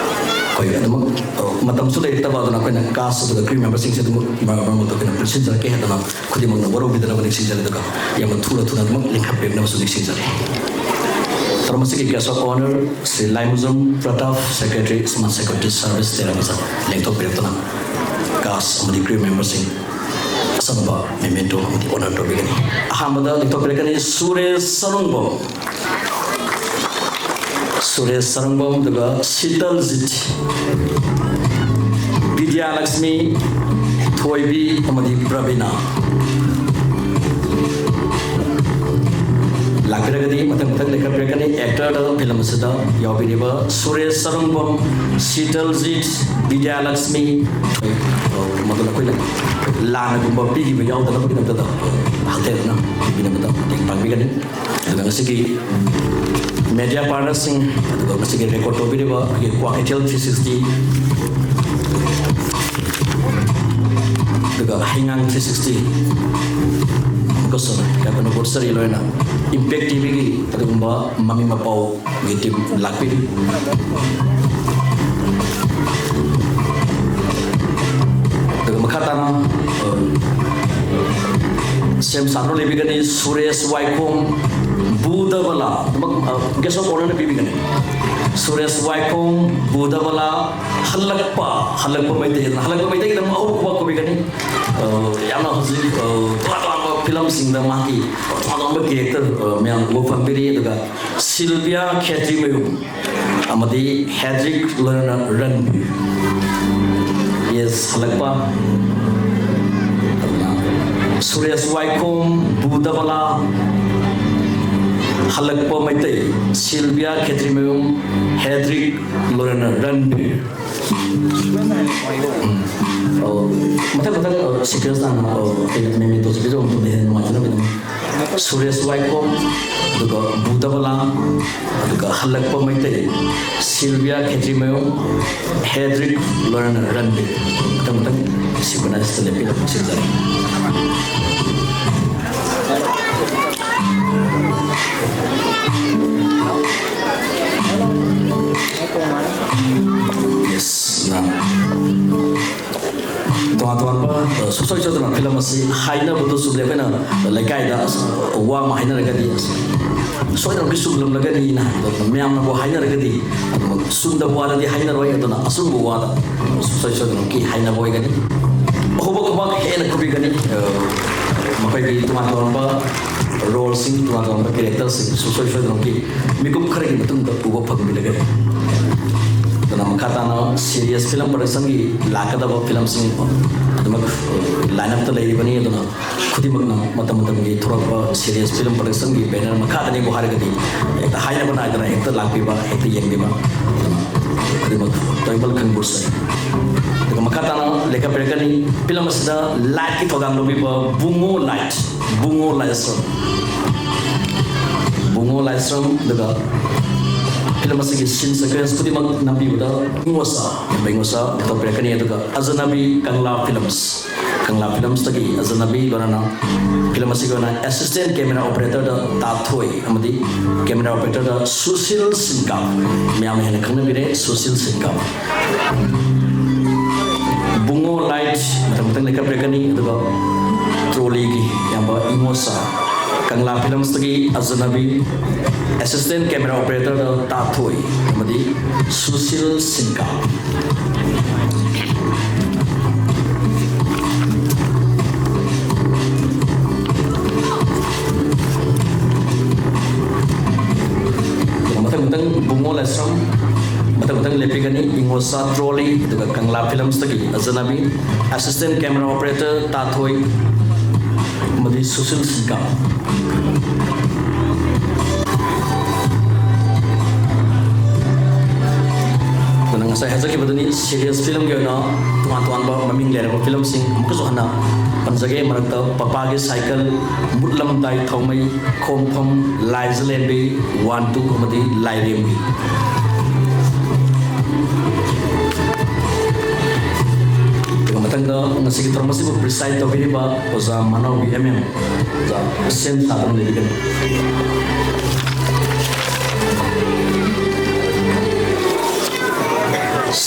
ꯑꯩꯈꯣꯏ ꯑꯗꯨꯃꯛ, ꯑ, ꯃꯇꯝꯁꯨ ꯂꯩꯔꯛꯇꯕ, ꯑꯗꯨꯅ ꯑꯩꯈꯣꯏꯅ ꯀꯥꯁ ꯑꯗꯨꯒ ꯀ꯭ꯔꯤꯎ ꯃꯦꯝꯕꯔꯁꯤꯡꯁꯦ ꯑꯗꯨꯃꯛ ꯃꯔꯛ ꯃꯔꯛꯇ ꯑꯩꯈꯣꯏꯅ ꯄꯨꯟꯁꯤꯟꯖꯔꯛꯀꯦ ꯍꯥꯏꯗꯅ ꯈꯨꯗꯤꯡꯃꯛꯅ ꯋꯥꯔꯧꯕꯤꯗꯅꯕ ꯅꯤꯡꯁꯤꯡꯖꯔꯤ, ꯑꯗꯨꯒ ꯌꯥꯝꯅ ꯊꯨꯅ ꯊꯨꯅ ꯑꯗꯨꯃꯛ ꯂꯤꯡꯈꯠꯄꯤꯔꯛꯅꯕꯁꯨ ꯅꯤꯡꯁꯤꯡꯖꯔꯤ꯫ ꯊꯧꯔꯝ ꯑꯁꯤꯒꯤ guest of honour Shri Laimayum Pratap, secretary, ꯁꯃꯥꯖ ꯁꯦꯀ꯭ꯌꯨꯔꯤꯇꯤ ꯁꯔꯚꯤꯁ, ꯇꯦꯔꯥꯕꯖꯥ, ꯂꯦꯡꯊꯣꯛꯄꯤꯔꯛꯇꯨꯅ ꯀꯥꯁ ꯑꯃꯗꯤ ꯀ꯭ꯔꯤꯎ ꯃꯦꯝꯕꯔꯁꯤꯡ ꯑꯆꯝꯕ ꯃꯦꯃꯦꯟꯇꯣ ꯑꯃꯗꯤ ꯑꯣꯅꯔ ꯇꯧꯕꯤꯒꯅꯤ꯫ ꯑꯍꯥꯟꯕꯗ ꯂꯦꯡꯊꯣꯛꯄꯤꯔꯛꯀꯅꯤ ꯁꯨꯔꯦꯁ ꯁꯔꯨꯡꯕꯝ, ꯁꯨꯔꯦꯁ ꯁꯔꯨꯡꯕꯝ, ꯑꯗꯨꯒ ꯁꯤꯇꯜꯖꯤꯠ, ꯕꯤꯗ꯭ꯌꯥꯂꯛꯁꯃꯤ, ꯊꯣꯏꯕꯤ ꯑꯃꯗꯤ ꯄ꯭ꯔꯕꯤꯅꯥ꯫ ꯂꯥꯛꯄꯤꯔꯒꯗꯤ ꯃꯊꯪ ꯃꯊꯪ ꯂꯦꯡꯈꯠꯄꯤꯔꯛꯀꯅꯤ꯫ ꯑꯦꯛꯇꯔꯗ ꯐꯤꯂꯝ ꯑꯁꯤꯗ ꯌꯥꯎꯕꯤꯔꯤꯕ ꯁꯨꯔꯦꯁ ꯁꯔꯨꯡꯕꯝ, ꯁꯤꯇꯜꯖꯤꯠ, ꯕꯤꯗ꯭ꯌꯥꯂꯛꯁꯃꯤ, ꯃꯗꯨꯅ ꯑꯩꯈꯣꯏꯅ ꯂꯥꯟꯅꯒꯨꯝꯕ ꯄꯤꯈꯤꯕ ꯌꯥꯎꯗꯅꯕꯒꯤꯗꯃꯛꯇ ꯍꯛꯊꯦꯡꯅꯅ ꯄꯤꯕꯤꯅꯕꯗ ꯃꯇꯦꯡ ꯄꯥꯡꯕꯤꯒꯅꯤ꯫ ꯑꯗꯨꯒ ꯉꯁꯤꯒꯤ ꯃꯦꯗꯤꯌꯥ ꯄꯥꯔꯠꯅꯔꯁꯤꯡ, ꯑꯗꯨꯒ ꯉꯁꯤꯒꯤ ꯔꯦꯀꯣꯔꯠ ꯇꯧꯕꯤꯔꯤꯕ ꯑꯩꯈꯣꯏꯒꯤ ꯀ꯭ꯋꯥꯀꯩꯊꯦꯜ ꯊ꯭ꯔꯤ ꯁꯤꯛꯁꯇꯤ, ꯑꯗꯨꯒ ꯍꯩꯉꯥꯡ ꯊ꯭ꯔꯤ ꯁꯤꯛꯁꯇꯤ, ꯑꯃꯁꯨꯡ ꯀꯩꯅꯣ ꯕꯣꯠꯁꯔꯤ ꯂꯣꯏꯅ ꯏꯝꯄꯦꯛ ꯇꯤꯚꯤꯒꯤ ꯑꯗꯨꯒꯨꯝꯕ ꯃꯃꯤ ꯃꯄꯥꯎꯒꯤ ꯇꯤꯝ ꯂꯥꯛꯄꯤꯔꯤ꯫ ꯑꯗꯨꯒ ꯃꯈꯥ ꯇꯥꯅ, ꯑ, ꯁꯤ ꯑꯦꯝ ꯁꯥꯟꯇꯅꯨ ꯂꯩꯕꯤꯒꯅꯤ, ꯁꯨꯔꯦꯁ ꯋꯥꯏꯈꯣꯝ, ꯕꯨꯙꯕꯂꯥ ꯑꯗꯨꯃꯛ ꯒꯦꯁ ꯑꯣꯐ ꯑꯣꯅꯔꯅ ꯄꯤꯕꯤꯒꯅꯤ꯫ ꯁꯨꯔꯦꯁ ꯋꯥꯏꯈꯣꯝ, ꯕꯨꯙꯕꯂꯥ, ꯍꯜꯂꯛꯄ, ꯍꯜꯂꯛꯄ ꯃꯩꯇꯩ, ꯍꯜꯂꯛꯄ ꯃꯩꯇꯩꯒꯤꯗꯃꯛ ꯑꯍꯧꯕ ꯈꯨꯕꯥꯛ ꯈꯨꯕꯤꯒꯅꯤ꯫ ꯑ, ꯌꯥꯝꯅ ꯍꯧꯖꯤꯛ, ꯑ, ꯇꯣꯉꯥꯟ ꯇꯣꯉꯥꯟꯕ ꯐꯤꯂꯝꯁꯤꯡꯗ ꯃꯍꯥꯛꯀꯤ ꯇꯣꯉꯥꯟ ꯇꯣꯉꯥꯟꯕ ꯀꯦꯔꯦꯛꯇꯔ, ꯑ, ꯃꯌꯥꯝ ꯎꯕ ꯐꯪꯕꯤꯔꯤ꯫ ꯑꯗꯨꯒ ꯁꯤꯜꯚꯤꯌꯥ ꯈꯦꯇ꯭ꯔꯤꯃꯌꯨꯝ ꯑꯃꯗꯤ ꯍꯦꯗ꯭ꯔꯤꯛ ꯂꯣꯏꯅꯅ ꯔꯟꯕꯤꯔ꯫ ꯌꯦꯁ, ꯍꯜꯂꯛꯄ꯫ ꯁꯨꯔꯦꯁ ꯋꯥꯏꯈꯣꯝ, ꯕꯨꯙꯕꯂꯥ, ꯍꯜꯂꯛꯄ ꯃꯩꯇꯩ, ꯁꯤꯜꯚꯤꯌꯥ ꯈꯦꯇ꯭ꯔꯤꯃꯌꯨꯝ, ꯍꯦꯗ꯭ꯔꯤꯛ ꯂꯣꯏꯅꯅ ꯔꯟꯕꯤꯔ꯫ ꯎꯝ꯫ ꯑꯣ, ꯃꯊꯪ ꯃꯊꯪ, ꯑꯣ, ꯁꯤꯀ꯭ꯋꯦꯟꯁ ꯇꯥꯅ, ꯑꯣ, ꯑꯩꯅ ꯃꯦꯃꯦꯟꯇꯣꯁꯦ ꯄꯤꯖꯕ ꯃꯇꯝꯗ ꯍꯦꯟꯅ ꯅꯨꯡꯉꯥꯏꯖꯅꯕꯒꯤꯗꯃꯛ꯫ ꯁꯨꯔꯦꯁ ꯋꯥꯏꯈꯣꯝ, ꯑꯗꯨꯒ ꯕꯨꯙꯕꯂꯥ, ꯑꯗꯨꯒ ꯍꯜꯂꯛꯄ ꯃꯩꯇꯩ, ꯁꯤꯜꯚꯤꯌꯥ ꯈꯦꯇ꯭ꯔꯤꯃꯌꯨꯝ, ꯍꯦꯗ꯭ꯔꯤꯛ ꯂꯣꯏꯅꯅ ꯔꯟꯕꯤꯔ꯫ ꯃꯊꯪ ꯃꯊꯪ ꯁꯤꯀ꯭ꯋꯦꯟꯁꯇ ꯂꯦꯞꯄꯤꯔꯣ, ꯁꯤꯟꯖꯔꯦ꯫ ꯌꯦꯁ, ꯅꯪ꯫ ꯇꯣꯉꯥꯟ ꯇꯣꯉꯥꯟꯕ, ꯑ, ꯁꯨꯡꯁꯣꯏ ꯁꯣꯏꯗꯅ ꯐꯤꯂꯝ ꯑꯁꯤ ꯍꯥꯏꯅꯕꯗꯨ ꯆꯨꯝꯂꯦ꯫ ꯑꯩꯈꯣꯏꯅ ꯂꯩꯀꯥꯏꯗ, ꯑꯁ, ꯋꯥ ꯑꯃ ꯍꯥꯏꯅꯔꯒꯗꯤ, ꯑꯁ, ꯁꯣꯏꯗꯅꯃꯛꯀꯤ ꯆꯨꯝꯂꯝꯂꯒꯅꯤꯅ ꯍꯥꯏꯕꯗꯣ ꯃꯌꯥꯝꯅꯕꯨ ꯍꯥꯏꯅꯔꯒꯗꯤ, ꯑꯗꯨꯃꯛ ꯆꯨꯝꯗꯕ ꯋꯥꯗꯗꯤ ꯍꯥꯏꯅꯔꯣꯏ꯫ ꯑꯗꯨꯅ ꯑꯆꯨꯝꯕ ꯋꯥꯗ ꯁꯨꯡꯁꯣꯏ ꯁꯣꯏꯗꯅꯃꯛꯀꯤ ꯍꯥꯏꯅꯕ ꯑꯣꯏꯒꯅꯤ꯫ ꯑꯍꯧꯕ ꯈꯨꯕꯥꯛ ꯍꯦꯟꯅ ꯈꯨꯕꯤꯒꯅꯤ꯫ ꯑ, ꯃꯈꯣꯏꯒꯤ ꯇꯣꯉꯥꯟ ꯇꯣꯉꯥꯟꯕ ꯔꯣꯜꯁꯤꯡ, ꯇꯣꯉꯥꯟ ꯇꯣꯉꯥꯟꯕ ꯀꯦꯔꯦꯛꯇꯔꯁꯤꯡ ꯁꯨꯡꯁꯣꯏ ꯁꯣꯏꯗꯅꯃꯛꯀꯤ ꯃꯤꯀꯨꯞ ꯈꯔꯒꯤ ꯃꯇꯨꯡꯗ ꯎꯕ ꯐꯪꯕꯤꯔꯒꯅꯤ꯫ ꯑꯗꯨꯅ ꯃꯈꯥ ꯇꯥꯅ ꯁꯤꯔꯤꯌꯁ ꯐꯤꯂꯝ ꯄ꯭ꯔꯗꯛꯁꯟꯒꯤ ꯂꯥꯛꯀꯗꯕ ꯐꯤꯂꯝꯁꯤꯡ ꯑꯗꯨꯃꯛ, ꯑ, ꯂꯥꯏꯟ ꯑꯞꯇ ꯂꯩꯔꯤꯕꯅꯤ꯫ ꯑꯗꯨꯅ ꯈꯨꯗꯤꯡꯃꯛꯅ ꯃꯇꯝ ꯃꯇꯝꯒꯤ ꯊꯣꯔꯛꯄ ꯁꯤꯔꯤꯌꯁ ꯐꯤꯂꯝ ꯄ꯭ꯔꯗꯛꯁꯟꯒꯤ ꯕꯦꯅꯔ ꯃꯈꯥꯗꯅꯤꯕꯨ ꯍꯥꯏꯔꯒꯗꯤ ꯍꯦꯛꯇ ꯍꯥꯏꯅꯕ ꯅꯥꯏꯗꯅ ꯍꯦꯛꯇ ꯂꯥꯛꯄꯤꯕ, ꯍꯦꯛꯇ ꯌꯦꯡꯕꯤꯕ꯫ ꯑꯗꯨꯅ ꯈꯨꯗꯤꯡꯃꯛ ꯇꯣꯏꯃꯜ ꯈꯪꯕꯨꯁꯦ꯫ ꯑꯗꯨꯒ ꯃꯈꯥ ꯇꯥꯅ ꯂꯦꯞꯈꯠꯄꯤꯔꯛꯀꯅꯤ꯫ ꯐꯤꯂꯝ ꯑꯁꯤꯗ ꯂꯥꯏꯠꯀꯤ ꯊꯧꯗꯥꯡ ꯂꯧꯕꯤꯕ ꯕꯨꯡꯉꯣ ꯂꯥꯏꯠ, ꯕꯨꯡꯉꯣ ꯂꯥꯏꯁ꯭ꯔꯝ꯫ ꯕꯨꯡꯉꯣ ꯂꯥꯏꯁ꯭ꯔꯝ, ꯑꯗꯨꯒ ꯐꯤꯂꯝ ꯑꯁꯤꯒꯤ ꯁꯤꯟ ꯁꯤꯀ꯭ꯋꯦꯟꯁ ꯈꯨꯗꯤꯡꯃꯛ ꯅꯝꯕꯤꯕꯗ ꯏꯉꯣꯁꯥ, ꯏꯉꯣꯁꯥ ꯇꯧꯕꯤꯔꯛꯀꯅꯤ꯫ ꯑꯗꯨꯒ ꯑꯖꯅꯕꯤ ꯀꯪꯂꯥ ꯐꯤꯂꯝꯁ, ꯀꯪꯂꯥ ꯐꯤꯂꯝꯁꯇꯒꯤ ꯑꯖꯅꯕꯤ, ꯂꯣꯏꯅꯅ ꯐꯤꯂꯝ ꯑꯁꯤꯒꯤ ꯑꯣꯏꯅ ꯑꯦꯁꯤꯁꯇꯦꯟ ꯀꯦꯃꯦꯔꯥ ꯑꯣꯄꯔꯦꯇꯔꯗ ꯇꯥꯊꯣꯏ ꯑꯃꯗꯤ ꯀꯦꯃꯦꯔꯥ ꯑꯣꯄꯔꯦꯇꯔꯗ ꯁꯨꯁꯤꯜ ꯁꯤꯟꯀꯥꯞ, ꯃꯌꯥꯝꯅ ꯍꯦꯟꯅ ꯈꯪꯅꯕꯤꯔꯦ ꯁꯨꯁꯤꯜ ꯁꯤꯟꯀꯥꯞ꯫ ꯕꯨꯡꯉꯣ ꯂꯥꯏꯠ ꯃꯊꯪ ꯃꯊꯪ ꯂꯩꯈꯠꯄꯤꯔꯛꯀꯅꯤ꯫ ꯑꯗꯨꯒ ꯇ꯭ꯔꯣꯂꯤꯒꯤ ꯏꯌꯥꯝꯕ ꯏꯉꯣꯁꯥ, ꯀꯪꯂꯥ ꯐꯤꯂꯝꯁꯇꯒꯤ ꯑꯖꯅꯕꯤ, assistant camera operator ꯗ ꯇꯥꯊꯣꯏ ꯑꯃꯗꯤ ꯁꯨꯁꯤꯜ ꯁꯤꯟꯀꯥ꯫ ꯃꯊꯪ ꯃꯊꯪ ꯕꯨꯡꯉꯣ ꯂꯥꯏꯁ꯭ꯔꯝ, ꯃꯊꯪ ꯃꯊꯪ ꯂꯦꯞꯄꯤꯒꯅꯤ꯫ ꯏꯉꯣꯁꯥ ꯇ꯭ꯔꯣꯂꯤ, ꯑꯗꯨꯒ ꯀꯪꯂꯥ ꯐꯤꯂꯝꯁꯇꯒꯤ ꯑꯖꯅꯕꯤ, assistant camera operator ꯇꯥꯊꯣꯏ ꯑꯃꯗꯤ ꯁꯨꯁꯤꯜ ꯁꯤꯟꯀꯥ꯫ ꯑꯗꯨꯅ ꯉꯁꯥꯏ ꯍꯥꯏꯖꯈꯤꯕꯗꯨꯅꯤ, serious film ꯒꯤ ꯑꯣꯏꯅ ꯇꯣꯉꯥꯟ ꯇꯣꯉꯥꯟꯕ ꯃꯃꯤꯡ ꯂꯩꯔꯕ ꯐꯤꯂꯝꯁꯤꯡ ꯑꯃꯨꯛꯀꯁꯨ ꯍꯟꯅ ꯄꯟꯖꯒꯦ꯫ ꯃꯔꯛꯇ ꯄꯄꯥꯒꯤ ꯁꯥꯏꯀꯜ, ꯃꯨꯠꯂꯝꯗꯥꯏ ꯊꯧꯃꯩ, ꯈꯣꯡꯐꯝ, ꯂꯥꯏꯖꯂꯦꯝꯕꯤ one, two ꯑꯃꯗꯤ ꯂꯥꯏꯔꯦꯝꯕꯤ꯫ ꯑꯗꯨꯒ ꯃꯊꯪꯗ ꯉꯁꯤꯒꯤ ꯊꯧꯔꯝ ꯑꯁꯤꯕꯨ preside ꯇꯧꯕꯤꯔꯤꯕ ꯑꯣꯖꯥ ꯃꯅꯥꯎꯕꯤ M M, ꯑꯣꯖꯥ ꯁꯦꯝ ꯁꯥꯗꯨꯅ ꯂꯩꯕꯤꯒꯅꯤ꯫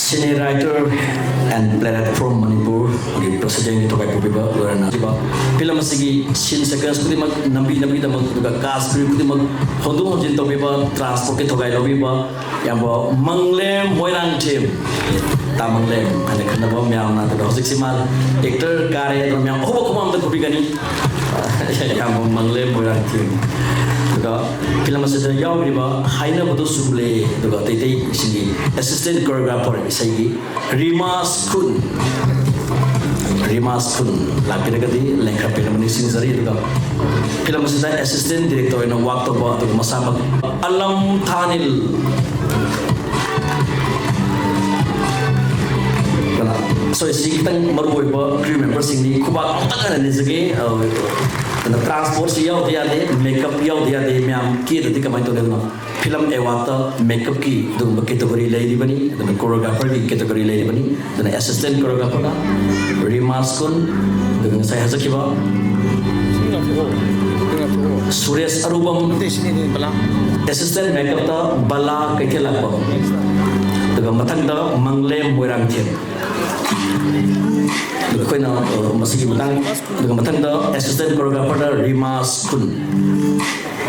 Cine Writer and Playwright from Manipur ꯒꯤ president ꯒꯤ ꯊꯧꯒꯥꯏ ꯄꯨꯕꯤꯕ ꯂꯣꯏꯅꯅ ꯐꯤꯂꯝ ꯑꯁꯤꯒꯤ scene sequence ꯈꯨꯗꯤꯡꯃꯛ ꯅꯝꯕꯤ ꯅꯝꯕꯤꯗꯃꯛ, ꯑꯗꯨꯒ cast crew ꯈꯨꯗꯤꯡꯃꯛ ꯍꯣꯟꯗꯣꯛ ꯍꯣꯟꯖꯤꯟ ꯇꯧꯕꯤꯕ, transport ꯀꯤ ꯊꯧꯒꯥꯏ ꯂꯧꯕꯤꯕ ꯏꯌꯥꯝꯕ ꯃꯪꯂꯦꯝ ꯃꯣꯏꯔꯥꯡꯊꯦꯝ, ꯇꯥ ꯃꯪꯂꯦꯝ ꯍꯥꯏꯅ ꯈꯪꯅꯕ ꯃꯌꯥꯝꯅ, ꯑꯗꯨꯒ ꯍꯧꯖꯤꯛꯁꯤ ꯃꯥ actor ꯀꯥꯔꯦ, ꯑꯗꯨꯅ ꯃꯌꯥꯝ ꯑꯍꯧꯕ ꯈꯨꯕꯥꯛ ꯑꯝꯇ ꯈꯨꯕꯤꯒꯅꯤ꯫ ꯏꯌꯥꯝꯕ ꯃꯪꯂꯦꯝ ꯃꯣꯏꯔꯥꯡꯊꯦꯝ꯫ ꯑꯗꯨꯒ ꯐꯤꯂꯝ ꯑꯁꯤꯗ ꯌꯥꯎꯔꯤꯕ ꯍꯥꯏꯅꯕꯗꯣ ꯆꯨꯝꯂꯦ, ꯑꯗꯨꯒ ꯑꯇꯩ ꯑꯇꯩꯁꯤꯡꯒꯤ assistant choreographer ꯏꯁꯩꯒꯤ ꯔꯤꯃꯥꯁ ꯈꯨꯟ, ꯔꯤꯃꯥꯁ ꯈꯨꯟ ꯂꯥꯛꯄꯤꯔꯒꯗꯤ ꯂꯦꯡꯈꯠꯄꯤꯅꯕ ꯅꯤꯡꯁꯤꯡꯖꯔꯤ꯫ ꯑꯗꯨꯒ ꯐꯤꯂꯝ ꯑꯁꯤꯗ assistant director ꯑꯣꯏꯅ work ꯇꯧꯕ, ꯑꯗꯨꯒ ꯃꯁꯥꯃꯛ ꯑꯂꯝ ꯊꯥꯅꯤꯜ, ꯀꯅꯥ, sorry, ꯁꯤ ꯈꯤꯇꯪ ꯃꯔꯨꯑꯣꯏꯕ crew member ꯁꯤꯡꯅꯤ꯫ ꯈꯨꯕꯥꯛ ꯑꯃꯨꯛꯇꯪ ꯍꯟꯅ ꯅꯤꯖꯒꯦ꯫ ꯑ, ꯑꯗꯨꯅ transport ꯁꯤ ꯌꯥꯎꯗ ꯌꯥꯗꯦ, makeup ꯌꯥꯎꯗ ꯌꯥꯗꯦ꯫ ꯃꯌꯥꯝ ꯀꯦꯗ꯭ꯔꯗꯤ ꯀꯃꯥꯏꯅ ꯇꯧꯅꯤ? ꯑꯗꯨꯅ ꯐꯤꯂꯝ award ꯇ makeup ꯀꯤ ꯑꯗꯨꯒꯨꯝꯕ category ꯂꯩꯔꯤꯕꯅꯤ, ꯑꯗꯨꯅ choreographer ꯒꯤ category ꯂꯩꯔꯤꯕꯅꯤ꯫ ꯑꯗꯨꯅ assistant choreographer ꯅ ꯔꯤꯃꯥꯁ ꯈꯨꯟ, ꯑꯗꯨꯒ ꯉꯁꯥꯏ ꯍꯥꯏꯖꯈꯤꯕ ꯁꯨꯔꯦꯁ ꯑꯔꯨꯕꯝ, assistant makeup ꯇ ꯕꯂꯥ ꯀꯩꯊꯦꯜꯂꯥꯛꯄꯝ, ꯑꯗꯨꯒ ꯃꯊꯪꯗ ꯃꯪꯂꯦꯝ ꯃꯣꯏꯔꯥꯡꯊꯦꯝ꯫ ꯑꯗꯨꯒ ꯑꯩꯈꯣꯏꯅ, ꯑ, ꯃꯁꯤꯒꯤ ꯃꯇꯥꯡ, ꯑꯗꯨꯒ ꯃꯊꯪꯗ assistant choreographerꯗ ꯔꯤꯃꯥꯁ ꯈꯨꯟ꯫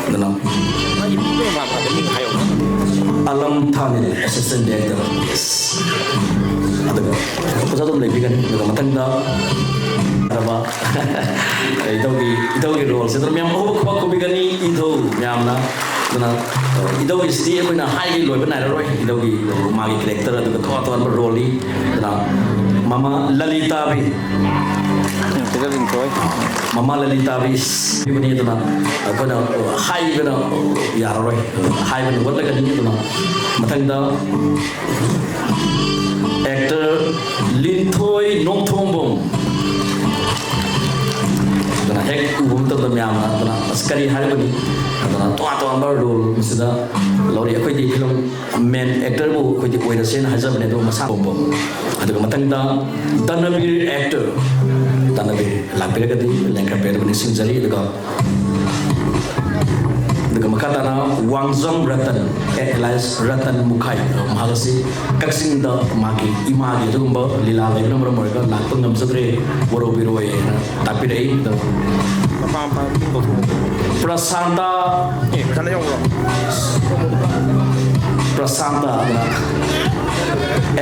ꯑꯗꯨꯅ ꯑꯂꯝ ꯊꯥꯅꯤꯜ assistant director꯫ ꯑꯗꯨꯒ ꯑꯣꯖꯥ ꯑꯗꯨꯝ ꯂꯩꯕꯤꯒꯅꯤ꯫ ꯑꯗꯨꯒ ꯃꯊꯪꯗ ꯏꯙꯧꯒꯤ, ꯏꯙꯧꯒꯤ roleꯁꯦ ꯑꯗꯨꯝ ꯃꯌꯥꯝ ꯑꯍꯨꯝ ꯈꯨꯕꯥꯛ ꯈꯨꯕꯤꯒꯅꯤ꯫ ꯏꯙꯧ ꯃꯌꯥꯝꯅ꯫ ꯑꯗꯨꯅ, ꯑ, ꯏꯙꯧꯒꯤꯁꯤꯗꯤ ꯑꯩꯈꯣꯏꯅ ꯍꯥꯏꯒꯤ ꯂꯣꯏꯕ ꯅꯥꯏꯔꯔꯣꯏ꯫ ꯏꯙꯧꯒꯤ, ꯑ, ꯃꯥꯒꯤ character ꯑꯗꯨꯒ ꯇꯣꯉꯥꯟ ꯇꯣꯉꯥꯟꯕ roleꯅꯤ꯫ ꯑꯗꯨꯅ ꯃꯃꯥ ꯂꯂꯤꯇꯥꯕꯤ꯫ ꯎꯝ, ꯁꯤꯗ ꯂꯤꯟꯊꯣꯏ꯫ ꯃꯃꯥ ꯂꯂꯤꯇꯥꯕꯤ ꯁꯤꯕꯅꯤ꯫ ꯑꯗꯨꯅ ꯑꯩꯈꯣꯏꯅ, ꯑ, ꯍꯥꯏꯕꯅ ꯌꯥꯔꯔꯣꯏ꯫ ꯍꯥꯏꯕꯅ ꯋꯥꯠꯂꯒꯅꯤ꯫ ꯑꯗꯨꯅ ꯃꯊꯪꯗ actor ꯂꯤꯟꯊꯣꯏ ꯅꯣꯡꯊꯣꯡꯕꯝ꯫ ꯑꯗꯨꯅ ꯍꯦꯛ ꯎꯕ ꯃꯇꯝꯗ ꯃꯌꯥꯝꯅ ꯑꯗꯨꯅ ꯑꯁ ꯀꯔꯤ ꯍꯥꯏꯔꯨꯒꯅꯤ? ꯑꯗꯨꯅ ꯇꯣꯉꯥꯟ ꯇꯣꯉꯥꯟꯕ role ꯃꯁꯤꯗ ꯂꯧꯔꯤ꯫ ꯑꯩꯈꯣꯏꯗꯤ film main actorꯕꯨ ꯑꯩꯈꯣꯏꯗꯤ ꯑꯣꯏꯔꯁꯦꯅ ꯍꯥꯏꯖꯕꯅꯦ, ꯑꯗꯨ ꯃꯁꯥ ꯄꯣꯝꯕ꯫ ꯑꯗꯨꯒ ꯃꯊꯪꯗ ꯗꯅꯕꯤꯔ actor, ꯗꯅꯕꯤꯔ ꯂꯥꯛꯄꯤꯔꯒꯗꯤ ꯂꯦꯡꯈꯠꯄꯤꯔꯒ ꯅꯤꯡꯁꯤꯡꯖꯔꯤ꯫ ꯑꯗꯨꯒ, ꯑꯗꯨꯒ ꯃꯈꯥ ꯇꯥꯅ ꯋꯥꯡꯖꯝ ꯔꯇꯟ, alias ꯔꯇꯟ ꯃꯨꯈꯥꯏ, ꯃꯍꯥꯛ ꯑꯁꯤ ꯀꯛꯆꯤꯡꯗ ꯃꯥꯒꯤ ꯏꯃꯥꯒꯤ ꯑꯗꯨꯒꯨꯝꯕ ꯂꯤꯂꯥ ꯂꯩꯕꯅ ꯃꯔꯝ ꯑꯣꯏꯔꯒ ꯂꯥꯛꯄ ꯉꯝꯖꯗ꯭ꯔꯦ, ꯋꯥꯔꯧꯕꯤꯔꯣꯏ ꯍꯥꯏꯅ ꯇꯥꯛꯄꯤꯔꯛꯏ꯫ ꯑꯗꯣ ꯃꯄꯥ ꯃꯄꯥ ꯀꯧꯊꯣꯛꯑꯣ꯫ ꯄ꯭ꯔꯁꯥꯟꯇ꯫ ꯑꯦ, ꯄ꯭ꯔꯁꯥꯟꯇ ꯌꯥꯎꯕ꯭ꯔꯣ? ꯄ꯭ꯔꯁꯥꯟꯇ ꯑꯗꯨꯅ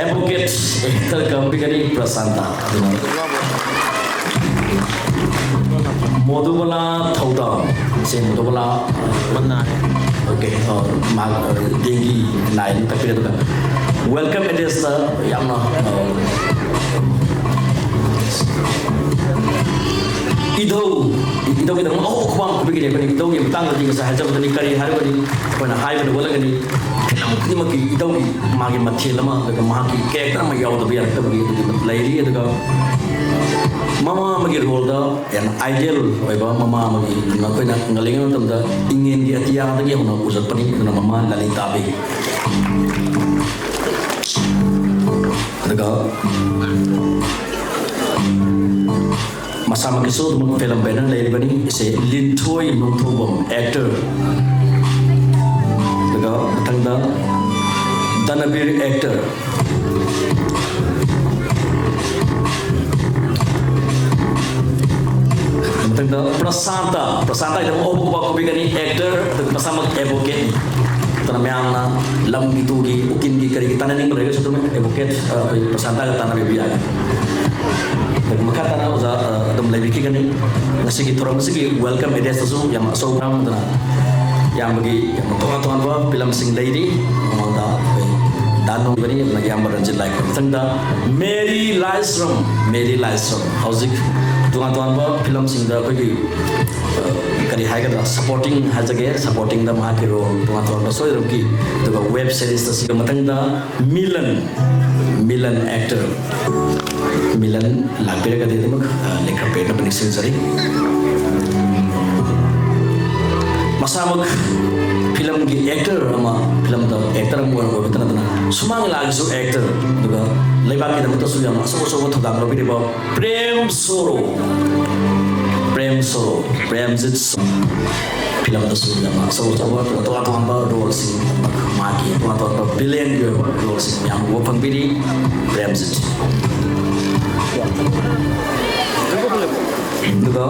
advocate ꯍꯦꯛꯇ ꯀꯝꯕꯤꯒꯅꯤ ꯄ꯭ꯔꯁꯥꯟꯇ ꯑꯗꯨꯅ꯫ ꯃꯣꯗꯨꯕꯂꯥ ꯊꯧꯗꯥꯝ꯫ ꯁꯦ ꯃꯣꯗꯨꯕꯂꯥ꯫ ꯃꯥ ꯅꯥꯔꯦ꯫ Okay, ꯑ, ꯃꯥ, ꯑ, dengue ꯅꯥꯏꯅ ꯇꯥꯛꯄꯤꯔꯦ꯫ ꯑꯗꯨꯒ welcome addressꯇ ꯌꯥꯝꯅ, ꯑ, ꯏꯙꯧ, ꯏꯙꯧꯒꯤꯗꯃꯛ ꯑꯍꯧꯕ ꯈꯨꯕꯥꯛ ꯈꯨꯕꯤꯒꯅꯤ꯫ ꯑꯩꯈꯣꯏꯅ ꯏꯙꯧꯒꯤ ꯃꯇꯥꯡꯗꯗꯤ ꯉꯁꯥꯏ ꯍꯥꯏꯖꯕꯗꯨꯅꯤ꯫ ꯀꯔꯤ ꯍꯥꯏꯔꯨꯒꯅꯤ? ꯑꯩꯈꯣꯏꯅ ꯍꯥꯏꯕꯗ ꯑꯣꯜꯂꯒꯅꯤ꯫ Film ꯈꯨꯗꯤꯡꯃꯛꯀꯤ ꯏꯙꯧꯒꯤ ꯃꯥꯒꯤ ꯃꯊꯦꯜ ꯑꯃ, ꯑꯗꯨꯒ ꯃꯍꯥꯛꯀꯤ character ꯑꯃ ꯌꯥꯎꯗꯕ ꯌꯥꯔꯛꯇꯕꯒꯤ ꯑꯗꯨꯒꯤ ꯂꯩꯔꯤ꯫ ꯑꯗꯨꯒ ꯃꯃꯥ ꯑꯃꯒꯤ roleꯗ ꯌꯥꯝ ideal ꯑꯣꯏꯕ ꯃꯃꯥ ꯑꯃꯒꯤ ꯑꯩꯈꯣꯏꯅ ꯉꯜꯂꯤꯉꯩ ꯃꯇꯝꯗ ꯏꯉꯦꯟꯒꯤ ꯑꯇꯤꯌꯥꯗꯒꯤ ꯍꯧꯅ ꯎꯖꯔꯛꯄꯅꯤ꯫ ꯑꯗꯨꯅ ꯃꯃꯥ ꯂꯂꯤꯇꯥꯕꯤ꯫ ꯑꯗꯨꯒ ꯃꯁꯥꯃꯛꯀꯤꯁꯨ ꯑꯗꯨꯝ film banner ꯂꯩꯔꯤꯕꯅꯤ꯫ ꯏꯆꯦ ꯂꯤꯟꯊꯣꯏ ꯅꯣꯡꯊꯣꯡꯕꯝ actor꯫ ꯑꯗꯨꯒ ꯃꯊꯪꯗ ꯗꯅꯕꯤꯔ actor꯫ ꯑꯗ ꯄ꯭ꯔꯁꯥꯟꯇ, ꯄ꯭ꯔꯁꯥꯟꯇ ꯍꯥꯏꯗꯅ ꯑꯍꯨꯝ ꯀꯣꯕꯥꯛ ꯈꯨꯕꯤꯒꯅꯤ, ꯑꯦꯛꯇꯔ, ꯑꯗꯨꯒ ꯃꯁꯥꯃꯛ ꯑꯦꯗꯚꯣꯀꯦꯠꯅꯤ꯫ ꯑꯗꯨꯅ ꯃꯌꯥꯝꯅ ꯂꯝꯒꯤ ꯇꯨꯒꯤ ꯎꯀꯤꯜꯒꯤ ꯀꯔꯤꯒꯤ ꯇꯥꯟꯅꯅꯤꯡꯕ ꯂꯩꯔꯒꯁꯨ ꯑꯗꯨꯝ ꯑꯦꯗꯚꯣꯀꯦꯠ, ꯑ, ꯑꯩꯈꯣꯏ ꯄ꯭ꯔꯁꯥꯟꯇꯒ ꯇꯥꯟꯅꯕꯤꯕ ꯌꯥꯒꯅꯤ꯫ ꯑꯗꯨꯒ ꯃꯈꯥ ꯇꯥꯅ ꯑꯣꯖꯥ, ꯑ, ꯑꯗꯨꯝ ꯂꯩꯕꯤꯈꯤꯒꯅꯤ꯫ ꯉꯁꯤꯒꯤ ꯊꯧꯔꯝ ꯑꯁꯤꯒꯤ ꯋꯦꯜꯀꯝ ꯑꯦꯗ꯭ꯔꯦꯁꯇꯁꯨ ꯌꯥꯝ ꯑꯆꯧꯕ ꯑꯃ ꯑꯗꯨꯅ ꯏꯌꯥꯝꯕꯒꯤ ꯌꯥꯝꯅ ꯇꯣꯉꯥꯟ ꯇꯣꯉꯥꯟꯕ ꯐꯤꯂꯝꯁꯤꯡ ꯂꯩꯔꯤ꯫ ꯃꯉꯣꯟꯗ ꯑꯩꯈꯣꯏ ꯗꯥꯟ ꯅꯣꯡꯒꯅꯤ, ꯑꯗꯨꯅ ꯏꯌꯥꯝꯕ ꯔꯟꯖꯤꯠ ꯂꯥꯏꯈꯣꯝ꯫ ꯃꯊꯪꯗ ꯃꯦꯔꯤ ꯂꯥꯏꯁ꯭ꯔꯝ, ꯃꯦꯔꯤ ꯂꯥꯏꯁ꯭ꯔꯝ ꯍꯧꯖꯤꯛ ꯇꯣꯉꯥꯟ ꯇꯣꯉꯥꯟꯕ ꯐꯤꯂꯝꯁꯤꯡꯗ ꯑꯩꯈꯣꯏꯒꯤ, ꯑ, ꯀꯔꯤ ꯍꯥꯏꯒꯗ꯭ꯔꯥ, ꯁꯄꯣꯔꯇꯤꯡ ꯍꯥꯏꯖꯒꯦ, ꯁꯄꯣꯔꯇꯤꯡꯗ ꯃꯍꯥꯛꯀꯤ ꯔꯣꯜ ꯇꯣꯉꯥꯟ ꯇꯣꯉꯥꯟꯕ ꯁꯣꯏꯗꯅꯃꯛꯀꯤ, ꯑꯗꯨꯒ ꯋꯦꯕ ꯁꯦꯔꯤꯁꯇ ꯁꯤꯒꯤ ꯃꯊꯪꯗ ꯃꯤꯂꯟ, ꯃꯤꯂꯟ ꯑꯦꯛꯇꯔ ꯃꯤꯂꯟ ꯂꯥꯛꯄꯤꯔꯒꯗꯤ ꯑꯗꯨꯃꯛ, ꯑ, ꯂꯦꯡꯈꯠꯄꯤꯔꯛꯅꯕ ꯅꯤꯡꯁꯤꯡꯖꯔꯤ꯫ ꯃꯁꯥꯃꯛ ꯐꯤꯂꯝꯒꯤ ꯑꯦꯛꯇꯔ ꯑꯃ, ꯐꯤꯂꯝꯗ ꯑꯦꯛꯇꯔ ꯑꯃ ꯑꯣꯏꯅ ꯑꯣꯏꯕꯇ ꯅꯠꯇꯅ ꯁꯨꯃꯥꯡ ꯂꯤꯂꯥꯒꯤꯁꯨ ꯑꯦꯛꯇꯔ, ꯑꯗꯨꯒ ꯂꯩꯕꯥꯛꯀꯤꯗꯃꯛꯇꯁꯨ ꯌꯥꯝꯅ ꯑꯆꯧ ꯑꯆꯧꯕ ꯊꯧꯗꯥꯡ ꯂꯧꯕꯤꯔꯤꯕ ꯄ꯭ꯔꯦꯝ ꯁꯣꯔꯣ, ꯄ꯭ꯔꯦꯝ ꯁꯣꯔꯣ, ꯄ꯭ꯔꯦꯝꯖꯤꯠ ꯁꯣꯔꯣ꯫ ꯐꯤꯂꯝꯗꯁꯨ ꯌꯥꯝꯅ ꯑꯆꯧ ꯑꯆꯧꯕ, ꯇꯣꯉꯥꯟ ꯇꯣꯉꯥꯟꯕ ꯔꯣꯜꯁꯤꯡ, ꯃꯥꯒꯤ ꯇꯣꯉꯥꯟ ꯇꯣꯉꯥꯟꯕ ꯚꯤꯂꯦꯟꯒꯤ ꯑꯣꯏꯕ ꯔꯣꯜꯁꯤꯡ ꯃꯌꯥꯝ ꯎꯕ ꯐꯪꯕꯤꯔꯤ ꯄ꯭ꯔꯦꯝꯖꯤꯠ꯫ ꯑꯗꯨꯒ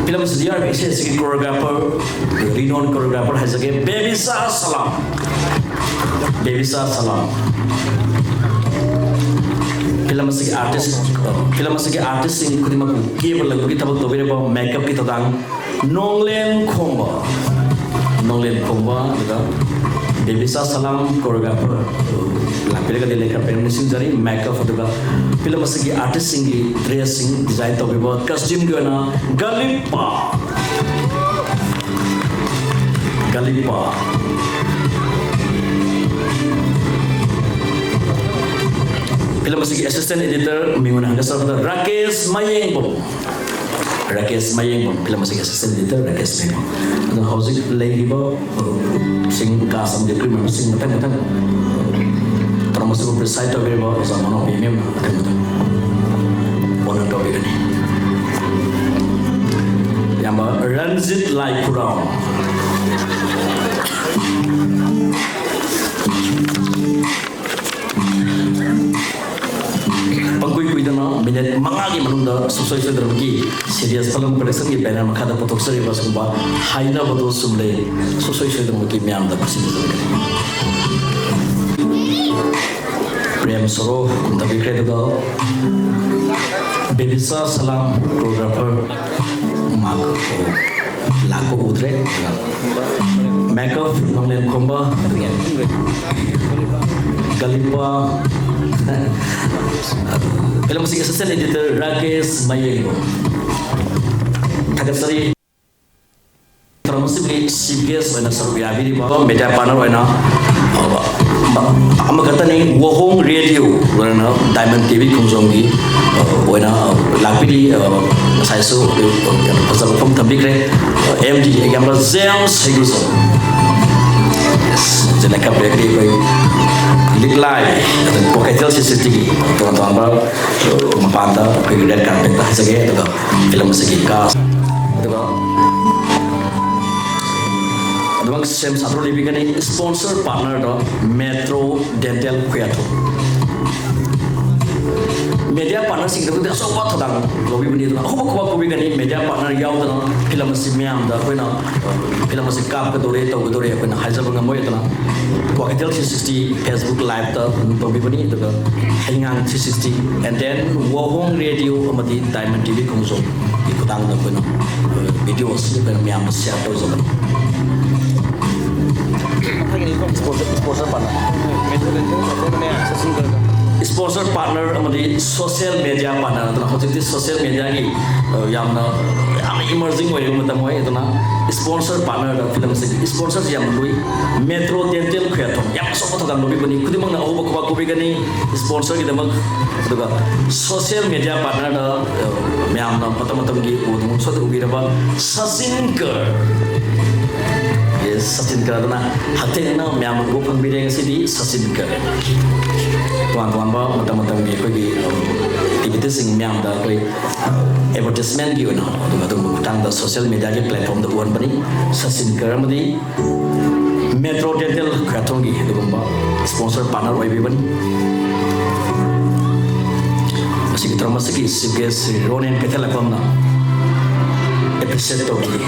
ꯐꯤꯂꯝ ꯑꯁꯤꯗ ꯌꯥꯎꯔꯤꯕ ꯏꯁꯩ ꯑꯁꯤꯒꯤ ꯀꯣꯔꯤꯌꯣꯒ꯭ꯔꯥꯐꯔ, ꯔꯤꯅꯣꯟ ꯀꯣꯔꯤꯌꯣꯒ꯭ꯔꯥꯐꯔ ꯍꯥꯏꯖꯒꯦ, ꯕꯦꯕꯤꯁꯥ ꯁꯂꯥꯝ꯫ ꯕꯦꯕꯤꯁꯥ ꯁꯂꯥꯝ꯫ ꯐꯤꯂꯝ ꯑꯁꯤꯒꯤ ꯑꯥꯔꯇꯤꯁ, ꯐꯤꯂꯝ ꯑꯁꯤꯒꯤ ꯑꯥꯔꯇꯤꯁꯁꯤꯡ ꯈꯨꯗꯤꯡꯃꯛꯄꯨ ꯀꯦꯕ ꯂꯪꯕꯒꯤ ꯊꯕꯛ ꯇꯧꯕꯤꯔꯤꯕ ꯃꯦꯀꯞꯀꯤ ꯊꯧꯗꯥꯡ ꯅꯣꯡꯂꯦꯟ ꯈꯣꯡꯕ, ꯅꯣꯡꯂꯦꯟ ꯈꯣꯡꯕ, ꯑꯗꯨꯒ ꯕꯦꯕꯤꯁꯥ ꯁꯂꯥꯝ ꯀꯣꯔꯤꯌꯣꯒ꯭ꯔꯥꯐꯔ ꯂꯥꯛꯄꯤꯔꯒꯗꯤ ꯂꯩꯈ꯭ꯔ ꯄꯦꯟꯅ ꯅꯤꯡꯁꯤꯡꯖꯔꯤ꯫ ꯃꯦꯀꯞ ꯑꯗꯨꯒ ꯐꯤꯂꯝ ꯑꯁꯤꯒꯤ ꯑꯥꯔꯇꯤꯁꯁꯤꯡꯒꯤ ꯗ꯭ꯔꯦꯁꯁꯤꯡ ꯗꯤꯖꯥꯏꯟ ꯇꯧꯕꯤꯕ, ꯀꯁꯇ꯭ꯌꯨꯝꯒꯤ ꯑꯣꯏꯅ ꯒꯂꯤꯞꯄꯥ, ꯒꯂꯤꯞꯄꯥ꯫ ꯐꯤꯂꯝ ꯑꯁꯤꯒꯤ ꯑꯦꯁꯤꯁꯇꯦꯟ ꯏꯗꯤꯇꯔ ꯃꯤꯉꯣꯟꯗ ꯍꯟꯒꯠꯆꯔꯛꯄꯗ ꯔꯥꯀꯦꯁ ꯃꯌꯦꯡꯕꯝ, ꯔꯥꯀꯦꯁ ꯃꯌꯦꯡꯕꯝ, ꯐꯤꯂꯝ ꯑꯁꯤꯒꯤ ꯑꯦꯁꯤꯁꯇꯦꯟ ꯏꯗꯤꯇꯔ ꯔꯥꯀꯦꯁ ꯃꯌꯦꯡꯕꯝ꯫ ꯑꯗꯣ ꯍꯧꯖꯤꯛ ꯂꯩꯔꯤꯕ, ꯑ, ꯁꯤꯡ, ꯀꯥꯁ ꯑꯃꯗꯤ ꯀ꯭ꯔꯨ ꯃꯦꯝꯕꯔꯁꯤꯡ ꯃꯊꯪ ꯃꯊꯪ ꯊꯧꯔꯝ ꯑꯁꯤꯕꯨ ꯄ꯭ꯔꯤꯁꯥꯏꯗ ꯇꯧꯕꯤꯔꯤꯕ ꯑꯣꯖꯥ ꯃꯅꯣꯍꯔ ꯄꯦꯝ ꯃꯦꯝꯅ ꯃꯊꯪ ꯃꯊꯪ ꯑꯣꯅꯔ ꯇꯧꯕꯤꯒꯅꯤ꯫ ꯏꯌꯥꯝꯕ ꯔꯟꯖꯤꯠ ꯂꯥꯏꯈꯨꯔꯥꯎ꯫ ꯄꯪꯀꯨꯏ ꯀꯨꯏꯗꯅ ꯃꯤꯅꯤꯠ ꯃꯉꯥꯒꯤ ꯃꯅꯨꯡꯗ ꯁꯨꯡꯁꯣꯏ ꯁꯣꯏꯗꯅꯃꯛꯀꯤ ꯁꯤ ꯕꯤ ꯑꯦꯁ ꯐꯤꯂꯝ ꯄ꯭ꯔꯣꯗꯛꯁꯟꯒꯤ ꯕꯦꯅꯔ ꯃꯈꯥꯗ ꯄꯨꯊꯣꯛꯆꯔꯤꯕ ꯑꯁꯤꯒꯨꯝꯕ ꯍꯥꯏꯅꯕꯗꯣ ꯁꯨꯝ ꯂꯩ꯫ ꯁꯨꯡꯁꯣꯏ ꯁꯣꯏꯗꯅꯃꯛꯀꯤ ꯃꯌꯥꯝꯗ ꯈꯨꯠꯁꯤꯟꯅꯖꯔꯛꯀꯅꯤ꯫ ꯄ꯭ꯔꯦꯝ ꯁꯣꯔꯣ ꯀꯨꯝꯊꯕꯤꯈ꯭ꯔꯦ, ꯑꯗꯨꯒ ꯕꯦꯕꯤꯁꯥ ꯁꯂꯥꯝ, ꯀꯣꯔꯤꯌꯣꯒ꯭ꯔꯥꯐꯔ, ꯃꯍꯥꯛ ꯂꯥꯛꯄ ꯎꯗ꯭ꯔꯦ꯫ ꯃꯦꯀꯞ ꯅꯣꯡꯂꯦꯟ ꯈꯣꯝꯕ, ꯒꯂꯤꯄꯥ, ꯐꯤꯂꯝ ꯑꯁꯤꯒꯤ ꯑꯦꯁꯤꯁꯇꯦꯟ ꯑꯦꯗꯤꯇꯔ ꯔꯥꯀꯦꯁ ꯃꯌꯦꯡꯕꯝ꯫ ꯊꯥꯒꯠꯆꯔꯤ꯫ ꯊꯧꯔꯝ ꯑꯁꯤꯒꯤ ꯆꯤꯐ ꯒꯦꯁ ꯑꯣꯏꯅ ꯁꯔꯨꯛ ꯌꯥꯕꯤꯔꯤꯕ ꯃꯦꯗꯤꯌꯥ ꯄꯥꯔꯠꯅꯔ ꯑꯣꯏꯅ, ꯑ, ꯑꯃꯈꯛꯇꯅꯤ, ꯋꯥꯍꯣꯡ ꯔꯦꯗꯤꯑꯣ ꯂꯣꯏꯅꯅ ꯗꯥꯏꯃꯟ ꯇꯤ ꯚꯤ ꯈꯣꯡꯖꯣꯝꯒꯤ, ꯑ, ꯑꯣꯏꯅ, ꯑ, ꯂꯥꯛꯄꯤꯔꯤ꯫ ꯑ, ꯉꯁꯥꯏꯁꯨ, ꯑ, ꯌꯥꯝ ꯐꯖꯕ ꯃꯐꯝ ꯊꯝꯕꯤꯈ꯭ꯔꯦ꯫ ꯑ, ꯑꯦꯝ ꯗꯤ ꯑꯦꯛꯖꯥꯝꯄꯜ ꯖꯦꯝꯁ ꯍꯩꯒ꯭ꯔꯨꯖꯝ꯫ ꯌꯦꯁ, ꯖꯦꯅꯦꯀꯥ ꯕꯦꯀꯔꯤ ꯑꯩꯈꯣꯏ ꯂꯤꯛꯂꯥꯏ, ꯑꯗꯨꯒ ꯀ꯭ꯋꯥꯀꯩꯊꯦꯜ ꯁꯤ ꯁꯤꯇꯤꯒꯤ ꯇꯣꯉꯥꯟ ꯇꯣꯉꯥꯟꯕ, ꯑ, ꯃꯄꯥꯟꯗ ꯑꯩꯈꯣꯏꯒꯤ ꯔꯦꯗ ꯀꯥꯔꯄꯦꯠꯇ ꯍꯥꯏꯖꯒꯦ꯫ ꯑꯗꯨꯒ ꯐꯤꯂꯝ ꯑꯁꯤꯒꯤ ꯀꯥꯁ, ꯑꯗꯨꯒ ꯑꯗꯨꯃꯛ ꯁꯦꯝ ꯁꯥꯗꯨꯅ ꯂꯩꯕꯤꯒꯅꯤ꯫ ꯁ꯭ꯄꯣꯟꯁꯔ ꯄꯥꯔꯠꯅꯔꯗꯣ ꯃꯦꯇ꯭ꯔꯣ ꯗꯦꯟꯇꯦꯜ ꯈꯨꯌꯥꯊꯣꯡ꯫ ꯃꯦꯗꯤꯌꯥ ꯄꯥꯔꯠꯅꯔꯁꯤꯡꯗꯕꯨꯗꯤ ꯑꯆꯧꯕ ꯊꯧꯗꯥꯡ ꯂꯧꯕꯤꯕꯅꯤ꯫ ꯑꯗꯨꯅ ꯑꯍꯨꯝꯃꯛ ꯈꯨꯕꯥꯛ ꯈꯨꯕꯤꯒꯅꯤ꯫ ꯃꯦꯗꯤꯌꯥ ꯄꯥꯔꯠꯅꯔ ꯌꯥꯎꯗꯅ ꯐꯤꯂꯝ ꯑꯁꯤ ꯃꯤꯌꯥꯝꯗ ꯑꯩꯈꯣꯏꯅ, ꯑ, ꯐꯤꯂꯝ ꯑꯁꯤ ꯀꯥꯞꯀꯗꯧꯔꯦ, ꯇꯧꯒꯗꯧꯔꯦ ꯑꯩꯈꯣꯏꯅ ꯍꯥꯏꯖꯕ ꯉꯝꯃꯣꯏ꯫ ꯑꯗꯨꯅ ꯀ꯭ꯋꯥꯀꯩꯊꯦꯜ ꯊ꯭ꯔꯤ ꯁꯤꯛꯁꯇꯤ ꯐꯦꯁꯕꯨꯛ ꯂꯥꯏꯚꯇ ꯑꯗꯨꯝ ꯇꯧꯕꯤꯕꯅꯤ, ꯑꯗꯨꯒ ꯍꯩꯉꯥꯡ three sixty, and then Wahong radio ꯑꯃꯗꯤ ꯗꯥꯏꯃꯟ ꯇꯤ ꯚꯤ ꯈꯣꯡꯖꯣꯝꯒꯤ ꯈꯨꯊꯥꯡꯗ ꯑꯩꯈꯣꯏꯅ, ꯑ, ꯚꯤꯗꯤꯑꯣ ꯑꯁꯤ ꯑꯩꯈꯣꯏꯅ ꯃꯌꯥꯝꯗ ꯁꯤꯌꯥꯔ ꯇꯧꯖꯕꯅꯤ꯫ ꯃꯊꯪꯒꯤꯅꯤ sponsor, sponsor partner. Sponsor partner ꯑꯃꯗꯤ ꯁꯣꯁꯤꯌꯦꯜ ꯃꯦꯗꯤꯌꯥ ꯄꯥꯔꯠꯅꯔ꯫ ꯑꯗꯨꯅ ꯍꯧꯖꯤꯛꯇꯤ ꯁꯣꯁꯤꯌꯦꯜ ꯃꯦꯗꯤꯌꯥꯒꯤ, ꯑ, ꯌꯥꯝꯅ, ꯌꯥꯝꯅ ꯏꯃꯔꯖꯤꯡ ꯑꯣꯏꯔꯤꯕ ꯃꯇꯝ ꯑꯣꯏ꯫ ꯑꯗꯨꯅ ꯏꯁꯄꯣꯟꯁꯔ ꯄꯥꯔꯠꯅꯔꯗ ꯐꯤꯂꯝ ꯑꯁꯤꯒꯤ ꯏꯁꯄꯣꯟꯁꯔꯁꯤ ꯌꯥꯝ ꯂꯨꯏ꯫ ꯃꯦꯇ꯭ꯔꯣ ꯗꯦꯟꯇꯦꯜ ꯈꯨꯌꯥꯊꯣꯡ ꯌꯥꯝ ꯑꯆꯧꯕ ꯊꯧꯗꯥꯡ ꯂꯧꯕꯤꯕꯅꯤ꯫ ꯈꯨꯗꯤꯡꯃꯛꯅ ꯑꯍꯧꯕ ꯈꯨꯕꯥꯛ ꯈꯨꯕꯤꯒꯅꯤ ꯏꯁꯄꯣꯟꯁꯔꯒꯤꯗꯃꯛ꯫ ꯑꯗꯨꯒ ꯁꯣꯁꯤꯌꯦꯜ ꯃꯦꯗꯤꯌꯥ ꯄꯥꯔꯠꯅꯔꯗ, ꯑ, ꯃꯌꯥꯝꯅ ꯃꯇꯝ ꯃꯇꯝꯒꯤ ꯎꯗꯨ ꯁꯣꯏꯗ ꯎꯕꯤꯔꯕ ꯁꯆꯤꯟ ꯀꯔ꯫ ꯌꯦꯁ, ꯁꯆꯤꯟ ꯀꯔ ꯑꯗꯨꯅ ꯍꯛꯊꯦꯡꯅꯅ ꯃꯌꯥꯝ ꯎꯕ ꯐꯪꯕꯤꯔꯦ ꯉꯁꯤꯗꯤ ꯁꯆꯤꯟ ꯀꯔ꯫ ꯇꯣꯉꯥꯟ ꯇꯣꯉꯥꯟꯕ ꯃꯇꯝ ꯃꯇꯝꯒꯤ ꯑꯩꯈꯣꯏꯒꯤ, ꯑ, ꯑꯦꯛꯇꯤꯚꯤꯇꯤꯁꯁꯤꯡ ꯃꯌꯥꯝꯗ ꯑꯩꯈꯣꯏ, ꯑ, ꯑꯦꯗꯚꯔꯇꯤꯁꯃꯦꯟꯒꯤ ꯑꯣꯏꯅ ꯑꯗꯨꯒ ꯑꯗꯨꯒꯨꯝꯕ ꯃꯇꯥꯡꯗ ꯁꯣꯁꯤꯌꯦꯜ ꯃꯦꯗꯤꯌꯥꯒꯤ ꯄ꯭ꯂꯦꯠꯐꯣꯝꯗ ꯎꯍꯟꯕꯅꯤ꯫ ꯁꯆꯤꯟ ꯀꯔ ꯑꯃꯗꯤ ꯃꯦꯇ꯭ꯔꯣ ꯗꯦꯟꯇꯦꯜ ꯈꯨꯌꯥꯊꯣꯡꯒꯤ ꯑꯗꯨꯒꯨꯝꯕ ꯏꯁꯄꯣꯟꯁꯔ ꯄꯥꯔꯠꯅꯔ ꯑꯣꯏꯕꯤꯕꯅꯤ꯫ ꯁꯤꯒꯤ ꯊꯧꯔꯝ ꯑꯁꯤꯒꯤ chief guest ꯁ꯭ꯔꯤ ꯔꯣꯅꯦꯟ ꯀꯩꯊꯦꯜꯂꯛꯄꯝꯅ appreciate ꯇꯧꯈꯤ꯫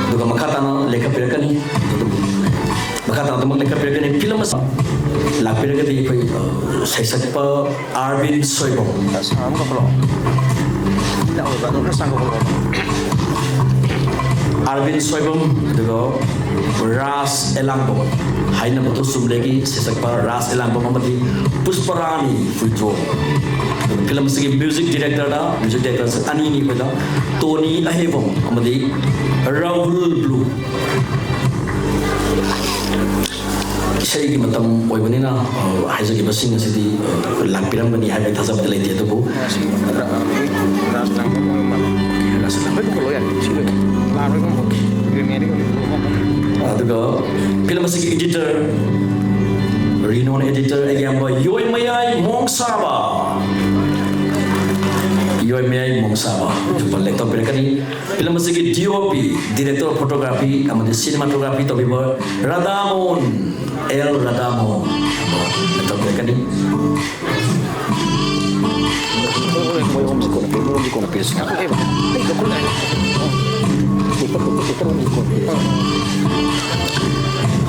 ꯑꯗꯨꯒ ꯃꯈꯥ ꯇꯥꯅ ꯂꯦꯞꯈꯠꯄꯤꯔꯛꯀꯅꯤ꯫ ꯃꯈꯥ ꯇꯥꯅ ꯑꯗꯨꯃꯛ ꯂꯦꯞꯈꯠꯄꯤꯔꯛꯀꯅꯤ꯫ ꯐꯤꯂꯝ ꯑꯁꯤ ꯂꯥꯛꯄꯤꯔꯒꯗꯤ ꯑꯩꯈꯣꯏ, ꯑ, ꯁꯩꯁꯛꯄ ꯑꯥꯔꯕꯤꯟ ꯁꯣꯏꯕꯝ꯫ ꯁꯥꯎꯟ ꯈꯔ ꯐꯔꯛꯑꯣ꯫ ꯌꯥꯎꯔꯤꯕ ꯑꯗꯨ ꯈꯔ ꯁꯥꯡꯗꯣꯛꯍꯜꯂꯛꯑꯣ꯫ ꯑꯥꯔꯕꯤꯟ ꯁꯣꯏꯕꯝ, ꯑꯗꯨꯒ ꯔꯥꯖ ꯑꯦꯂꯥꯡꯕꯝ, ꯍꯥꯏꯅꯕꯗꯨ ꯆꯨꯝꯂꯦꯒꯤ ꯁꯩꯁꯛꯄ ꯔꯥꯖ ꯑꯦꯂꯥꯡꯕꯝ ꯑꯃꯗꯤ ꯄꯨꯁꯄꯔꯥꯅꯤ ꯍꯨꯏꯗ꯭ꯔꯣꯝ꯫ ꯑꯗꯨꯒ ꯐꯤꯂꯝ ꯑꯁꯤꯒꯤ music director ꯗ, music director ꯑꯅꯤꯅꯤ ꯑꯩꯈꯣꯏꯗ, ꯇꯣꯅꯤ ꯑꯍꯩꯕꯝ ꯑꯃꯗꯤ ꯔꯥꯍꯨꯜ ꯕ꯭ꯂꯨ꯫ ꯏꯁꯩꯒꯤ ꯃꯇꯝ ꯑꯣꯏꯕꯅꯤꯅ, ꯑ, ꯍꯥꯏꯖꯈꯤꯕꯁꯤꯡ ꯑꯁꯤꯗꯤ, ꯑ, ꯂꯥꯛꯄꯤꯔꯝꯒꯅꯤ ꯍꯥꯏꯕꯒꯤ ꯊꯥꯖꯕꯗꯤ ꯂꯩꯇꯦ, ꯑꯗꯨꯕꯨ ꯔꯥꯖ ꯂꯥꯡꯕꯝ ꯑꯣꯏꯕ ꯃꯥꯜꯂꯦ꯫ ꯔꯥꯖ ꯂꯥꯡꯕꯝ꯫ ꯂꯣꯏ ꯄꯨꯈꯠꯂꯣ ꯌꯥꯔꯦ, ꯁꯤ ꯂꯣꯏ ꯂꯥꯛꯑꯔꯣꯏ ꯀꯣ꯫ ꯔꯦꯃꯦꯗꯤ ꯀꯣ꯫ ꯑꯗꯨꯒ ꯐꯤꯂꯝ ꯑꯁꯤꯒꯤ editor, renowned editor, ꯑꯩꯒꯤ ꯏꯌꯥꯝꯕ ꯌꯣꯏꯃꯌꯥꯏ ꯃꯣꯡꯁꯥꯕ꯫ ꯌꯣꯏꯃꯌꯥꯏ ꯃꯣꯡꯁꯥꯕ ꯂꯦꯞꯊꯣꯛꯄꯤꯔꯛꯀꯅꯤ꯫ ꯐꯤꯂꯝ ꯑꯁꯤꯒꯤ D O P, director of photography ꯑꯃꯗꯤ cinematography ꯇꯧꯕꯤꯕ ꯔꯥꯙꯥꯃꯣꯍꯟ, ꯑꯦꯜ ꯔꯥꯙꯥꯃꯣꯍꯟ ꯂꯦꯞꯊꯣꯛꯄꯤꯔꯛꯀꯅꯤ꯫ ꯃꯣꯏ ꯑꯍꯨꯝꯁꯤ ꯀꯣꯟꯅ ꯄꯤꯔ-, ꯃꯣꯏ ꯑꯍꯨꯝꯁꯤ ꯀꯣꯟꯅ ꯄꯤꯔꯁꯤ꯫ ꯉꯥꯏꯈꯣ, ꯑꯩ, ꯑꯩ ꯀꯛꯈ꯭ꯔꯣ ꯉꯥꯏꯈꯣ꯫ ꯄꯦꯄꯔ, ꯄꯦꯄꯔ ꯑꯍꯨꯝꯁꯤ ꯀꯣꯟꯅ ꯄꯤꯔꯁꯤ꯫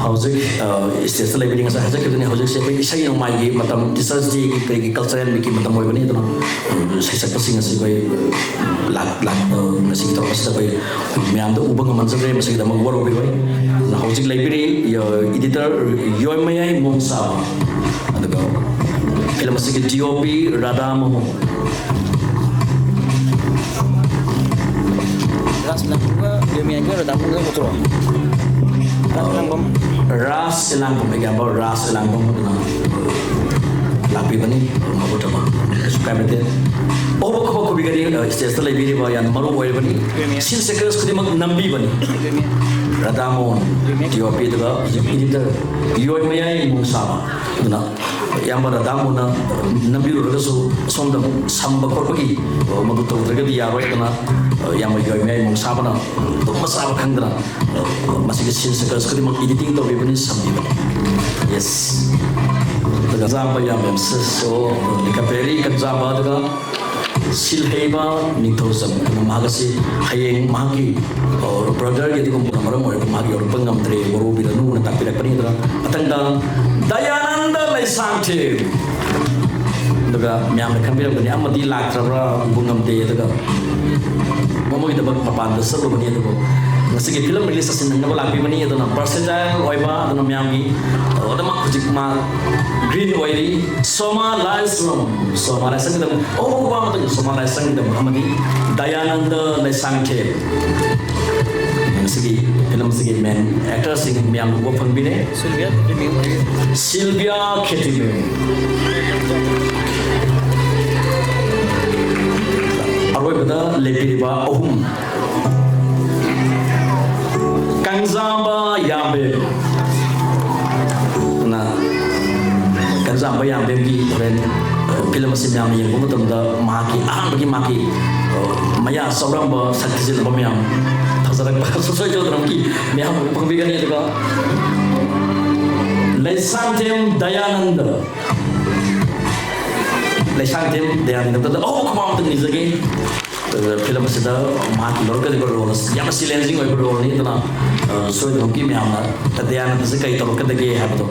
ꯍꯧꯖꯤꯛ, ꯑ, stage ꯇ ꯂꯩꯕꯤꯔꯤ, ꯉꯁꯥꯏ ꯍꯥꯏꯖꯈꯤꯕꯗꯨꯅꯤ, ꯍꯧꯖꯤꯛꯁꯦ ꯑꯩꯈꯣꯏ ꯏꯁꯩ ꯅꯣꯡꯃꯥꯏꯒꯤ ꯃꯇꯝ, Teachers' Day ꯒꯤ ꯀꯔꯤꯒꯤ cultural meet ꯀꯤ ꯃꯇꯝ ꯑꯣꯏꯕꯅꯤ, ꯑꯗꯨꯅ, ꯑ, ꯁꯩꯁꯛꯄꯁꯤꯡ ꯑꯁꯤ ꯑꯩꯈꯣꯏ, ꯑ, ꯂꯥꯛ-, ꯂꯥꯛ-, ꯑ, ꯉꯁꯤꯒꯤ ꯊꯧꯔꯝ ꯑꯁꯤꯗ ꯑꯩꯈꯣꯏ ꯃꯌꯥꯝꯗ ꯎꯕ ꯉꯝꯍꯟꯖꯗ꯭ꯔꯦ, ꯃꯁꯤꯒꯤꯗꯃꯛ ꯋꯥꯔꯧꯕꯤꯔꯣꯏ꯫ ꯑꯗꯨꯅ ꯍꯧꯖꯤꯛ ꯂꯩꯕꯤꯔꯤ, ꯑ, editor ꯌꯣꯏꯃꯌꯥꯏ ꯃꯣꯡꯁꯥꯕ, ꯑꯗꯨꯒ ꯐꯤꯂꯝ ꯑꯁꯤꯒꯤ D O P Radha Mohan. ꯔꯥꯖ ꯂꯥꯡꯕꯝꯒ ꯌꯣꯏꯃꯌꯥꯏꯒ ꯔꯥꯙꯥ ꯃꯣꯍꯟꯒ ꯄꯨꯊꯣꯔꯛꯑꯣ꯫ ꯔꯥꯖ ꯂꯥꯡꯕꯝ꯫ ꯔꯥꯖ ꯏꯂꯥꯡꯕꯝ, ꯑꯩꯒꯤ ꯏꯌꯥꯝꯕ ꯔꯥꯖ ꯏꯂꯥꯡꯕꯝ ꯑꯗꯨꯅ ꯂꯥꯛꯄꯤꯕꯅꯤ꯫ ꯃꯈꯨꯠ ꯑꯃ ꯀꯩꯁꯨ ꯀꯥꯏꯕ ꯂꯩꯇꯦ꯫ ꯑꯍꯣꯕ ꯈꯨꯕꯥꯛ ꯈꯨꯕꯤꯒꯅꯤ, ꯑ, stage ꯇ ꯂꯩꯕꯤꯔꯤꯕ ꯌꯥꯝꯅ ꯃꯔꯨ ꯑꯣꯏꯔꯕꯅꯤ꯫ ꯌꯣꯏꯃꯌꯥꯏ꯫ Scene sequence ꯈꯨꯗꯤꯡꯃꯛ ꯅꯝꯕꯤꯕꯅꯤ꯫ ꯌꯣꯏꯃꯌꯥꯏ꯫ Radha Mohan, ꯌꯣꯏꯃꯌꯥꯏ꯫ D O P, ꯑꯗꯨꯒ editor ꯌꯣꯏꯃꯌꯥꯏ ꯃꯣꯡꯁꯥꯕ꯫ ꯑꯗꯨꯅ ꯏꯌꯥꯝꯕ ꯔꯥꯙꯥꯃꯣꯍꯟꯅ ꯅꯝꯕꯤꯔꯨꯔꯒꯁꯨ ꯁꯣꯝꯗ ꯑꯃꯨꯛ ꯁꯝꯕ ꯈꯣꯠꯄꯒꯤ, ꯑ, ꯃꯗꯨ ꯇꯧꯗ꯭ꯔꯒꯗꯤ ꯌꯥꯔꯣꯏ꯫ ꯑꯗꯨꯅ, ꯑ, ꯏꯌꯥꯝꯕ ꯌꯣꯏꯃꯌꯥꯏ ꯃꯣꯡꯁꯥꯕꯅ ꯇꯨꯝꯕ ꯆꯥꯕ ꯈꯪꯗꯅ, ꯑ, ꯃꯁꯤꯒꯤ scene sequence ꯈꯨꯗꯤꯡꯃꯛ editing ꯇꯧꯕꯤꯕꯅꯤ, ꯁꯝꯕꯤꯕꯅꯤ꯫ Yes꯫ ꯀꯟꯖꯥꯝꯕ ꯌꯥꯝꯕꯦꯝ ꯁꯤꯁꯣ, ꯂꯤꯀꯄꯦꯔꯤ ꯀꯟꯖꯥꯝꯕ, ꯑꯗꯨꯒ ꯁꯤꯜꯍꯩꯕ ꯅꯤꯡꯊꯧꯖꯝ꯫ ꯑꯗꯨꯅ ꯃꯍꯥꯛ ꯑꯁꯤ ꯍꯌꯦꯡ ꯃꯍꯥꯛꯀꯤ, ꯑ, ꯕ꯭ꯔꯗꯔꯒꯤ ꯑꯗꯨꯒꯨꯝꯕꯅ ꯃꯔꯝ ꯑꯣꯏꯔꯒ ꯃꯍꯥꯛ ꯌꯧꯔꯛꯄ ꯉꯝꯗ꯭ꯔꯦ, ꯋꯥꯔꯧꯕꯤꯔꯅꯨꯅ ꯇꯥꯛꯄꯤꯔꯛꯄꯅꯤ꯫ ꯑꯗꯨꯅ ꯃꯊꯪꯗ ꯗꯌꯥꯅꯟꯗ ꯂꯩꯁꯥꯡꯊꯦꯝ꯫ ꯑꯗꯨꯒ ꯃꯌꯥꯝꯅ ꯈꯟꯕꯤꯔꯝꯒꯅꯤ, ꯑꯃꯗꯤ ꯂꯥꯛꯇ꯭ꯔꯕ꯭ꯔꯥ, ꯎꯕ ꯉꯝꯗꯦ꯫ ꯑꯗꯨꯒ ꯃꯃꯣꯏꯒꯤꯗꯃꯛ ꯃꯄꯥꯟꯗ ꯆꯠꯂꯨꯕꯅꯤ, ꯑꯗꯨꯕꯨ ꯉꯁꯤꯒꯤ ꯐꯤꯂꯝ ꯔꯤꯂꯤꯁ ꯑꯁꯤ ꯅꯪꯅꯕ ꯂꯥꯛꯄꯤꯕꯅꯤ꯫ ꯑꯗꯨꯅ ꯚꯔꯁꯦꯇꯥꯏꯜ ꯑꯣꯏꯕ, ꯑꯗꯨꯅ ꯃꯌꯥꯝꯒꯤ, ꯑ, ꯑꯗꯨꯃꯛ ꯍꯧꯖꯤꯛ ꯃꯥ ꯒ꯭ꯔꯤꯟ ꯑꯣꯏꯔꯤ꯫ ꯁꯣꯃꯥ ꯂꯥꯏꯁ꯭ꯔꯝ, ꯁꯣꯃꯥ ꯂꯥꯏꯁ꯭ꯔꯝꯒꯤꯗꯃꯛ, ꯑꯣ, ꯋꯥ ꯑꯃꯇꯪ, ꯁꯣꯃꯥ ꯂꯥꯏꯁ꯭ꯔꯝꯒꯤꯗꯃꯛ ꯑꯃꯗꯤ ꯗꯌꯥꯅꯟꯗ ꯂꯩꯁꯥꯡꯊꯦꯝ꯫ ꯉꯁꯤꯒꯤ ꯐꯤꯂꯝ ꯑꯁꯤꯒꯤ ꯃꯦꯟ ꯑꯦꯛꯇꯔꯁꯤꯡ ꯃꯌꯥꯝ ꯎꯕ ꯐꯪꯕꯤꯔꯦ꯫ ꯁꯤꯜꯚꯤꯌꯥ ꯈꯦꯇ꯭ꯔꯤꯃꯌꯨꯝ꯫ ꯁꯤꯜꯚꯤꯌꯥ ꯈꯦꯇ꯭ꯔꯤꯃꯌꯨꯝ꯫ ꯑꯔꯣꯏꯕꯗ ꯂꯦꯞꯄꯤꯔꯤꯕ ꯑꯍꯨꯝ꯫ ꯀꯪꯖꯥꯝꯕ ꯌꯥꯝꯕꯦꯝ꯫ ꯑꯗꯨꯅ ꯀꯪꯖꯥꯝꯕ ꯌꯥꯝꯕꯦꯝꯒꯤ ꯍꯣꯔꯦꯟ ꯐꯤꯂꯝ ꯑꯁꯤ ꯃꯌꯥꯝꯅ ꯌꯦꯡꯕ ꯃꯇꯝꯗ ꯃꯍꯥꯛꯀꯤ ꯑꯍꯥꯟꯕꯒꯤ ꯃꯍꯥꯛꯀꯤ, ꯑ, ꯃꯌꯥ ꯆꯥꯎꯔꯝꯕ, ꯁꯛ ꯊꯤꯖꯤꯜꯂꯝꯕ ꯃꯌꯥꯝ, ꯐꯖꯔꯛꯄ ꯁꯣꯁꯣꯏ ꯆꯣꯗ꯭ꯔꯝꯒꯤ ꯃꯌꯥꯝ ꯎꯕ ꯐꯪꯕꯤꯒꯅꯤ꯫ ꯑꯗꯨꯒ ꯂꯩꯁꯥꯡꯊꯦꯝ ꯗꯌꯥꯅꯟꯗ, ꯂꯩꯁꯥꯡꯊꯦꯝ ꯗꯌꯥꯅꯟꯗꯗ ꯑꯍꯧꯕ ꯈꯨꯕꯥꯛ ꯑꯃꯇꯪ ꯅꯤꯖꯒꯦ꯫ ꯑꯗꯨꯒ ꯐꯤꯂꯝ ꯑꯁꯤꯗ ꯃꯍꯥꯛꯀꯤ ꯂꯧꯔꯛꯀꯗꯧꯔꯤꯕ ꯔꯣꯜ ꯑꯁꯤ ꯌꯥꯝꯅ ꯆꯦꯂꯦꯟꯖꯤꯡ ꯑꯣꯏꯕ ꯔꯣꯜꯅꯤ꯫ ꯑꯗꯨꯅ, ꯑ, ꯁꯣꯏꯗꯅꯃꯛꯀꯤ ꯃꯌꯥꯝꯅ ꯗꯌꯥꯅꯟꯗꯁꯦ ꯀꯔꯤ ꯇꯧꯔꯛꯀꯗꯒꯦ ꯍꯥꯏꯕꯗꯣ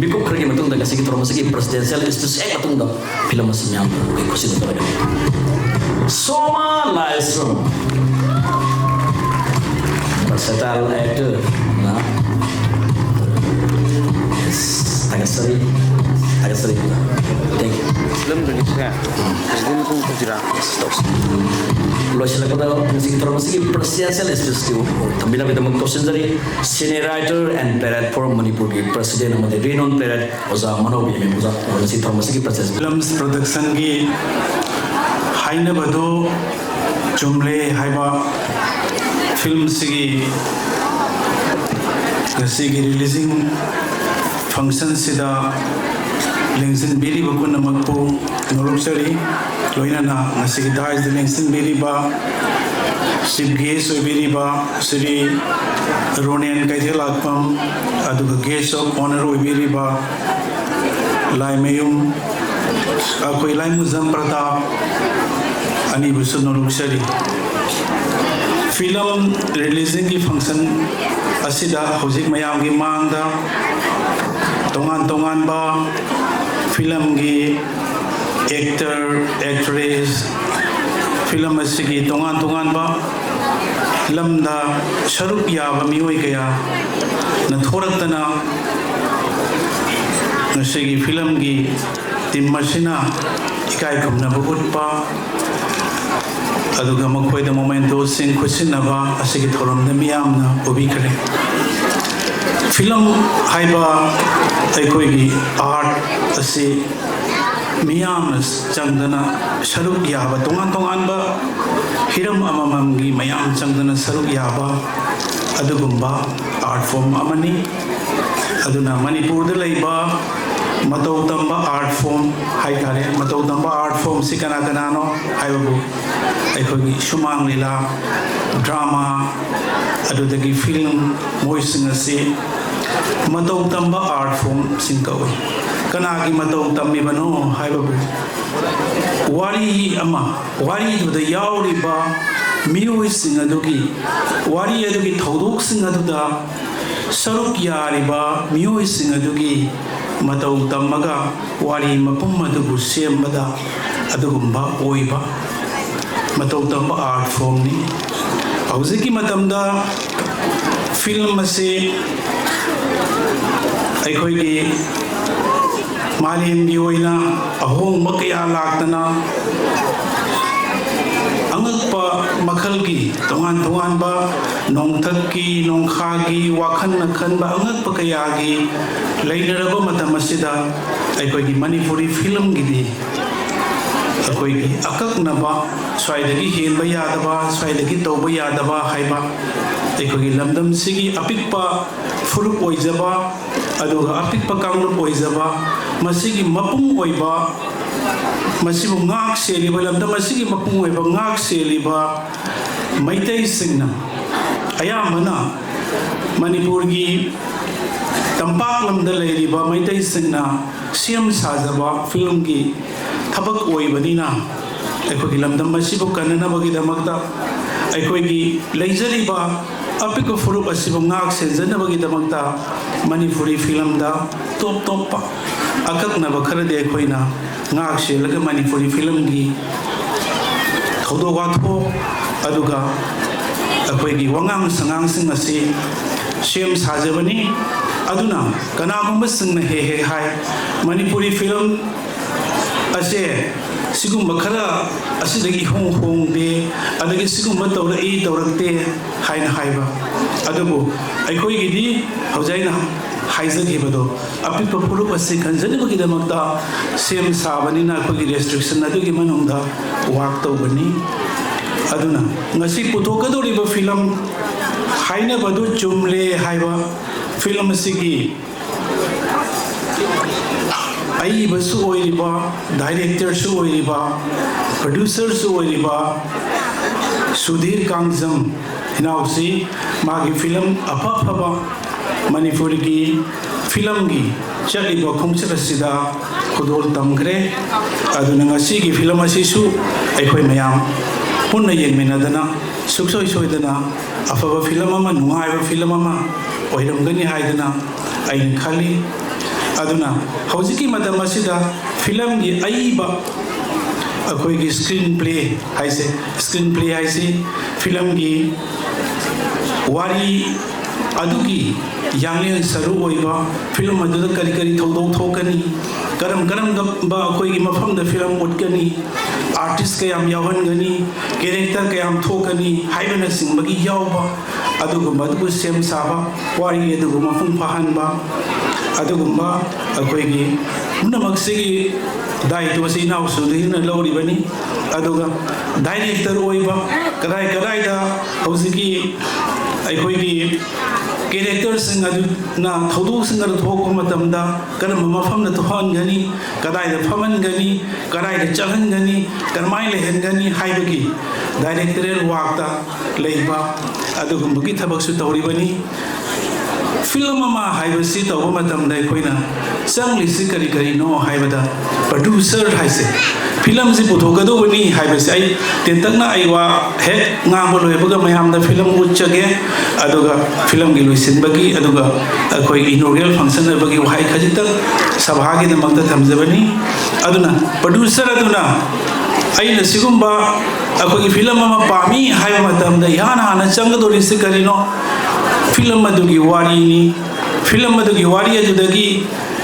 ꯃꯤꯀꯨꯞ ꯈꯔꯒꯤ ꯃꯇꯨꯡꯗ ꯉꯁꯤꯒꯤ ꯊꯧꯔꯝ ꯑꯁꯤꯒꯤ ꯄ꯭ꯔꯦꯁꯤꯗꯦꯟꯁꯤꯌꯦꯜ ꯁ꯭ꯄꯤꯆ ꯍꯦꯛ ꯃꯇꯨꯡꯗ ꯐꯤꯂꯝ ꯑꯁꯤ ꯃꯌꯥꯝ ꯑꯩꯈꯣꯏ ꯈꯨꯠꯁꯤꯗ ꯇꯧꯔꯒꯅꯤ꯫ ꯁꯣꯃꯥ ꯂꯥꯏꯁ꯭ꯔꯝ, ꯚꯔꯁꯦꯇꯥꯏꯜ ꯑꯦꯛꯇꯔ꯫ ꯊꯥꯒꯠꯆꯔꯤ, ꯊꯥꯒꯠꯆꯔꯤ꯫ Thank you꯫ ꯐꯤꯂꯝ ꯔꯤꯂꯤꯁꯁꯦ ꯄ꯭ꯔꯦꯁꯤꯗꯦꯟ ꯃꯇꯨꯡ ꯇꯧꯁꯤꯔꯥ? ꯇꯧꯁꯤ꯫ ꯂꯣꯏꯁꯤꯜꯂꯛꯄꯗ ꯉꯁꯤꯒꯤ ꯊꯧꯔꯝ ꯑꯁꯤꯒꯤ ꯄ꯭ꯔꯦꯁꯤꯗꯦꯟꯁꯤꯌꯦꯜ ꯁ꯭ꯄꯤꯆꯀꯤ ꯊꯝꯕꯤꯅꯕꯒꯤꯗꯃꯛ ꯇꯧꯁꯤꯟꯖꯔꯤ꯫ Senior writer and playwright for ꯃꯅꯤꯄꯨꯔꯒꯤ ꯄ꯭ꯔꯦꯁꯤꯗꯦꯟ ꯑꯃꯗꯤ renowned playwright ꯑꯣꯖꯥ ꯃꯅꯧꯕꯤ ꯃꯦꯝ꯫ ꯑꯣꯖꯥ, ꯉꯁꯤ ꯊꯧꯔꯝ ꯑꯁꯤꯒꯤ ꯄ꯭ꯔꯦꯁꯤꯗꯦꯟꯁꯤ꯫ ꯐꯤꯂꯝꯁ ꯄ꯭ꯔꯗꯛꯁꯟꯒꯤ ꯍꯥꯏꯅꯕꯗꯨ ꯆꯨꯝꯂꯦ ꯍꯥꯏꯕ ꯐꯤꯂꯝꯁꯤꯒꯤ ꯉꯁꯤꯒꯤ ꯔꯤꯂꯤꯖꯤꯡ ꯐꯪꯁꯟꯁꯤꯗ ꯂꯦꯡꯁꯤꯟꯕꯤꯔꯤꯕ ꯄꯨꯝꯅꯃꯛꯄꯨ ꯅꯣꯂꯨꯛꯆꯔꯤ꯫ ꯂꯣꯏꯅꯅ ꯉꯁꯤꯒꯤ ꯗꯥꯏꯁꯇ ꯂꯦꯡꯁꯤꯟꯕꯤꯔꯤꯕ ꯆꯤꯐ ꯒꯦꯁ ꯑꯣꯏꯕꯤꯔꯤꯕ ꯁ꯭ꯔꯤ ꯔꯣꯅꯦꯟ ꯀꯩꯊꯦꯜꯂꯥꯛꯄꯝ, ꯑꯗꯨꯒ ꯒꯦꯁ ꯑꯣꯐ ꯑꯣꯅꯔ ꯑꯣꯏꯕꯤꯔꯤꯕ ꯂꯥꯏꯃꯌꯨꯝ, ꯑꯩꯈꯣꯏ ꯂꯥꯏꯃꯨꯖꯝ ꯄ꯭ꯔꯇꯥꯞ ꯑꯅꯤꯕꯨꯁꯨ ꯅꯣꯂꯨꯛꯆꯔꯤ꯫ ꯐꯤꯂꯝ ꯔꯤꯂꯤꯖꯤꯡꯒꯤ ꯐꯪꯁꯟ ꯑꯁꯤꯗ ꯍꯧꯖꯤꯛ ꯃꯌꯥꯝꯒꯤ ꯃꯥꯡꯗ ꯇꯣꯉꯥꯟ ꯇꯣꯉꯥꯟꯕ ꯐꯤꯂꯝꯒꯤ ꯑꯦꯛꯇꯔ, ꯑꯦꯛꯇ꯭ꯔꯦꯁ, ꯐꯤꯂꯝ ꯑꯁꯤꯒꯤ ꯇꯣꯉꯥꯟ ꯇꯣꯉꯥꯟꯕ ꯂꯝꯗ ꯁꯔꯨꯛ ꯌꯥꯕ ꯃꯤꯑꯣꯏ ꯀꯌꯥꯅ ꯊꯣꯔꯛꯇꯅ ꯉꯁꯤꯒꯤ ꯐꯤꯂꯝꯒꯤ ꯇꯤꯝ ꯑꯁꯤꯅ ꯏꯀꯥꯏ ꯈꯨꯝꯅꯕ ꯎꯠꯄ, ꯑꯗꯨꯒ ꯃꯈꯣꯏꯗ ꯃꯣꯃꯦꯟꯇꯣꯁꯤꯡ ꯈꯨꯠꯁꯤꯟꯅꯕ ꯑꯁꯤꯒꯤ ꯊꯧꯔꯝꯗ ꯃꯤꯌꯥꯝꯅ ꯎꯕꯤꯈ꯭ꯔꯦ꯫ ꯐꯤꯂꯝ ꯍꯥꯏꯕ ꯑꯩꯈꯣꯏꯒꯤ ꯑꯥꯔꯠ ꯑꯁꯤ ꯃꯤꯌꯥꯝꯅ ꯆꯪꯗꯅ ꯁꯔꯨꯛ ꯌꯥꯕ, ꯇꯣꯉꯥꯟ ꯇꯣꯉꯥꯟꯕ ꯍꯤꯔꯝ ꯑꯃꯃꯝꯒꯤ ꯃꯌꯥꯝ ꯆꯪꯗꯅ ꯁꯔꯨꯛ ꯌꯥꯕ ꯑꯗꯨꯒꯨꯝꯕ ꯑꯥꯔꯠ ꯐꯣꯝ ꯑꯃꯅꯤ꯫ ꯑꯗꯨꯅ ꯃꯅꯤꯄꯨꯔꯗ ꯂꯩꯕ ꯃꯇꯧ ꯇꯝꯕ ꯑꯥꯔꯠ ꯐꯣꯝ ꯍꯥꯏꯇꯥꯔꯦ, ꯃꯇꯧ ꯇꯝꯕ ꯑꯥꯔꯠ ꯐꯣꯝꯁꯤ ꯀꯅꯥ ꯀꯅꯥꯅꯣ ꯍꯥꯏꯕꯕꯨ, ꯑꯩꯈꯣꯏꯒꯤ ꯁꯨꯃꯥꯡ ꯂꯤꯂꯥ, ꯗ꯭ꯔꯥꯃꯥ, ꯑꯗꯨꯗꯒꯤ ꯐꯤꯂꯝ, ꯃꯣꯏꯁꯤꯡ ꯑꯁꯤ ꯃꯇꯧ ꯇꯝꯕ ꯑꯥꯔꯠ ꯐꯣꯝꯁꯤꯡ ꯀꯧꯏ꯫ ꯀꯅꯥꯒꯤ ꯃꯇꯧ ꯇꯝꯃꯤꯕꯅꯣ ꯍꯥꯏꯕꯕꯨ, ꯋꯥꯔꯤ ꯑꯃ, ꯋꯥꯔꯤꯗꯨꯗ ꯌꯥꯎꯔꯤꯕ ꯃꯤꯑꯣꯏꯁꯤꯡ ꯑꯗꯨꯒꯤ, ꯋꯥꯔꯤ ꯑꯗꯨꯒꯤ ꯊꯧꯗꯣꯛꯁꯤꯡ ꯑꯗꯨꯗ ꯁꯔꯨꯛ ꯌꯥꯔꯤꯕ ꯃꯤꯑꯣꯏꯁꯤꯡ ꯑꯗꯨꯒꯤ ꯃꯇꯧ ꯇꯝꯃꯒ ꯋꯥꯔꯤ ꯃꯄꯨꯝ ꯑꯗꯨꯕꯨ ꯁꯦꯝꯕꯗ ꯑꯗꯨꯒꯨꯝꯕ ꯑꯣꯏꯕ ꯃꯇꯧ ꯇꯝꯕ ꯑꯥꯔꯠ ꯐꯣꯝꯅꯤ꯫ ꯍꯧꯖꯤꯛꯀꯤ ꯃꯇꯝꯗ ꯐꯤꯂꯝ ꯑꯁꯤ ꯑꯩꯈꯣꯏꯒꯤ ꯃꯥꯂꯦꯝꯒꯤ ꯑꯣꯏꯅ ꯑꯍꯣꯡꯕ ꯀꯌꯥ ꯂꯥꯛꯇꯅ, ꯑꯉꯛꯄ ꯃꯈꯜꯒꯤ ꯇꯣꯉꯥꯟ ꯇꯣꯉꯥꯟꯕ ꯅꯣꯡꯊꯛꯀꯤ, ꯅꯣꯡꯈꯥꯒꯤ, ꯋꯥꯈꯜꯅ ꯈꯟꯕ ꯑꯉꯛꯄ ꯀꯌꯥꯒꯤ ꯂꯩꯅꯔꯕ ꯃꯇꯝ ꯑꯁꯤꯗ, ꯑꯩꯈꯣꯏꯒꯤ ꯃꯅꯤꯄꯨꯔꯤ ꯐꯤꯂꯝꯒꯤꯗꯤ ꯑꯩꯈꯣꯏꯒꯤ ꯑꯀꯛꯅꯕ, ꯁ꯭ꯋꯥꯏꯗꯒꯤ ꯍꯦꯟꯕ ꯌꯥꯗꯕ, ꯁ꯭ꯋꯥꯏꯗꯒꯤ ꯇꯧꯕ ꯌꯥꯗꯕ ꯍꯥꯏꯕ, ꯑꯩꯈꯣꯏꯒꯤ ꯂꯝꯗꯝꯁꯤꯒꯤ ꯑꯄꯤꯛꯄ ꯐꯨꯔꯨꯞ ꯑꯣꯏꯖꯕ, ꯑꯗꯨꯒ ꯑꯄꯤꯛꯄ ꯀꯥꯡꯂꯨꯞ ꯑꯣꯏꯖꯕ, ꯃꯁꯤꯒꯤ ꯃꯄꯨꯡ ꯑꯣꯏꯕ, ꯃꯁꯤꯕꯨ ꯉꯥꯛ ꯁꯦꯜꯂꯤꯕ, ꯂꯝꯗꯝ ꯑꯁꯤꯒꯤ ꯃꯄꯨꯡ ꯑꯣꯏꯕ ꯉꯥꯛ ꯁꯦꯜꯂꯤꯕ ꯃꯩꯇꯩꯁꯤꯡꯅ ꯑꯌꯥꯝꯕꯅ ꯃꯅꯤꯄꯨꯔꯒꯤ ꯇꯝꯄꯥꯛ ꯂꯝꯗ ꯂꯩꯔꯤꯕ ꯃꯩꯇꯩꯁꯤꯡꯅ ꯁꯦꯝ ꯁꯥꯖꯕ ꯐꯤꯂꯝꯒꯤ ꯊꯕꯛ ꯑꯣꯏꯕꯅꯤꯅ, ꯑꯩꯈꯣꯏꯒꯤ ꯂꯝꯗꯝ ꯑꯁꯤꯕꯨ ꯀꯟꯅꯅꯕꯒꯤꯗꯃꯛꯇ, ꯑꯩꯈꯣꯏꯒꯤ ꯂꯩꯖꯔꯤꯕ ꯑꯄꯤꯛꯄ ꯐꯨꯔꯨꯞ ꯑꯁꯤꯕꯨ ꯉꯥꯛ ꯁꯦꯟꯖꯅꯕꯒꯤꯗꯃꯛꯇ ꯃꯅꯤꯄꯨꯔꯤ ꯐꯤꯂꯝꯗ ꯇꯣꯞ ꯇꯣꯞꯄ ꯑꯀꯛꯅꯕ ꯈꯔꯗꯤ ꯑꯩꯈꯣꯏꯅ ꯉꯥꯛ ꯁꯦꯜꯂꯒ ꯃꯅꯤꯄꯨꯔꯤ ꯐꯤꯂꯝꯒꯤ ꯊꯧꯗꯣꯛ ꯋꯥꯊꯣꯛ, ꯑꯗꯨꯒ ꯑꯩꯈꯣꯏꯒꯤ ꯋꯥꯉꯥꯡ ꯁꯉꯥꯡꯁꯤꯡ ꯑꯁꯤ ꯁꯦꯝ ꯁꯥꯖꯕꯅꯤ꯫ ꯑꯗꯨꯅ ꯀꯅꯥꯒꯨꯝꯕꯁꯤꯡꯅ ꯍꯦꯛ ꯍꯦꯛ ꯍꯥꯏ, "ꯃꯅꯤꯄꯨꯔꯤ ꯐꯤꯂꯝ ꯑꯁꯦ ꯁꯤꯒꯨꯝꯕ ꯈꯔ ꯑꯁꯤꯗꯒꯤ ꯏꯍꯣꯡ ꯍꯣꯡꯗꯦ, ꯑꯗꯒꯤ ꯁꯤꯒꯨꯝꯕ ꯇꯧꯔꯛꯏ ꯇꯧꯔꯛꯇꯦ" ꯍꯥꯏꯅ ꯍꯥꯏꯕ꯫ ꯑꯗꯨꯕꯨ ꯑꯩꯈꯣꯏꯒꯤꯗꯤ ꯍꯧꯖꯤꯛ ꯑꯩꯅ ꯍꯥꯏꯖꯈꯤꯕꯗꯣ, ꯑꯄꯤꯛꯄ ꯐꯨꯔꯨꯞ ꯑꯁꯤ ꯀꯟꯖꯅꯕꯒꯤꯗꯃꯛꯇ ꯁꯦꯝ ꯁꯥꯕꯅꯤꯅ ꯑꯩꯈꯣꯏꯒꯤ ꯔꯦꯁꯇ꯭ꯔꯤꯛꯁꯟ ꯑꯗꯨꯒꯤ ꯃꯅꯨꯡꯗ ꯋꯥꯛ ꯇꯧꯕꯅꯤ꯫ ꯑꯗꯨꯅ ꯉꯁꯤ ꯄꯨꯊꯣꯛꯀꯗꯧꯔꯤꯕ ꯐꯤꯂꯝ ꯍꯥꯏꯅꯕꯗꯨ ꯆꯨꯝꯂꯦ ꯍꯥꯏꯕ ꯐꯤꯂꯝ ꯑꯁꯤꯒꯤ ꯑꯏꯕꯁꯨ ꯑꯣꯏꯔꯤꯕ, ꯗꯥꯏꯔꯦꯛꯇꯔꯁꯨ ꯑꯣꯏꯔꯤꯕ, ꯄ꯭ꯔꯣꯗ꯭ꯌꯨꯁꯔꯁꯨ ꯑꯣꯏꯔꯤꯕ ꯁꯨꯙꯤꯔ ꯀꯥꯡꯖꯝ ꯏꯅꯥꯎꯁꯤ ꯃꯥꯒꯤ ꯐꯤꯂꯝ ꯑꯐ ꯑꯐꯕ ꯃꯅꯤꯄꯨꯔꯒꯤ ꯐꯤꯂꯝꯒꯤ ꯆꯠꯂꯤꯕ ꯈꯣꯡꯆꯠ ꯑꯁꯤꯗ ꯈꯨꯗꯣꯜ ꯇꯝꯈ꯭ꯔꯦ꯫ ꯑꯗꯨꯅ ꯉꯁꯤꯒꯤ ꯐꯤꯂꯝ ꯑꯁꯤꯁꯨ ꯑꯩꯈꯣꯏ ꯃꯌꯥꯝ ꯄꯨꯟꯅ ꯌꯦꯡꯃꯤꯟꯅꯗꯅ ꯁꯨꯡꯁꯣꯏ ꯁꯣꯏꯗꯅ ꯑꯐꯕ ꯐꯤꯂꯝ ꯑꯃ, ꯅꯨꯡꯉꯥꯏꯕ ꯐꯤꯂꯝ ꯑꯃ ꯑꯣꯏꯔꯝꯒꯅꯤ ꯍꯥꯏꯗꯅ ꯑꯩꯅ ꯈꯜꯂꯤ꯫ ꯑꯗꯨꯅ ꯍꯧꯖꯤꯛꯀꯤ ꯃꯇꯝ ꯑꯁꯤꯗ ꯐꯤꯂꯝꯒꯤ ꯑꯏꯕ, ꯑꯩꯈꯣꯏꯒꯤ ꯁ꯭ꯀ꯭ꯔꯤꯟ ꯄ꯭ꯂꯦ ꯍꯥꯏꯁꯦ, ꯁ꯭ꯀ꯭ꯔꯤꯟ ꯄ꯭ꯂꯦ ꯍꯥꯏꯁꯤ ꯐꯤꯂꯝꯒꯤ ꯋꯥꯔꯤ ꯑꯗꯨꯒꯤ ꯌꯥꯡꯂꯦꯟ ꯁꯔꯨ ꯑꯣꯏꯕ, ꯐꯤꯂꯝ ꯑꯗꯨꯗ ꯀꯔꯤ ꯀꯔꯤ ꯊꯧꯗꯣꯛ ꯊꯣꯛꯀꯅꯤ, ꯀꯔꯝ ꯀꯔꯝꯕ ꯑꯩꯈꯣꯏꯒꯤ ꯃꯐꯝꯗ ꯐꯤꯂꯝ ꯎꯠꯀꯅꯤ, ꯑꯥꯔꯇꯤꯁ ꯀꯌꯥꯝ ꯌꯥꯎꯍꯟꯒꯅꯤ, ꯀꯦꯔꯦꯛꯇꯔ ꯀꯌꯥꯝ ꯊꯣꯛꯀꯅꯤ ꯍꯥꯏꯕꯅꯆꯤꯡꯕꯒꯤ ꯌꯥꯎꯕ, ꯑꯗꯨꯒꯨꯝꯕ ꯑꯗꯨꯕꯨ ꯁꯦꯝ ꯁꯥꯕ, ꯋꯥꯔꯤ ꯑꯗꯨꯕꯨ ꯃꯄꯨꯡ ꯐꯥꯍꯟꯕ, ꯑꯗꯨꯒꯨꯝꯕ ꯑꯩꯈꯣꯏꯒꯤ ꯄꯨꯝꯅꯃꯛꯁꯤꯒꯤ ꯗꯥꯏꯇꯣ ꯑꯁꯤ ꯏꯅꯥꯎ ꯁꯨꯙꯤꯔꯅ ꯂꯧꯔꯤꯕꯅꯤ꯫ ꯑꯗꯨꯒ ꯗꯥꯏꯔꯦꯛꯇꯔ ꯑꯣꯏꯕ, ꯀꯗꯥꯏ ꯀꯗꯥꯏꯗ ꯍꯧꯖꯤꯛꯀꯤ ꯑꯩꯈꯣꯏꯒꯤ ꯀꯦꯔꯦꯛꯇꯔꯁꯤꯡ ꯑꯗꯨꯅ ꯊꯧꯗꯣꯛꯁꯤꯡ ꯑꯗꯨ ꯊꯣꯛꯄ ꯃꯇꯝꯗ ꯀꯔꯝꯕ ꯃꯐꯝꯗ ꯊꯣꯛꯍꯟꯒꯅꯤ, ꯀꯗꯥꯏꯗ ꯐꯝꯍꯟꯒꯅꯤ, ꯀꯗꯥꯏꯗ ꯆꯠꯍꯟꯒꯅꯤ, ꯀꯔꯝꯍꯥꯏꯅ ꯂꯩꯍꯟꯒꯅꯤ ꯍꯥꯏꯕꯒꯤ ꯗꯥꯏꯔꯦꯛꯇꯔꯦꯜ ꯋꯥꯛꯇ ꯂꯩꯕ ꯑꯗꯨꯒꯨꯝꯕꯒꯤ ꯊꯕꯛꯁꯨ ꯇꯧꯔꯤꯕꯅꯤ꯫ ꯐꯤꯂꯝ ꯑꯃ ꯍꯥꯏꯕꯁꯤ ꯇꯧꯕ ꯃꯇꯝꯗ ꯑꯩꯈꯣꯏꯅ ꯆꯪꯂꯤꯁꯤ ꯀꯔꯤ ꯀꯔꯤꯅꯣ ꯍꯥꯏꯕꯗ, ꯄ꯭ꯔꯗ꯭ꯌꯨꯁꯔ ꯍꯥꯏꯁꯦ, ꯐꯤꯂꯝꯁꯤ ꯄꯨꯊꯣꯛꯀꯗꯧꯕꯅꯤ ꯍꯥꯏꯕꯁꯦ ꯑꯩ ꯇꯦꯟꯇꯛꯅ ꯑꯩ ꯋꯥ ꯍꯦꯛ ꯉꯥꯡꯕ ꯂꯣꯏꯕꯒ ꯃꯌꯥꯝꯗ ꯐꯤꯂꯝ ꯎꯠꯆꯒꯦ꯫ ꯑꯗꯨꯒ ꯐꯤꯂꯝꯒꯤ ꯂꯣꯏꯁꯤꯟꯕꯒꯤ, ꯑꯗꯨꯒ ꯑꯩꯈꯣꯏ ꯏꯅꯣꯒ꯭ꯔꯦꯜ ꯐꯪꯁꯟ ꯑꯣꯏꯕꯒꯤ ꯋꯥꯍꯩ ꯈꯖꯤꯛꯇꯪ ꯁꯚꯥꯒꯤꯗꯃꯛꯇ ꯊꯝꯖꯕꯅꯤ꯫ ꯑꯗꯨꯅ ꯄ꯭ꯔꯗ꯭ꯌꯨꯁꯔ ꯑꯗꯨꯅ ꯑꯩꯅ ꯁꯤꯒꯨꯝꯕ ꯑꯩꯈꯣꯏꯒꯤ ꯐꯤꯂꯝ ꯑꯃ ꯄꯥꯝꯃꯤ ꯍꯥꯏꯕ ꯃꯇꯝꯗ ꯏꯍꯥꯟ ꯍꯥꯟꯅ ꯆꯪꯒꯗꯧꯔꯤꯁꯤ ꯀꯔꯤꯅꯣ? ꯐꯤꯂꯝ ꯑꯗꯨꯒꯤ ꯋꯥꯔꯤꯅꯤ꯫ ꯐꯤꯂꯝ ꯑꯗꯨꯒꯤ ꯋꯥꯔꯤ ꯑꯗꯨꯗꯒꯤ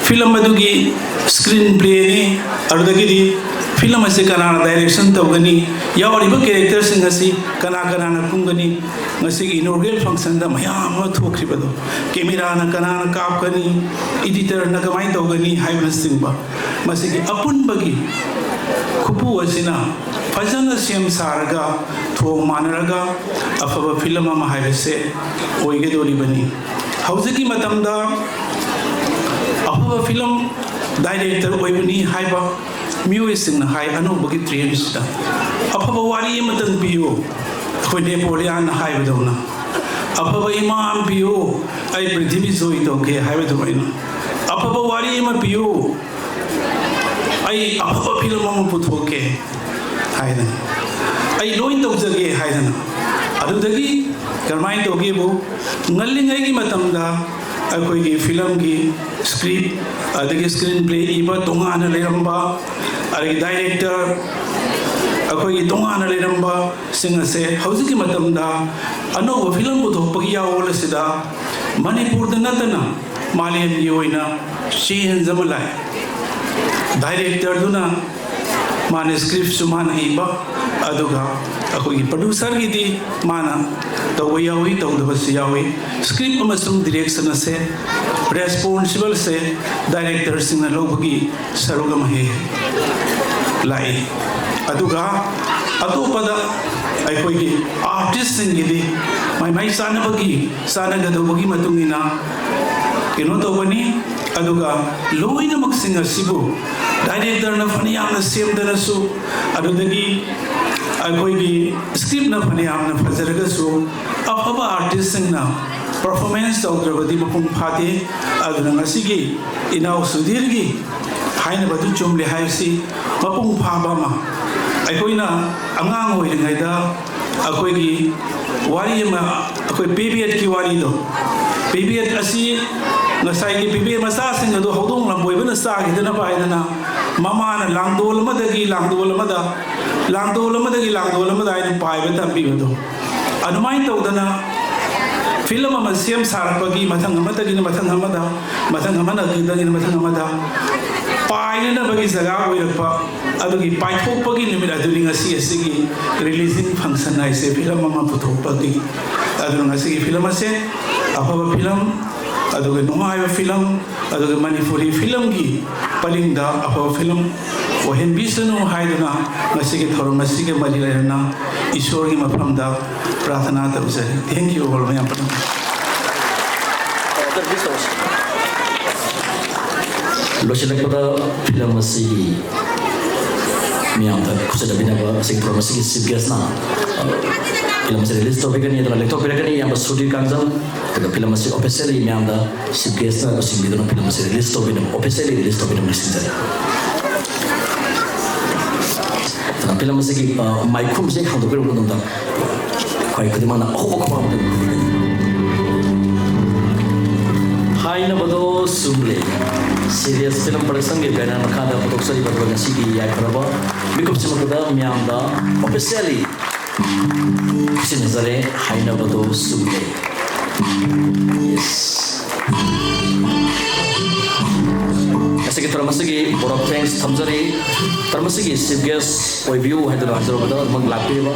ꯐꯤꯂꯝ ꯑꯗꯨꯒꯤ ꯁ꯭ꯀ꯭ꯔꯤꯟ ꯄ꯭ꯂꯦꯅꯤ꯫ ꯑꯗꯨꯗꯒꯤꯗꯤ ꯐꯤꯂꯝ ꯑꯁꯤ ꯀꯅꯥꯅ ꯗꯥꯏꯔꯦꯛꯁꯟ ꯇꯧꯒꯅꯤ, ꯌꯥꯎꯔꯤꯕ ꯀꯦꯔꯦꯛꯇꯔꯁꯤꯡ ꯑꯁꯤ ꯀꯅꯥ ꯀꯅꯥꯅ ꯀꯨꯝꯒꯅꯤ, ꯉꯁꯤꯒꯤ ꯏꯅꯣꯒ꯭ꯔꯦꯜ ꯐꯪꯁꯟꯗ ꯃꯌꯥꯝ ꯑꯃ ꯊꯣꯛꯈꯤꯕꯗꯣ, ꯀꯦꯃꯦꯔꯥꯅ ꯀꯅꯥꯅ ꯀꯥꯞꯀꯅꯤ, ꯏꯗꯤꯇꯔꯅ ꯀꯃꯥꯏꯅ ꯇꯧꯒꯅꯤ ꯍꯥꯏꯕꯅꯆꯤꯡꯕ, ꯃꯁꯤꯒꯤ ꯑꯄꯨꯟꯕꯒꯤ ꯈꯨꯄꯨ ꯑꯁꯤꯅ ꯐꯖꯅ ꯁꯦꯝ ꯁꯥꯔꯒ, ꯊꯣꯡ ꯃꯥꯟꯅꯔꯒ ꯑꯐꯕ ꯐꯤꯂꯝ ꯑꯃ ꯍꯥꯏꯕꯁꯦ ꯑꯣꯏꯒꯗꯧꯔꯤꯕꯅꯤ꯫ ꯍꯧꯖꯤꯛꯀꯤ ꯃꯇꯝꯗ ꯑꯐꯕ ꯐꯤꯂꯝ ꯗꯥꯏꯔꯦꯛꯇꯔ ꯑꯣꯏꯕꯅꯤ ꯍꯥꯏꯕ ꯃꯤꯑꯣꯏꯁꯤꯡꯅ ꯍꯥꯏ, ꯑꯅꯧꯕꯒꯤ ꯇ꯭ꯔꯦꯟꯁꯤꯗ ꯑꯐꯕ ꯋꯥꯔꯤ ꯑꯃꯇꯪ ꯄꯤꯌꯨ, ꯑꯩꯈꯣꯏ ꯅꯦꯄꯣꯂꯤꯌꯥꯟꯅ ꯍꯥꯏꯕꯗꯧꯅ, "ꯑꯐꯕ ꯏꯃꯥ ꯑꯃ ꯄꯤꯌꯨ, ꯑꯩ ꯄ꯭ꯔꯤꯊꯤꯕꯤ ꯖꯣꯏ ꯇꯧꯒꯦ" ꯍꯥꯏꯕ ꯑꯗꯨꯃꯥꯏꯅ, "ꯑꯐꯕ ꯋꯥꯔꯤ ꯑꯃ ꯄꯤꯌꯨ, ꯑꯩ ꯑꯐꯕ ꯐꯤꯂꯝ ꯑꯃ ꯄꯨꯊꯣꯛꯀꯦ" ꯍꯥꯏꯗꯅ, "ꯑꯩ ꯂꯣꯏ ꯇꯧꯖꯒꯦ" ꯍꯥꯏꯗꯅ꯫ ꯑꯗꯨꯗꯒꯤ ꯀꯔꯝꯍꯥꯏꯅ ꯇꯧꯒꯦꯕꯨ, ꯉꯜꯂꯤꯉꯩꯒꯤ ꯃꯇꯝꯗ ꯑꯩꯈꯣꯏꯒꯤ ꯐꯤꯂꯝꯒꯤ ꯁ꯭ꯀ꯭ꯔꯤꯞ, ꯑꯗꯒꯤ ꯁ꯭ꯀ꯭ꯔꯤꯟ ꯄ꯭ꯂꯦ ꯏꯕ ꯇꯣꯉꯥꯟꯅ ꯂꯩꯔꯝꯕ, ꯑꯗꯒꯤ ꯗꯥꯏꯔꯦꯛꯇꯔ ꯑꯩꯈꯣꯏꯒꯤ ꯇꯣꯉꯥꯟꯅ ꯂꯩꯔꯝꯕꯁꯤꯡ ꯑꯁꯦ ꯍꯧꯖꯤꯛꯀꯤ ꯃꯇꯝꯗ ꯑꯅꯧꯕ ꯐꯤꯂꯝ ꯄꯨꯊꯣꯛꯄꯒꯤ ꯌꯥꯋꯣꯜ ꯑꯁꯤꯗ ꯃꯅꯤꯄꯨꯔꯗ ꯅꯠꯇꯅ ꯃꯥꯂꯦꯝꯒꯤ ꯑꯣꯏꯅ ꯆꯦꯟꯖ ꯑꯃ ꯂꯥꯛꯑꯦ꯫ ꯗꯥꯏꯔꯦꯛꯇꯔꯗꯨꯅ ꯃꯥꯅ ꯁ꯭ꯀ꯭ꯔꯤꯞꯁꯨ ꯃꯥꯅ ꯏꯕ, ꯑꯗꯨꯒ ꯑꯩꯈꯣꯏꯒꯤ ꯄ꯭ꯔꯗ꯭ꯌꯨꯁꯔꯒꯤꯗꯤ ꯃꯥꯅ ꯇꯧꯕ ꯌꯥꯎꯏ, ꯇꯧꯗꯕꯁꯨ ꯌꯥꯎꯏ꯫ ꯁ꯭ꯀ꯭ꯔꯤꯞ ꯑꯃꯁꯨꯡ ꯗꯤꯔꯦꯛꯁꯟ ꯑꯁꯦ, ꯔꯦꯁꯄꯣꯟꯁꯤꯕꯜꯁꯦ ꯗꯥꯏꯔꯦꯛꯇꯔꯁꯤꯡꯅ ꯂꯧꯕꯒꯤ ꯁꯔꯨꯛ ꯑꯃ ꯍꯦꯛ ꯂꯥꯛꯏ꯫ ꯑꯗꯨꯒ ꯑꯇꯣꯞꯄꯗ ꯑꯩꯈꯣꯏꯒꯤ ꯑꯥꯔꯇꯤꯁꯁꯤꯡꯒꯤꯗꯤ ꯃꯥꯏ ꯃꯥꯏ ꯆꯥꯟꯅꯕꯒꯤ, ꯆꯥꯟꯅꯒꯗꯧꯕꯒꯤ ꯃꯇꯨꯡ ꯏꯟꯅ ꯀꯩꯅꯣ ꯇꯧꯒꯅꯤ꯫ ꯑꯗꯨꯒ ꯂꯣꯏꯅꯃꯛꯁꯤꯡ ꯑꯁꯤꯕꯨ ꯗꯥꯏꯔꯦꯛꯇꯔꯅ ꯐꯅ ꯌꯥꯝꯅ ꯁꯦꯝꯗꯅꯁꯨ, ꯑꯗꯨꯗꯒꯤ ꯑꯩꯈꯣꯏꯒꯤ ꯁ꯭ꯀ꯭ꯔꯤꯞꯅ ꯐꯅ ꯌꯥꯝꯅ ꯐꯖꯔꯒꯁꯨ, ꯑꯐꯕ ꯑꯥꯔꯇꯤꯁꯁꯤꯡꯅ ꯄꯔꯐꯣꯔꯃꯦꯟꯁ ꯇꯧꯗ꯭ꯔꯕꯗꯤ ꯃꯄꯨꯡ ꯐꯥꯗꯦ꯫ ꯑꯗꯨꯅ ꯉꯁꯤꯒꯤ ꯏꯅꯥꯎ ꯁꯨꯙꯤꯔꯒꯤ ꯍꯥꯏꯅꯕꯗꯨ ꯆꯨꯝꯂꯦ ꯍꯥꯏꯕꯁꯤ ꯃꯄꯨꯡ ꯐꯥꯕ ꯑꯃ꯫ ꯑꯩꯈꯣꯏꯅ ꯑꯉꯥꯡ ꯑꯣꯏꯔꯤꯉꯩꯗ ꯑꯩꯈꯣꯏꯒꯤ ꯋꯥꯔꯤ ꯑꯃ, ꯑꯩꯈꯣꯏ ꯄꯦꯕꯦꯠꯀꯤ ꯋꯥꯔꯤꯗꯣ, ꯄꯦꯕꯦꯠ ꯑꯁꯤ ꯉꯁꯥꯏꯒꯤ ꯄꯦꯕꯦꯠ ꯃꯆꯥꯁꯤꯡ ꯑꯗꯨ ꯍꯧꯗꯣꯡ ꯂꯝꯕꯣꯏꯕꯅ ꯆꯥꯈꯤꯗꯅꯕ ꯍꯥꯏꯗꯅ ꯃꯃꯥꯅ ꯂꯥꯡꯗꯣꯜ ꯑꯃꯗꯒꯤ ꯂꯥꯡꯗꯣꯜ ꯑꯃꯗ, ꯂꯥꯡꯗꯣꯜ ꯑꯃꯗꯒꯤ ꯂꯥꯡꯗꯣꯜ ꯑꯃꯗ ꯍꯥꯏꯅ ꯄꯥꯏꯕ ꯇꯝꯕꯤꯕꯗꯣ꯫ ꯑꯗꯨꯃꯥꯏꯅ ꯇꯧꯗꯅ ꯐꯤꯂꯝ ꯑꯃ ꯁꯦꯝ ꯁꯥꯔꯛꯄꯒꯤ ꯃꯊꯪ ꯑꯃꯗꯒꯤꯅ ꯃꯊꯪ ꯑꯃꯗ, ꯃꯊꯪ ꯑꯃꯗꯒꯤꯅ ꯃꯊꯪ ꯑꯃꯗ ꯄꯥꯏꯅꯅꯕꯒꯤ ꯖꯒꯥ ꯑꯣꯏꯔꯛꯄ ꯑꯗꯨꯒꯤ ꯄꯥꯏꯊꯣꯛꯄꯒꯤ ꯅꯨꯃꯤꯠ ꯑꯗꯨꯅꯤ ꯉꯁꯤ ꯑꯁꯤꯒꯤ ꯔꯤꯂꯤꯖꯤꯡ ꯐꯪꯁꯟ ꯍꯥꯏꯁꯦ, ꯐꯤꯂꯝ ꯑꯃ ꯄꯨꯊꯣꯛꯄꯒꯤ꯫ ꯑꯗꯨꯅ ꯉꯁꯤꯒꯤ ꯐꯤꯂꯝ ꯑꯁꯦ ꯑꯐꯕ ꯐꯤꯂꯝ, ꯑꯗꯨꯒ ꯅꯨꯡꯉꯥꯏꯕ ꯐꯤꯂꯝ, ꯑꯗꯨꯒ ꯃꯅꯤꯄꯨꯔꯤ ꯐꯤꯂꯝꯒꯤ ꯄꯔꯤꯡꯗ ꯑꯐꯕ ꯐꯤꯂꯝ ꯑꯣꯏꯍꯟꯕꯤꯁꯅꯨ ꯍꯥꯏꯗꯨꯅ ꯉꯁꯤꯒꯤ ꯊꯧꯔꯝ ꯑꯁꯤꯒ ꯃꯔꯤ ꯂꯩꯅꯅ ꯏꯁꯣꯔꯒꯤ ꯃꯐꯝꯗ ꯄ꯭ꯔꯥꯊꯅꯥ ꯇꯧꯖꯔꯤ꯫ Thank you all, ꯃꯌꯥꯝ ꯄꯨꯝꯅꯃꯛ꯫ ꯂꯣꯏꯁꯤꯜꯂꯛꯄꯗ ꯐꯤꯂꯝ ꯑꯁꯤꯒꯤ ꯃꯤꯌꯥꯝꯗ ꯈꯨꯠꯁꯦꯠꯅꯕꯤꯅꯕ ꯑꯁꯤꯒꯤ ꯊꯧꯔꯝ ꯑꯁꯤꯒꯤ ꯆꯤꯐ ꯒꯦꯁꯅ ꯐꯤꯂꯝ ꯑꯁꯤ ꯔꯤꯂꯤꯖ ꯇꯧꯕꯤꯒꯅꯤ, ꯑꯗꯨꯅ ꯂꯦꯞꯊꯣꯛꯄꯤꯔꯛꯀꯅꯤ ꯏꯌꯥꯝꯕ ꯁꯨꯙꯤꯔ ꯀꯥꯡꯖꯝ꯫ ꯑꯗꯨꯒ ꯐꯤꯂꯝ ꯑꯁꯤ ꯑꯣꯐꯤꯁꯤꯌꯦꯜꯂꯤ ꯃꯤꯌꯥꯝꯗ ꯆꯤꯐ ꯒꯦꯁꯅ ꯂꯣꯏꯁꯤꯟꯕꯤꯗꯨꯅ ꯐꯤꯂꯝ ꯑꯁꯤ ꯔꯤꯂꯤꯖ ꯇꯧꯕꯤꯅꯕ, ꯑꯣꯐꯤꯁꯤꯌꯦꯜꯂꯤ ꯔꯤꯂꯤꯖ ꯇꯧꯕꯤꯅꯕ ꯅꯤꯡꯁꯤꯡꯖꯔꯤ꯫ ꯑꯗꯨꯅ ꯐꯤꯂꯝ ꯑꯁꯤꯒꯤ, ꯑ, ꯃꯥꯏꯈꯨꯝꯁꯦ ꯍꯥꯡꯗꯣꯛꯄꯤꯔꯕ ꯃꯇꯨꯡꯗ ꯑꯩꯈꯣꯏ ꯈꯨꯗꯤꯡꯃꯛꯅ ꯑꯍꯧꯕ ꯈꯨꯕꯥꯛ ꯑꯃ ꯄꯤꯕꯤꯒꯅꯤ꯫ ꯍꯥꯏꯅꯕꯗꯣ ꯁꯨꯝ ꯂꯩ꯫ ꯁꯤꯔꯤꯌꯁ ꯐꯤꯂꯝ ꯄ꯭ꯔꯗꯛꯁꯟꯒꯤ ꯕꯦꯅꯔ ꯃꯈꯥꯗ ꯄꯨꯊꯣꯛꯆꯔꯤꯕ ꯑꯗꯨꯒ ꯉꯁꯤꯒꯤ ꯌꯥꯏꯐꯔꯕ ꯃꯤꯀꯨꯞꯁꯤꯃꯛꯇꯗ ꯃꯤꯌꯥꯝꯗ ꯑꯣꯐꯤꯁꯤꯌꯦꯜꯂꯤ ꯁꯤꯟꯅꯖꯔꯦ꯫ ꯍꯥꯏꯅꯕꯗꯣ ꯁꯨꯝ ꯂꯩ꯫ Yes꯫ ꯉꯁꯤꯒꯤ ꯊꯧꯔꯝ ꯑꯁꯤꯒꯤ board of thanks ꯊꯝꯖꯔꯤ꯫ ꯊꯧꯔꯝ ꯑꯁꯤꯒꯤ ꯆꯤꯐ ꯒꯦꯁ ꯑꯣꯏꯕꯤꯌꯨ ꯍꯥꯏꯗꯨꯅ ꯍꯥꯏꯖꯔꯨꯕꯗ ꯑꯗꯨꯃꯛ ꯂꯥꯛꯄꯤꯔꯤꯕ,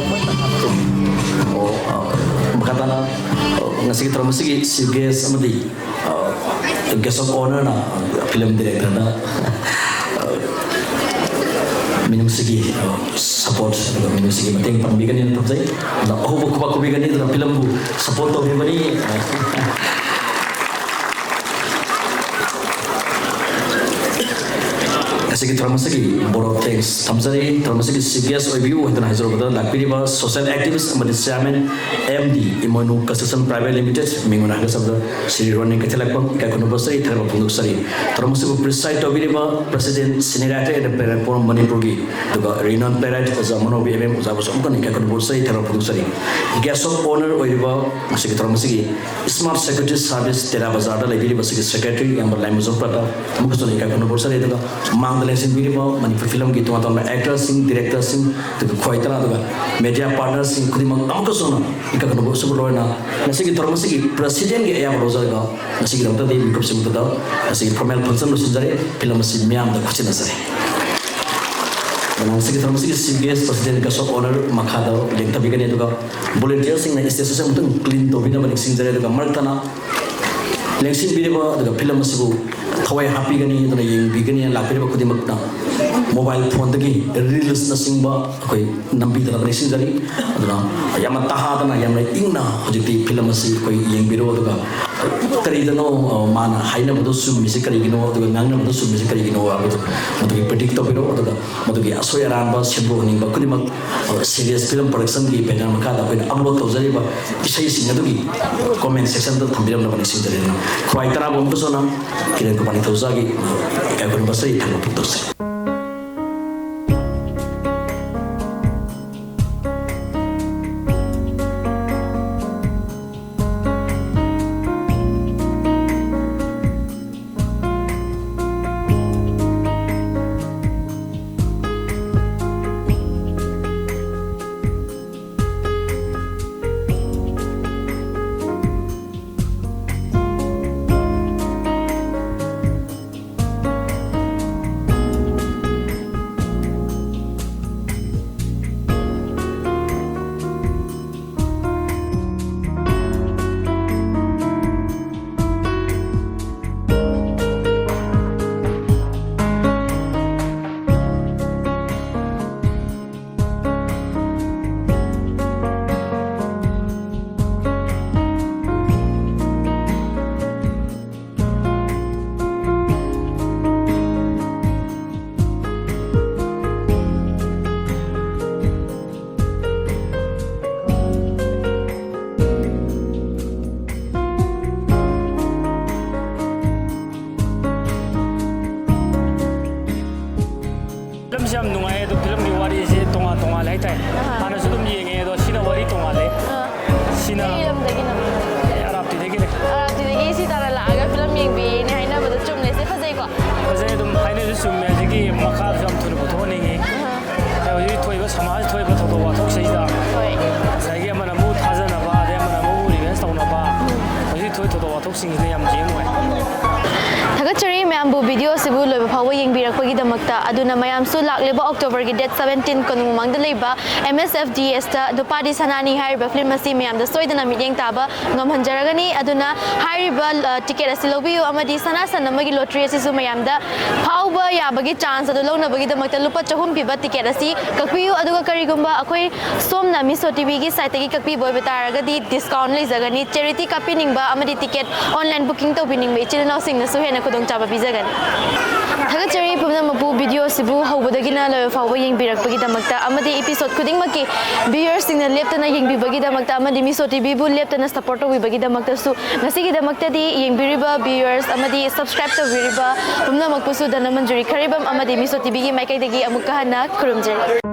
ꯑꯣ, ꯑ, ꯃꯈꯥ ꯇꯥꯅ, ꯑ, ꯉꯁꯤꯒꯤ ꯊꯧꯔꯝ ꯑꯁꯤꯒꯤ ꯆꯤꯐ ꯒꯦꯁ ꯑꯃꯗꯤ, ꯑ, ꯒꯦꯁ ꯑꯣꯐ ꯑꯣꯅꯔꯅ ꯐꯤꯂꯝ ꯗꯤꯔꯦꯛꯇꯔꯗ, ꯑ, ꯃꯤꯅꯨꯡꯁꯤꯒꯤ, ꯑ, ꯁꯄꯣꯔꯠ ꯑꯗꯨꯒ ꯃꯤꯅꯨꯡꯁꯤꯒꯤ ꯃꯇꯦꯡ ꯄꯥꯡꯕꯤꯒꯅꯤꯅ ꯊꯝꯖꯩ꯫ ꯑꯗꯨꯅ ꯑꯍꯧꯕ ꯈꯨꯕꯥꯛ ꯈꯨꯕꯤꯒꯅꯤ, ꯑꯗꯨꯅ ꯐꯤꯂꯝꯕꯨ ꯁꯄꯣꯔꯠ ꯇꯧꯕꯤꯕꯅꯤ꯫ ꯉꯁꯤꯒꯤ ꯊꯧꯔꯝ ꯑꯁꯤꯒꯤ vote of thanks ꯊꯝꯖꯔꯤ꯫ ꯊꯧꯔꯝ ꯑꯁꯤꯒꯤ chief guest ꯑꯣꯏꯕꯤꯌꯨ ꯍꯥꯏꯗꯨꯅ ꯍꯥꯏꯖꯔꯨꯕꯗ ꯂꯥꯛꯄꯤꯔꯤꯕ social activist ꯑꯃꯗꯤ chairman M D Imoinu construction private limited ꯃꯤꯡ ꯑꯣꯏꯅ ꯍꯥꯏꯒꯠꯆꯕꯗ ꯁ꯭ꯔꯤ ꯔꯣꯅꯦ ꯀꯩꯊꯦꯜꯂꯛꯄꯝ ꯏꯀꯥꯏ ꯈꯨꯝꯅꯕ ꯆꯩ ꯊꯥꯒꯠꯄ ꯐꯣꯡꯗꯣꯛꯆꯔꯤ꯫ ꯊꯧꯔꯝ ꯑꯁꯤꯕꯨ preside ꯇꯧꯕꯤꯔꯤꯕ president senior writer and player forum ꯃꯅꯤꯄꯨꯔꯒꯤ ꯑꯗꯨꯒ renowned playwright ꯑꯣꯖꯥ ꯃꯅꯣꯕꯤ M M ꯑꯣꯖꯥꯕꯨꯁꯨ ꯑꯃꯨꯛꯀ ꯍꯟꯅ ꯏꯀꯥꯏ ꯈꯨꯝꯅꯕ ꯆꯩ ꯊꯥꯒꯠꯄ ꯐꯣꯡꯗꯣꯛꯆꯔꯤ꯫ Guest of honour ꯑꯣꯏꯔꯤꯕ ꯉꯁꯤꯒꯤ ꯊꯧꯔꯝ ꯑꯁꯤꯒꯤ Smart Security Service ꯇꯦꯔꯥ ꯕꯖꯥꯔꯗ ꯂꯩꯕꯤꯔꯤꯕ ꯑꯁꯤꯒꯤ secretary ꯏꯌꯥꯝꯕ ꯂꯥꯏꯃꯖꯣꯝ ꯄ꯭ꯔꯇꯥꯞ ꯑꯃꯨꯛꯀꯁꯨ ꯏꯀꯥꯏ ꯈꯨꯝꯅꯕ ꯐꯣꯡꯗꯣꯛꯆꯔꯤ꯫ ꯑꯗꯨꯒ ꯃꯥꯡꯗ ꯂꯦꯡꯁꯤꯟꯕꯤꯔꯤꯕ ꯃꯅꯤꯄꯨꯔ ꯐꯤꯂꯝꯒꯤ ꯇꯣꯉꯥꯟ ꯇꯣꯉꯥꯟꯕ actorꯁꯤꯡ, directorꯁꯤꯡ, ꯑꯗꯨꯒ ꯈ꯭ꯋꯥꯏ ꯇꯔꯥ, ꯑꯗꯨꯒ media partnerꯁꯤꯡ ꯈꯨꯗꯤꯡꯃꯛ ꯑꯃꯨꯛꯀꯁꯨ ꯏꯀꯥꯏ ꯈꯨꯝꯅꯕ ꯑꯁꯤꯕꯨ ꯂꯣꯏꯅ ꯉꯁꯤꯒꯤ ꯊꯧꯔꯝ ꯑꯁꯤꯒꯤ presidentꯀꯤ ꯑꯌꯥꯕ ꯂꯧꯖꯔꯒ ꯉꯁꯤꯒꯤꯗꯃꯛꯇꯗꯤ ꯃꯤꯀꯨꯞꯁꯤꯃꯛꯇꯗ ꯉꯁꯤꯒꯤ formal function ꯂꯣꯏꯁꯤꯟꯖꯔꯦ꯫ ꯐꯤꯂꯝ ꯑꯁꯤ ꯃꯤꯌꯥꯝꯗ ꯈꯨꯠꯁꯤꯟꯅꯖꯔꯦ꯫ ꯑꯗꯨꯅ ꯉꯁꯤꯒꯤ ꯊꯧꯔꯝ ꯑꯁꯤꯒꯤ chief guest president guest of honour ꯃꯈꯥꯗ ꯂꯦꯡꯊꯕꯤꯒꯅꯤ꯫ ꯑꯗꯨꯒ volunteerꯁꯤꯡꯅ stage ꯑꯁꯤ ꯑꯃꯨꯛꯇꯪ clean ꯇꯧꯕꯤꯅꯕ ꯅꯤꯡꯁꯤꯡꯖꯔꯤ꯫ ꯑꯗꯨꯒ ꯃꯔꯛ ꯊꯠꯅ ꯂꯦꯡꯁꯤꯟꯕꯤꯔꯤꯕ ꯑꯗꯨꯒ ꯐꯤꯂꯝ ꯑꯁꯤꯕꯨ ꯊꯋꯥꯏ ꯍꯥꯞꯄꯤꯒꯅꯤ ꯑꯗꯨꯅ ꯌꯦꯡꯕꯤꯒꯅꯤ ꯂꯥꯛꯄꯤꯔꯤꯕ ꯈꯨꯗꯤꯡꯃꯛꯅ mobile phoneꯗꯒꯤ reelsꯅꯆꯤꯡꯕ ꯑꯩꯈꯣꯏ ꯅꯝꯕꯤꯗꯅꯕ ꯅꯤꯡꯁꯤꯡꯖꯔꯤ꯫ ꯑꯗꯨꯅ ꯌꯥꯝꯅ ꯇꯍꯥꯗꯅ, ꯌꯥꯝꯅ ꯏꯪꯅ ꯍꯧꯖꯤꯛꯇꯤ ꯐꯤꯂꯝ ꯑꯁꯤ ꯑꯩꯈꯣꯏ ꯌꯦꯡꯕꯤꯔꯣ꯫ ꯑꯗꯨꯒ ꯀꯔꯤꯗꯅꯣ, ꯑ, ꯃꯥꯅ ꯍꯥꯏꯅꯕꯗꯣ ꯆꯨꯝꯃꯤꯁꯤ ꯀꯔꯤꯒꯤꯅꯣ, ꯑꯗꯨꯒ ꯉꯥꯡꯅꯕꯗꯣ ꯆꯨꯝꯃꯤꯁꯤ ꯀꯔꯤꯒꯤꯅꯣ ꯍꯥꯏꯕꯗꯨ ꯃꯗꯨꯒꯤ predict ꯇꯧꯕꯤꯔꯣ꯫ ꯑꯗꯨꯒ ꯃꯗꯨꯒꯤ ꯑꯁꯣꯏ ꯑꯔꯥꯟꯕ ꯁꯦꯝꯗꯣꯛꯍꯟꯅꯤꯡꯕ ꯈꯨꯗꯤꯡꯃꯛ, ꯑ, ꯁꯤꯔꯤꯌꯁ ꯐꯤꯂꯝ production ꯒꯤ banner ꯃꯈꯥꯗ ꯑꯩꯈꯣꯏꯅ upload ꯇꯧꯖꯔꯤꯕ ꯏꯁꯩꯁꯤꯡ ꯑꯗꯨꯒꯤ comment section ꯗ ꯊꯝꯕꯤꯔꯝꯅꯕ ꯅꯤꯡꯁꯤꯡꯖꯔꯤ꯫ ꯈ꯭ꯋꯥꯏ ꯇꯔꯥꯕꯨ ꯑꯃꯨꯛꯀꯁꯨ ꯍꯟꯅ ꯀꯤꯔꯟ ꯀꯨꯃꯥꯔ ꯅꯤꯡꯊꯧꯖꯥꯒꯤ ꯏꯀꯥꯏ ꯈꯨꯝꯅꯕ ꯆꯩ ꯊꯥꯒꯠꯄ ꯐꯣꯡꯗꯣꯛꯆꯔꯤ꯫ ꯁꯤꯡꯁꯤꯗ ꯌꯥꯝ ꯌꯦꯡ ꯅꯨꯡꯉꯥꯏ꯫ ꯊꯥꯒꯠꯆꯔꯤ ꯃꯌꯥꯝꯕꯨ ꯚꯤꯗꯤꯑꯣ ꯑꯁꯤꯕꯨ ꯂꯣꯏꯕ ꯐꯥꯎꯕ ꯌꯦꯡꯕꯤꯔꯛꯄꯒꯤ ꯗꯃꯛꯇ꯫ ꯑꯗꯨꯅ ꯃꯌꯥꯝꯁꯨ ꯂꯥꯛꯂꯤꯕ ꯑꯣꯛꯇꯣꯕꯔꯒꯤ date seventeen ꯀꯣꯅꯨꯡ ꯃꯃꯥꯡꯗ ꯂꯩꯕ M S F D S ꯇ ꯅꯨꯄꯥꯗꯤ ꯁꯅꯥꯅꯤ ꯍꯥꯏꯔꯤꯕ ꯐꯤꯂꯝ ꯑꯁꯤ ꯃꯌꯥꯝꯗ ꯁꯣꯏꯗꯅ ꯃꯤꯠꯌꯦꯡ ꯇꯥꯕ ꯉꯝꯍꯟꯖꯔꯒꯅꯤ꯫ ꯑꯗꯨꯅ ꯍꯥꯏꯔꯤꯕ, ꯑ, ꯇꯤꯀꯦꯠ ꯑꯁꯤ ꯂꯧꯕꯤꯌꯨ ꯑꯃꯗꯤ ꯁꯅꯥ ꯁꯟ ꯑꯃꯒꯤ ꯂꯣꯇ꯭ꯔꯤ ꯑꯁꯤꯁꯨ ꯃꯌꯥꯝꯗ ꯐꯥꯎꯕ ꯌꯥꯕꯒꯤ ꯆꯥꯟꯁ ꯑꯗꯨ ꯂꯧꯅꯕꯒꯤꯗꯃꯛꯇ ꯂꯨꯄꯥ ꯆꯍꯨꯝ ꯄꯤꯕ ꯇꯤꯀꯦꯠ ꯑꯁꯤ ꯀꯛꯄꯤꯌꯨ꯫ ꯑꯗꯨꯒ ꯀꯔꯤꯒꯨꯝꯕ ꯑꯩꯈꯣꯏ ꯁꯣꯝꯅ ꯃꯤꯁꯣ ꯇꯤꯚꯤꯒꯤ ꯁꯥꯏꯠꯇꯒꯤ ꯀꯛꯄꯤꯕ ꯑꯣꯏꯕ ꯇꯥꯔꯒꯗꯤ ꯗꯤꯁꯀꯥꯎꯟ ꯂꯩꯖꯒꯅꯤ꯫ ꯆꯦꯔꯤꯇꯤ ꯀꯥꯞꯄꯤꯅꯤꯡꯕ ꯑꯃꯗꯤ ꯇꯤꯀꯦꯠ ꯑꯣꯟꯂꯥꯏꯟ ꯕꯨꯀꯤꯡ ꯇꯧꯕꯤꯅꯤꯡꯕ ꯏꯆꯤꯜ ꯏꯅꯥꯎꯁꯤꯡꯅꯁꯨ ꯍꯦꯟꯅ ꯈꯨꯗꯣꯡꯆꯥꯕ ꯄꯤꯖꯒꯅꯤ꯫ ꯊꯥꯒꯠꯆꯔꯤ ꯄꯨꯝꯅꯃꯛꯄꯨ ꯚꯤꯗꯤꯑꯣ ꯑꯁꯤꯕꯨ ꯍꯧꯕꯗꯒꯤꯅ ꯂꯣꯏꯕ ꯐꯥꯎꯕ ꯌꯦꯡꯕꯤꯔꯛꯄꯒꯤꯗꯃꯛꯇ ꯑꯃꯗꯤ ꯏꯄꯤꯁꯣꯠ ꯈꯨꯗꯤꯡꯃꯛꯀꯤ ꯚꯤꯌꯨꯋꯔꯁꯤꯡꯅ ꯂꯦꯞꯇꯅ ꯌꯦꯡꯕꯤꯕꯒꯤꯗꯃꯛꯇ ꯑꯃꯗꯤ ꯃꯤꯁꯣ ꯇꯤꯚꯤꯕꯨ ꯂꯦꯞꯇꯅ ꯁꯞꯄꯣꯔꯠ ꯇꯧꯕꯤꯕꯒꯤꯗꯃꯛꯇꯁꯨ ꯉꯁꯤꯒꯤꯗꯃꯛꯇꯗꯤ ꯌꯦꯡꯕꯤꯔꯤꯕ ꯚꯤꯌꯨꯋꯔꯁ ꯑꯃꯗꯤ ꯁꯕꯁꯀ꯭ꯔꯥꯏꯕ ꯇꯧꯕꯤꯔꯤꯕ ꯄꯨꯝꯅꯃꯛꯄꯨꯁꯨ ꯙꯅꯃꯟꯖꯨꯔꯤ ꯈꯔꯤꯕꯝ ꯑꯃꯗꯤ ꯃꯤꯁꯣ ꯇꯤꯚꯤꯒꯤ ꯃꯥꯏꯀꯩꯗꯒꯤ ꯑꯃꯨꯛꯀ ꯍꯟꯅ ꯈꯨꯔꯨꯝꯖꯔꯤ꯫